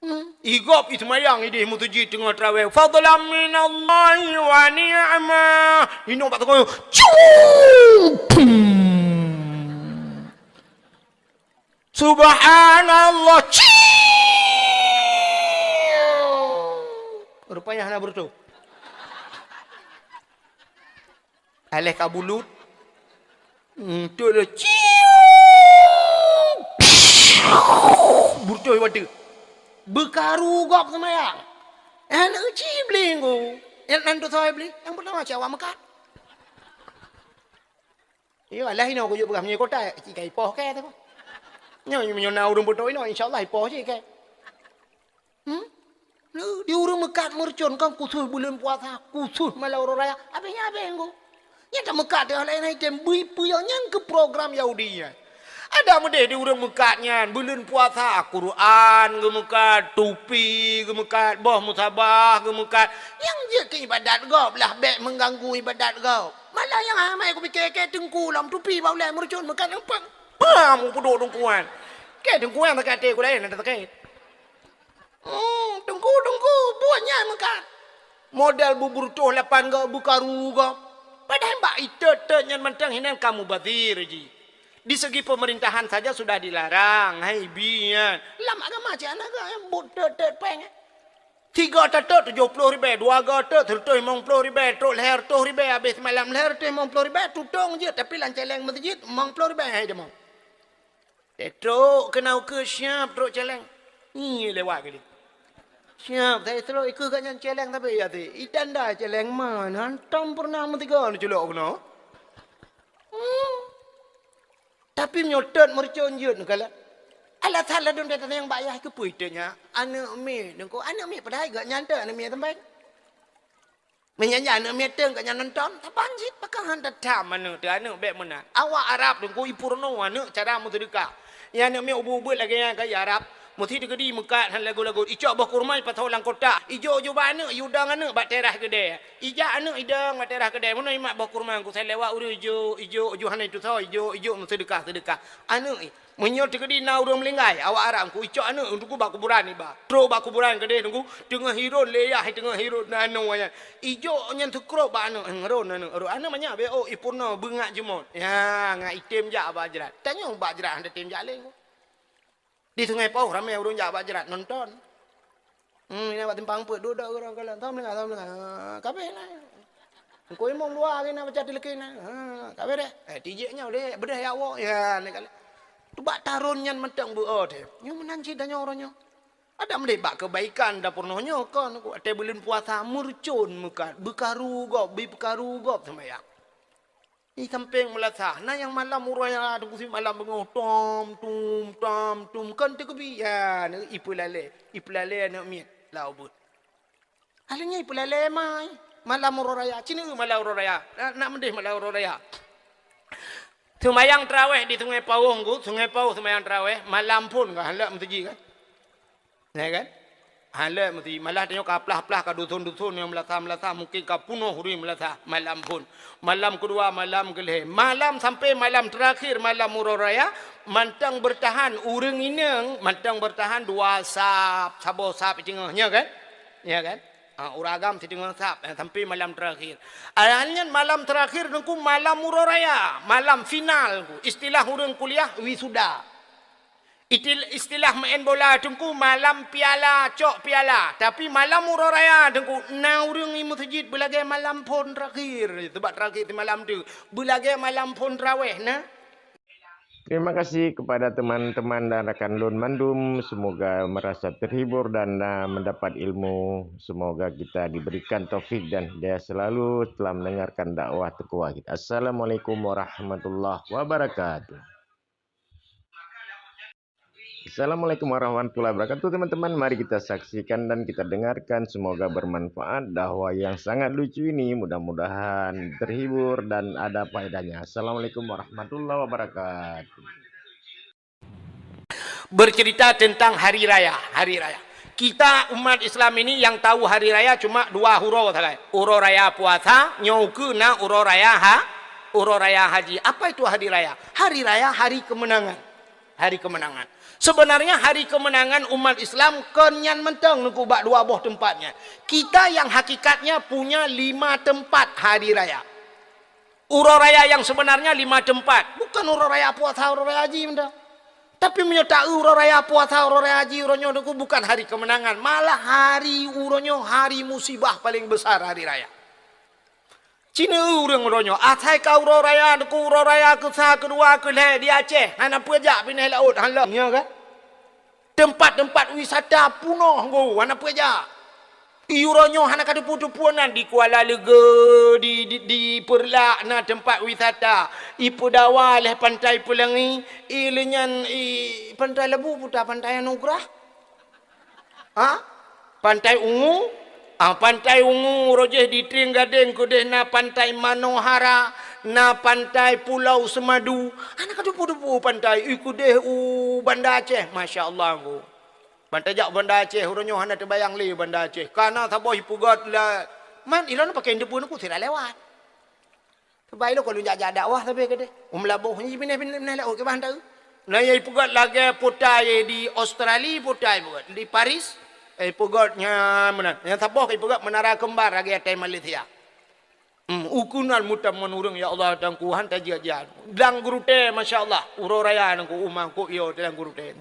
Hmm. Igop i seumayang idéh meuseujid teungoh traweh. Fadlan minallahi wa ni'mah. Inong bak teungoh. Cung! Pum! Subhanallah. Ciu. Rupanya hana beureutoh. Aléh ka bulut. Hmm, tu dia. Ciu. Beureutoh watèe. Beukaru gob seumayang. Eh, nak uji beli ngku. Yang nan tu saya beli. Yang pertama siapa makan? Iyo, alah inoe kujak peugah meunyoe kota, cit ka ipoh kèe teuh. Nyoe meunyoe na ureueng beutôi inoe, insya Allah ipoh cit kèe. Hmm? Di ureueng meukat meureucon kan khusus buleuen puasa, khusus malam uroe raya. Abéh nyan abéh ngku. Nyan tameukat teuh laén item bui peue nyang keu program Yahudi nyan. Ada meudeh di ureueng meukat nyan, buleuen puasa, Quran geumeukat, tupi geumeukat, boh musabah geumeukat. Nyang jeuet keu ibadat gob lah, bèk mengganggu ibadat gob. Malah nyang amai kupike kèe teungku lom tupi bak ulèe meureucon meukat nyang pang. Pam, kupeuduek teungku nyan. Kèe teungku nyan sakét até ku laén, ada sakét. Hmm, teungku, teungku, buet nyan meukat. Modal bubur toh lapan gob, beukaru gob. Padahai bak itot-tot nyan mantong hinan ka mubazir jih. Di segi pemerintahan saja sudah dilarang, hai bi nyan. Lam agama cit hana geuh, buet tot-tot péng. Tiga tatot tujoh ploh ribèe, dua go tot seratus limong ploh ribèe, trok lhèe reutôh ribèe, abéh seumalam lhèe reutôh limong ploh ribèe, tutong jeuet, tapi lam cèlèng meuseujid limong ploh ribèe hai deungoe. Trok keunoe keu siap trok cèlèng. Nyi lewat kali. Siap, saya trok ikeu gobnyan cèlèng tapi ya ti. Itanda cèlèng man, hantom pernah meusigoe neuculok keunoe. Hmm. Tapi meunyoe tot meureucon jeuet neukalon. Alasan ladôm that nyang bak yah keupeue teuk nyan? Aneuk miet, teungku, aneuk miet padahai gobnyan teuk aneuk miet sampéng. Meunyan aneuk miet teuk gobnyan nonton, saban cit pakon han tatham aneuk teuh, aneuk bèk meunan. Awak Arab teungku ipeurunoe aneuk cara meuseudeukah. Nyan aneuk miet ubeuet-ubeuet lagèe nyan ka i Arab. Meusi teukeudi meukat han lagot-lagot. Icok boh kurma ipasoe lam kotak. Ijok-jok bak aneuk, iudong aneuk bak teras keudè. Ijak aneuk idong bak teras keudè. Meunoe imat boh kurma ku sai lewat ureueng ijok, ijok, ijok hana itusoe, ijok, ijok meuseudeukah-seudeukah. Aneuk i, meunyoe teukeudi na ureueng meuninggai, awak Arab ku icok aneuk teungku bak kuburan iba. Trok bak kuburan keudeh teungku, teungoh hiron lé yah, teungoh hiron na aneuk nyan. Ijok nyan teukrop bak aneuk, eh, ron aneuk, ron aneuk manyak bèk oh ipeurunoe beungat jeumot. Ya, ngat item jak bak jrat. Tanyoe bak jrat han tatem jak lé. Di Sungai Pauh ramè ureueng jak bak jrat nonton. Hmm, inan bak simpang peuet, duek-duek ureueng kalon. Tom lengah, tom lengah. Ha, kabeh na. Engko imum dua hari na baca tileukin na. Ha, kabeh deh. Eh, tijek nyoe deh, beudeh ya awak. Ya, ni kali. Tu bak taron nyan mantong beu oh deh. Nyoe meunan cit tanyoe uroe nyoe. Ada meudeh bak keubaikan dapur noh nyoe kon. Watèe buleuen puasa meureucon meukat, beukaru gob, beukaru gob seumayang. Di sampéng meulasah, na nyang malam uroe raya teungku sit malam beungoh, tom, tum, tom, tum, kon teukeubit. Ya, na ipeulalè, ipeulalè aneuk miet lam ubeut. Akhirnya ipeulalè mai malam uroe raya, cit na malam uroe raya, na, na meudeh malam uroe raya. Seumayang taraweh di Sungai Pauh, Ngku, Sungai Pauh seumayang taraweh, malam phon ka han lheueh meuseujid kan. Ya kan? Hana meusti, malah tanyoe ka plah-plah ka dusun-dusun nyang meulasah-meulasah, mungken ka peunoh ureueng meulasah malam phon. Malam keudua, malam keulhèe, malam sampai malam terakhir, malam uroe raya, mantong beurtahan ureueng inong, mantong beurtahan dua saf, saboh saf teungoh, nya kan? Ya kan? Ha, ureueng agam siteungoh saf, eh, sampai malam terakhir. Akhirnya malam terakhir teungku malam uroe raya, malam final, istilah ureueng kuliah wisuda. Itil-, istilah meu'en bola teungku malam piala, cok piala. Tapi malam uroe raya teungku, na ureueng i meuseujid beulagèe malam phon terakhir. Sabab terakhir simalam tu, beulagèe malam phon taraweh na. Terima kasih kepada teman-teman dan rakan lôn mandum. Semoga merasa terhibur dan, ah, mendapat ilmu. Semoga kita diberikan taufik dan hidayah selalu setelah mendengarkan dakwah Teungku Wahid. Assalamualaikum warahmatullahi wabarakatuh. Assalamualaikum warahmatullahi wabarakatuh, teman-teman. Mari kita saksikan dan kita dengarkan. Semoga bermanfaat dakwah yang sangat lucu ini. Mudah-mudahan terhibur dan ada faedahnya. Assalamualaikum warahmatullahi wabarakatuh. Bercerita tentang hari raya, hari raya. Kita umat Islam ini yang tahu hari raya cuma dua uroe sagai. Uroe raya puasa, nyoe ukeue na uroe raya ha-, uroe raya haji. Apa itu hari raya? Hari raya hari kemenangan. Hari kemenangan. Sebenarnya hari kemenangan umat Islam kon nyan mantong teungku bak dua boh tempat nyan. Kita yang hakikatnya punya lima tempat hari raya. Uroe raya yang sebenarnya lima tempat. Bukan uroe raya puasa, uroe raya haji mantong. Tapi meunyoe ta-eu uroe raya puasa, uroe raya haji, uroe nyoe Teungku bukan hari kemenangan, malah hari uroe nyoe hari musibah paling besar hari raya. Cina ureuëng uroe nyoe, asai ka uroe raya Teungku, uroe raya keusa, keudua, keulhée di Aceh, hana peue jak binéh laôt, hana lom, ya kan? Teumpat-teumpat wisata punoh go, hana peue jak. Uroe nyoe hana ka teupeue-teupeue nan di Kuala Leuge, di, di, di Peureulak na teumpat wisata. Ipeudawa lé Pantai Peulangi, i lé nyan i Pantai Lebu puta Pantai Anugerah. Ha? Pantai Ungu? Ah, Pantai Ungu, rojih di Trienggadeng keudeh na Pantai Manohara, na Pantai Pulau Semadu. Hana ka teupeue-teupeue pantai, i keudeh u Banda Aceh, masya Allah go. Ban tajak Banda Aceh, uroe nyoe hana teubayang lé Banda Aceh. Kana saboh ipeugét la, man ilôn pakai indeupeue nuku sira lewat. Sabab ilôn ka lôn jak-jak dakwah sabe keudeh. U Meulaboh nyan binéh-binéh laôt kiban teu. Na nyang ipeugét lagée putai di Australia, putai ipeugét di Paris. Eh, ipeugét nyan meunan. Nyang saboh ipeugét Menara Kembar lagée atai Malaysia. Hmm, u keunan meutamon ureuëng, ya Allah, Teungku, han tajak-jak. Dang gurutée, masya Allah, uroe raya nangku uma kok yo dang gurutée.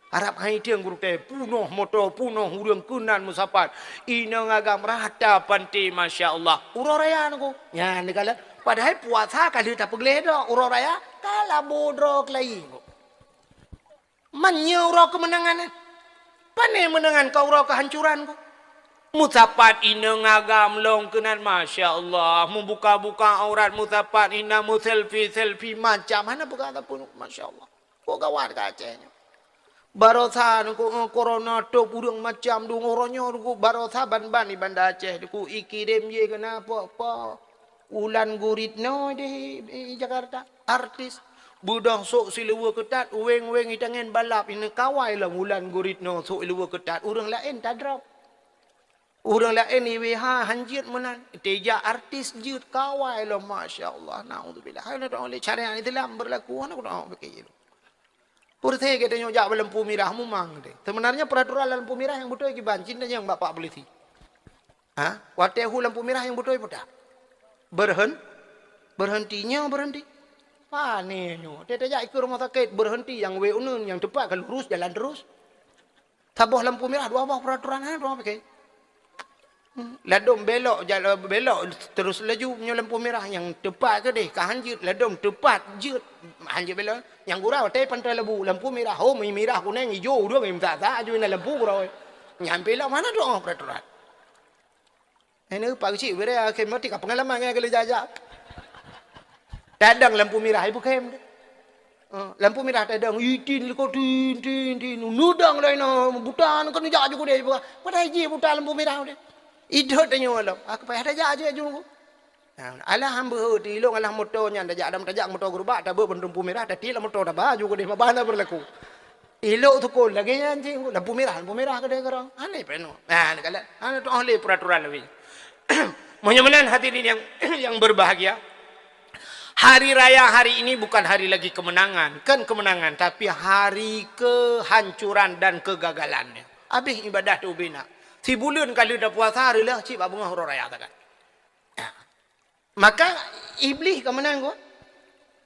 Arab hai tieng gurutée, punoh moto, punoh ureuëng keunan meusapat. Inong agam rata panti, masya Allah. Uroe raya nangku. Nyan dikala, padahai puasa ka lheueh tapeugleh dok, uroe raya ka labo droe keulayi nangku. Man nyoe uroe keumeunangan nyan. Pane meunangan ka uroe keuhancuran ku. Meusapat inong agam lom keunan, masya Allah, meubuka-buka aurat, meusapat ina, meuselfie-selfie macam, hana peugah sapeue, masya Allah. Kok gawat ka Aceh nyoe. Barosa nyoe kok, eh, corona top ureuëng macam dong uroe nyoe kok barosa ban-ban di Banda Aceh kok ikirém je keunan po-po. Wulan Guritno deh i, i Jakarta, artis. Beudôh sôk siluweue keutat, weng-weng itangen balap, ineuk kawai lom Wulan Guritno sôk siluweue keutat, ureuëng laén tadrop. Ureuëng laén iweh ha, han jeuet meunan. Teuja artis jeuet kawai lom, masya Allah, naudzubillah. Hai na doa lé syariat Islam berlaku, hana doa pakai je. Peureusé geutanyoe jak bak lampu mirah mumang teuh. Sebenarnya peraturan lampu mirah nyang beutôi kiban, cit nyang bak pak polisi. Ha? Watée hu lampu mirah nyang beutôi peue that? Berhen-, berhenti nyoe berhenti. Pane nyoe. Teuh tajak ikeue rumoh sakét, berhenti nyang wée uneun, nyang teupat ka lurus jalan terus. Saboh lampu mirah dua boh peraturan, ha, dua boh pakai. Hmm. Ladom belok, jala-, belok terus laju meunyoe lampu mirah, nyang teupat keudeh ka han jeuet, ladom teupat jeuet, han jeuet belok. Nyang gura watée Pantai Lebu, lampu mirah, ho, mi-, mirah, kuneng, ijo, ureuëng, mi-, meusa-sa aju na lampu gura. Nyan belok mana doa peraturan. Ini Pak Keuchik bere akhé mati ka pengalaman ngai kali jajak. Tadang lampu mirah ibu kem. Eh, lampu mirah tadang, itin liko tin, tin, tin. Nudang lain, ah, buta, kan jak aju kudeh. Padahai ji buta lampu mirah deh. Idot tanyoe lom. Aku payah tajak aja aju. Nah, alah hamba, tilong alah moto nyan, tajak adam tajak moto gerubak, tabe bendung pu mirah, tati lah moto taba aju kudeh, mabana berlaku. Ilok tukul lagée nyan cit, lampu mirah, lampu mirah keudeh keurang. Aneh peno. Nah, ni kala, hana tu'oh lé peraturan lagi. Meunyoe meunan hadirin yang, yang berbahagia, hari raya hari ini bukan hari lagi kemenangan, kan kemenangan, tapi hari kehancuran dan kegagalannya. Habis ibadah tu bina. Sibuleuen ka lheueh tapuasa, reulah cit bak beungoh uroe raya takat. Maka Iblih ka meunan ko.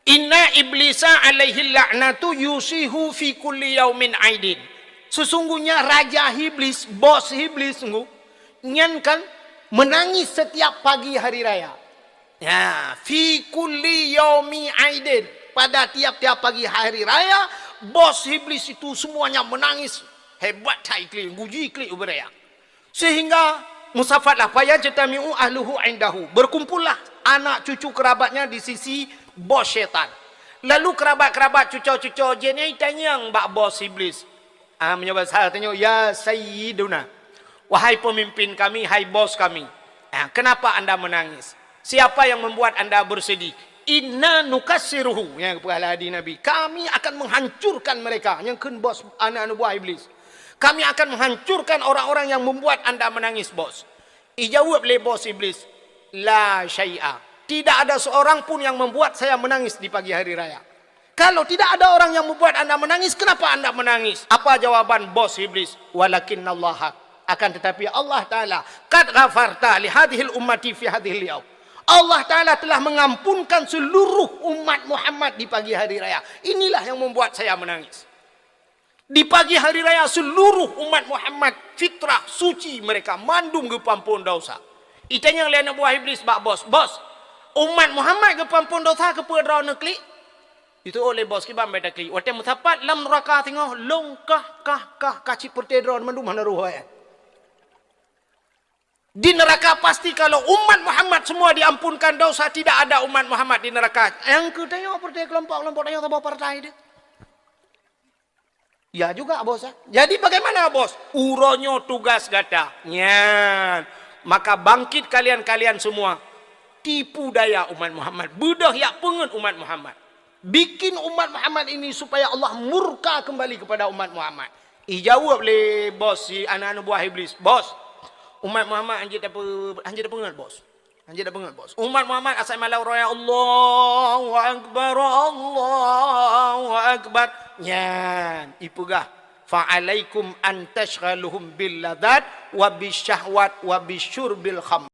Inna iblisa alaihi la'natu yusihu fi kulli yaumin aidin. Sesungguhnya raja Iblis, bos Iblis sungguh, nyan kan menangis setiap pagi hari raya. Ya, fi kulli yaumi aidin. Pada tiap-tiap pagi hari raya, bos Iblis itu semuanya menangis. Hebat that iklik, guji iklik ubé raya. Sehingga musafatlah, fayajtami'u ahluhu indahu. Berkumpullah anak cucu kerabatnya di sisi bos syaitan. Lalu kerabat-kerabat cuco-cuco jin nyan tanyong bak bos Iblis. Ah, meunyoe basa tanyoe, "Ya Sayyiduna, wahai pemimpin kami, hai bos kami, ah, kenapa anda menangis? Siapa yang membuat anda bersedih?" "Inna nukassiruhu," nyang peugah lé hadis Nabi, "Kami akan menghancurkan mereka," nyang kheun bos aneuk-aneuk buah Iblis. "Kami akan menghancurkan orang-orang yang membuat anda menangis, bos." Ijaweueb lé bos Iblis, "La syai'a." Tidak ada seorang pun yang membuat saya menangis di pagi hari raya. Kalau tidak ada orang yang membuat anda menangis, kenapa anda menangis? Apa jawaban bos Iblis? "Walakinnallaha." Akan tetapi Allah Ta'ala, "Qad ghafarta li hadhil ummati fi hadhil yaum." Allah Ta'ala telah mengampunkan seluruh umat Muhammad di pagi hari raya. Inilah yang membuat saya menangis. Di pagi hari raya, seluruh umat Muhammad fitrah suci mereka, mandum geupeuamphon dosa. Itanyong lé aneuk buah Iblis bak bos, "Bos, umat Muhammad geupeuamphon dosa, keupeue droeneuh klik?" Itu oleh bos, "Kiban beda klik. Watée meusapat lam nuraka singoh, long kah, kah, kah, kah cit peureute droeneuh mandum hana roh hai." Di neraka pasti kalau umat Muhammad semua diampunkan dosa, tidak ada umat Muhammad di neraka. Nyang keu tanyoe partai kelompok-kelompok tanyoe saboh partai deh. Ya juga, Bos, ya. Jadi bagaimana, Bos? Uroe nyoe tugas gata. Nyan. Maka bangkit kalian-kalian semua. Tipu daya umat Muhammad. Beudôh yak peungeut umat Muhammad. Bikin umat Muhammad ini supaya Allah murka kembali kepada umat Muhammad. Ijaweueb lé bos si aneuk-aneuk buah Iblis, "Bos, umat Muhammad hanjeuet tape-, hanjeuet tapeungeut, Bos. Hanjeuet tapeungeut, Bos. Umat Muhammad asai malam raya, Allahu Akbar, Allahu Akbar." Nyan, ipeugah, "Fa'alaikum an tasyghaluhum bil ladzat wa bisyahwat wa bisyurbil khamr."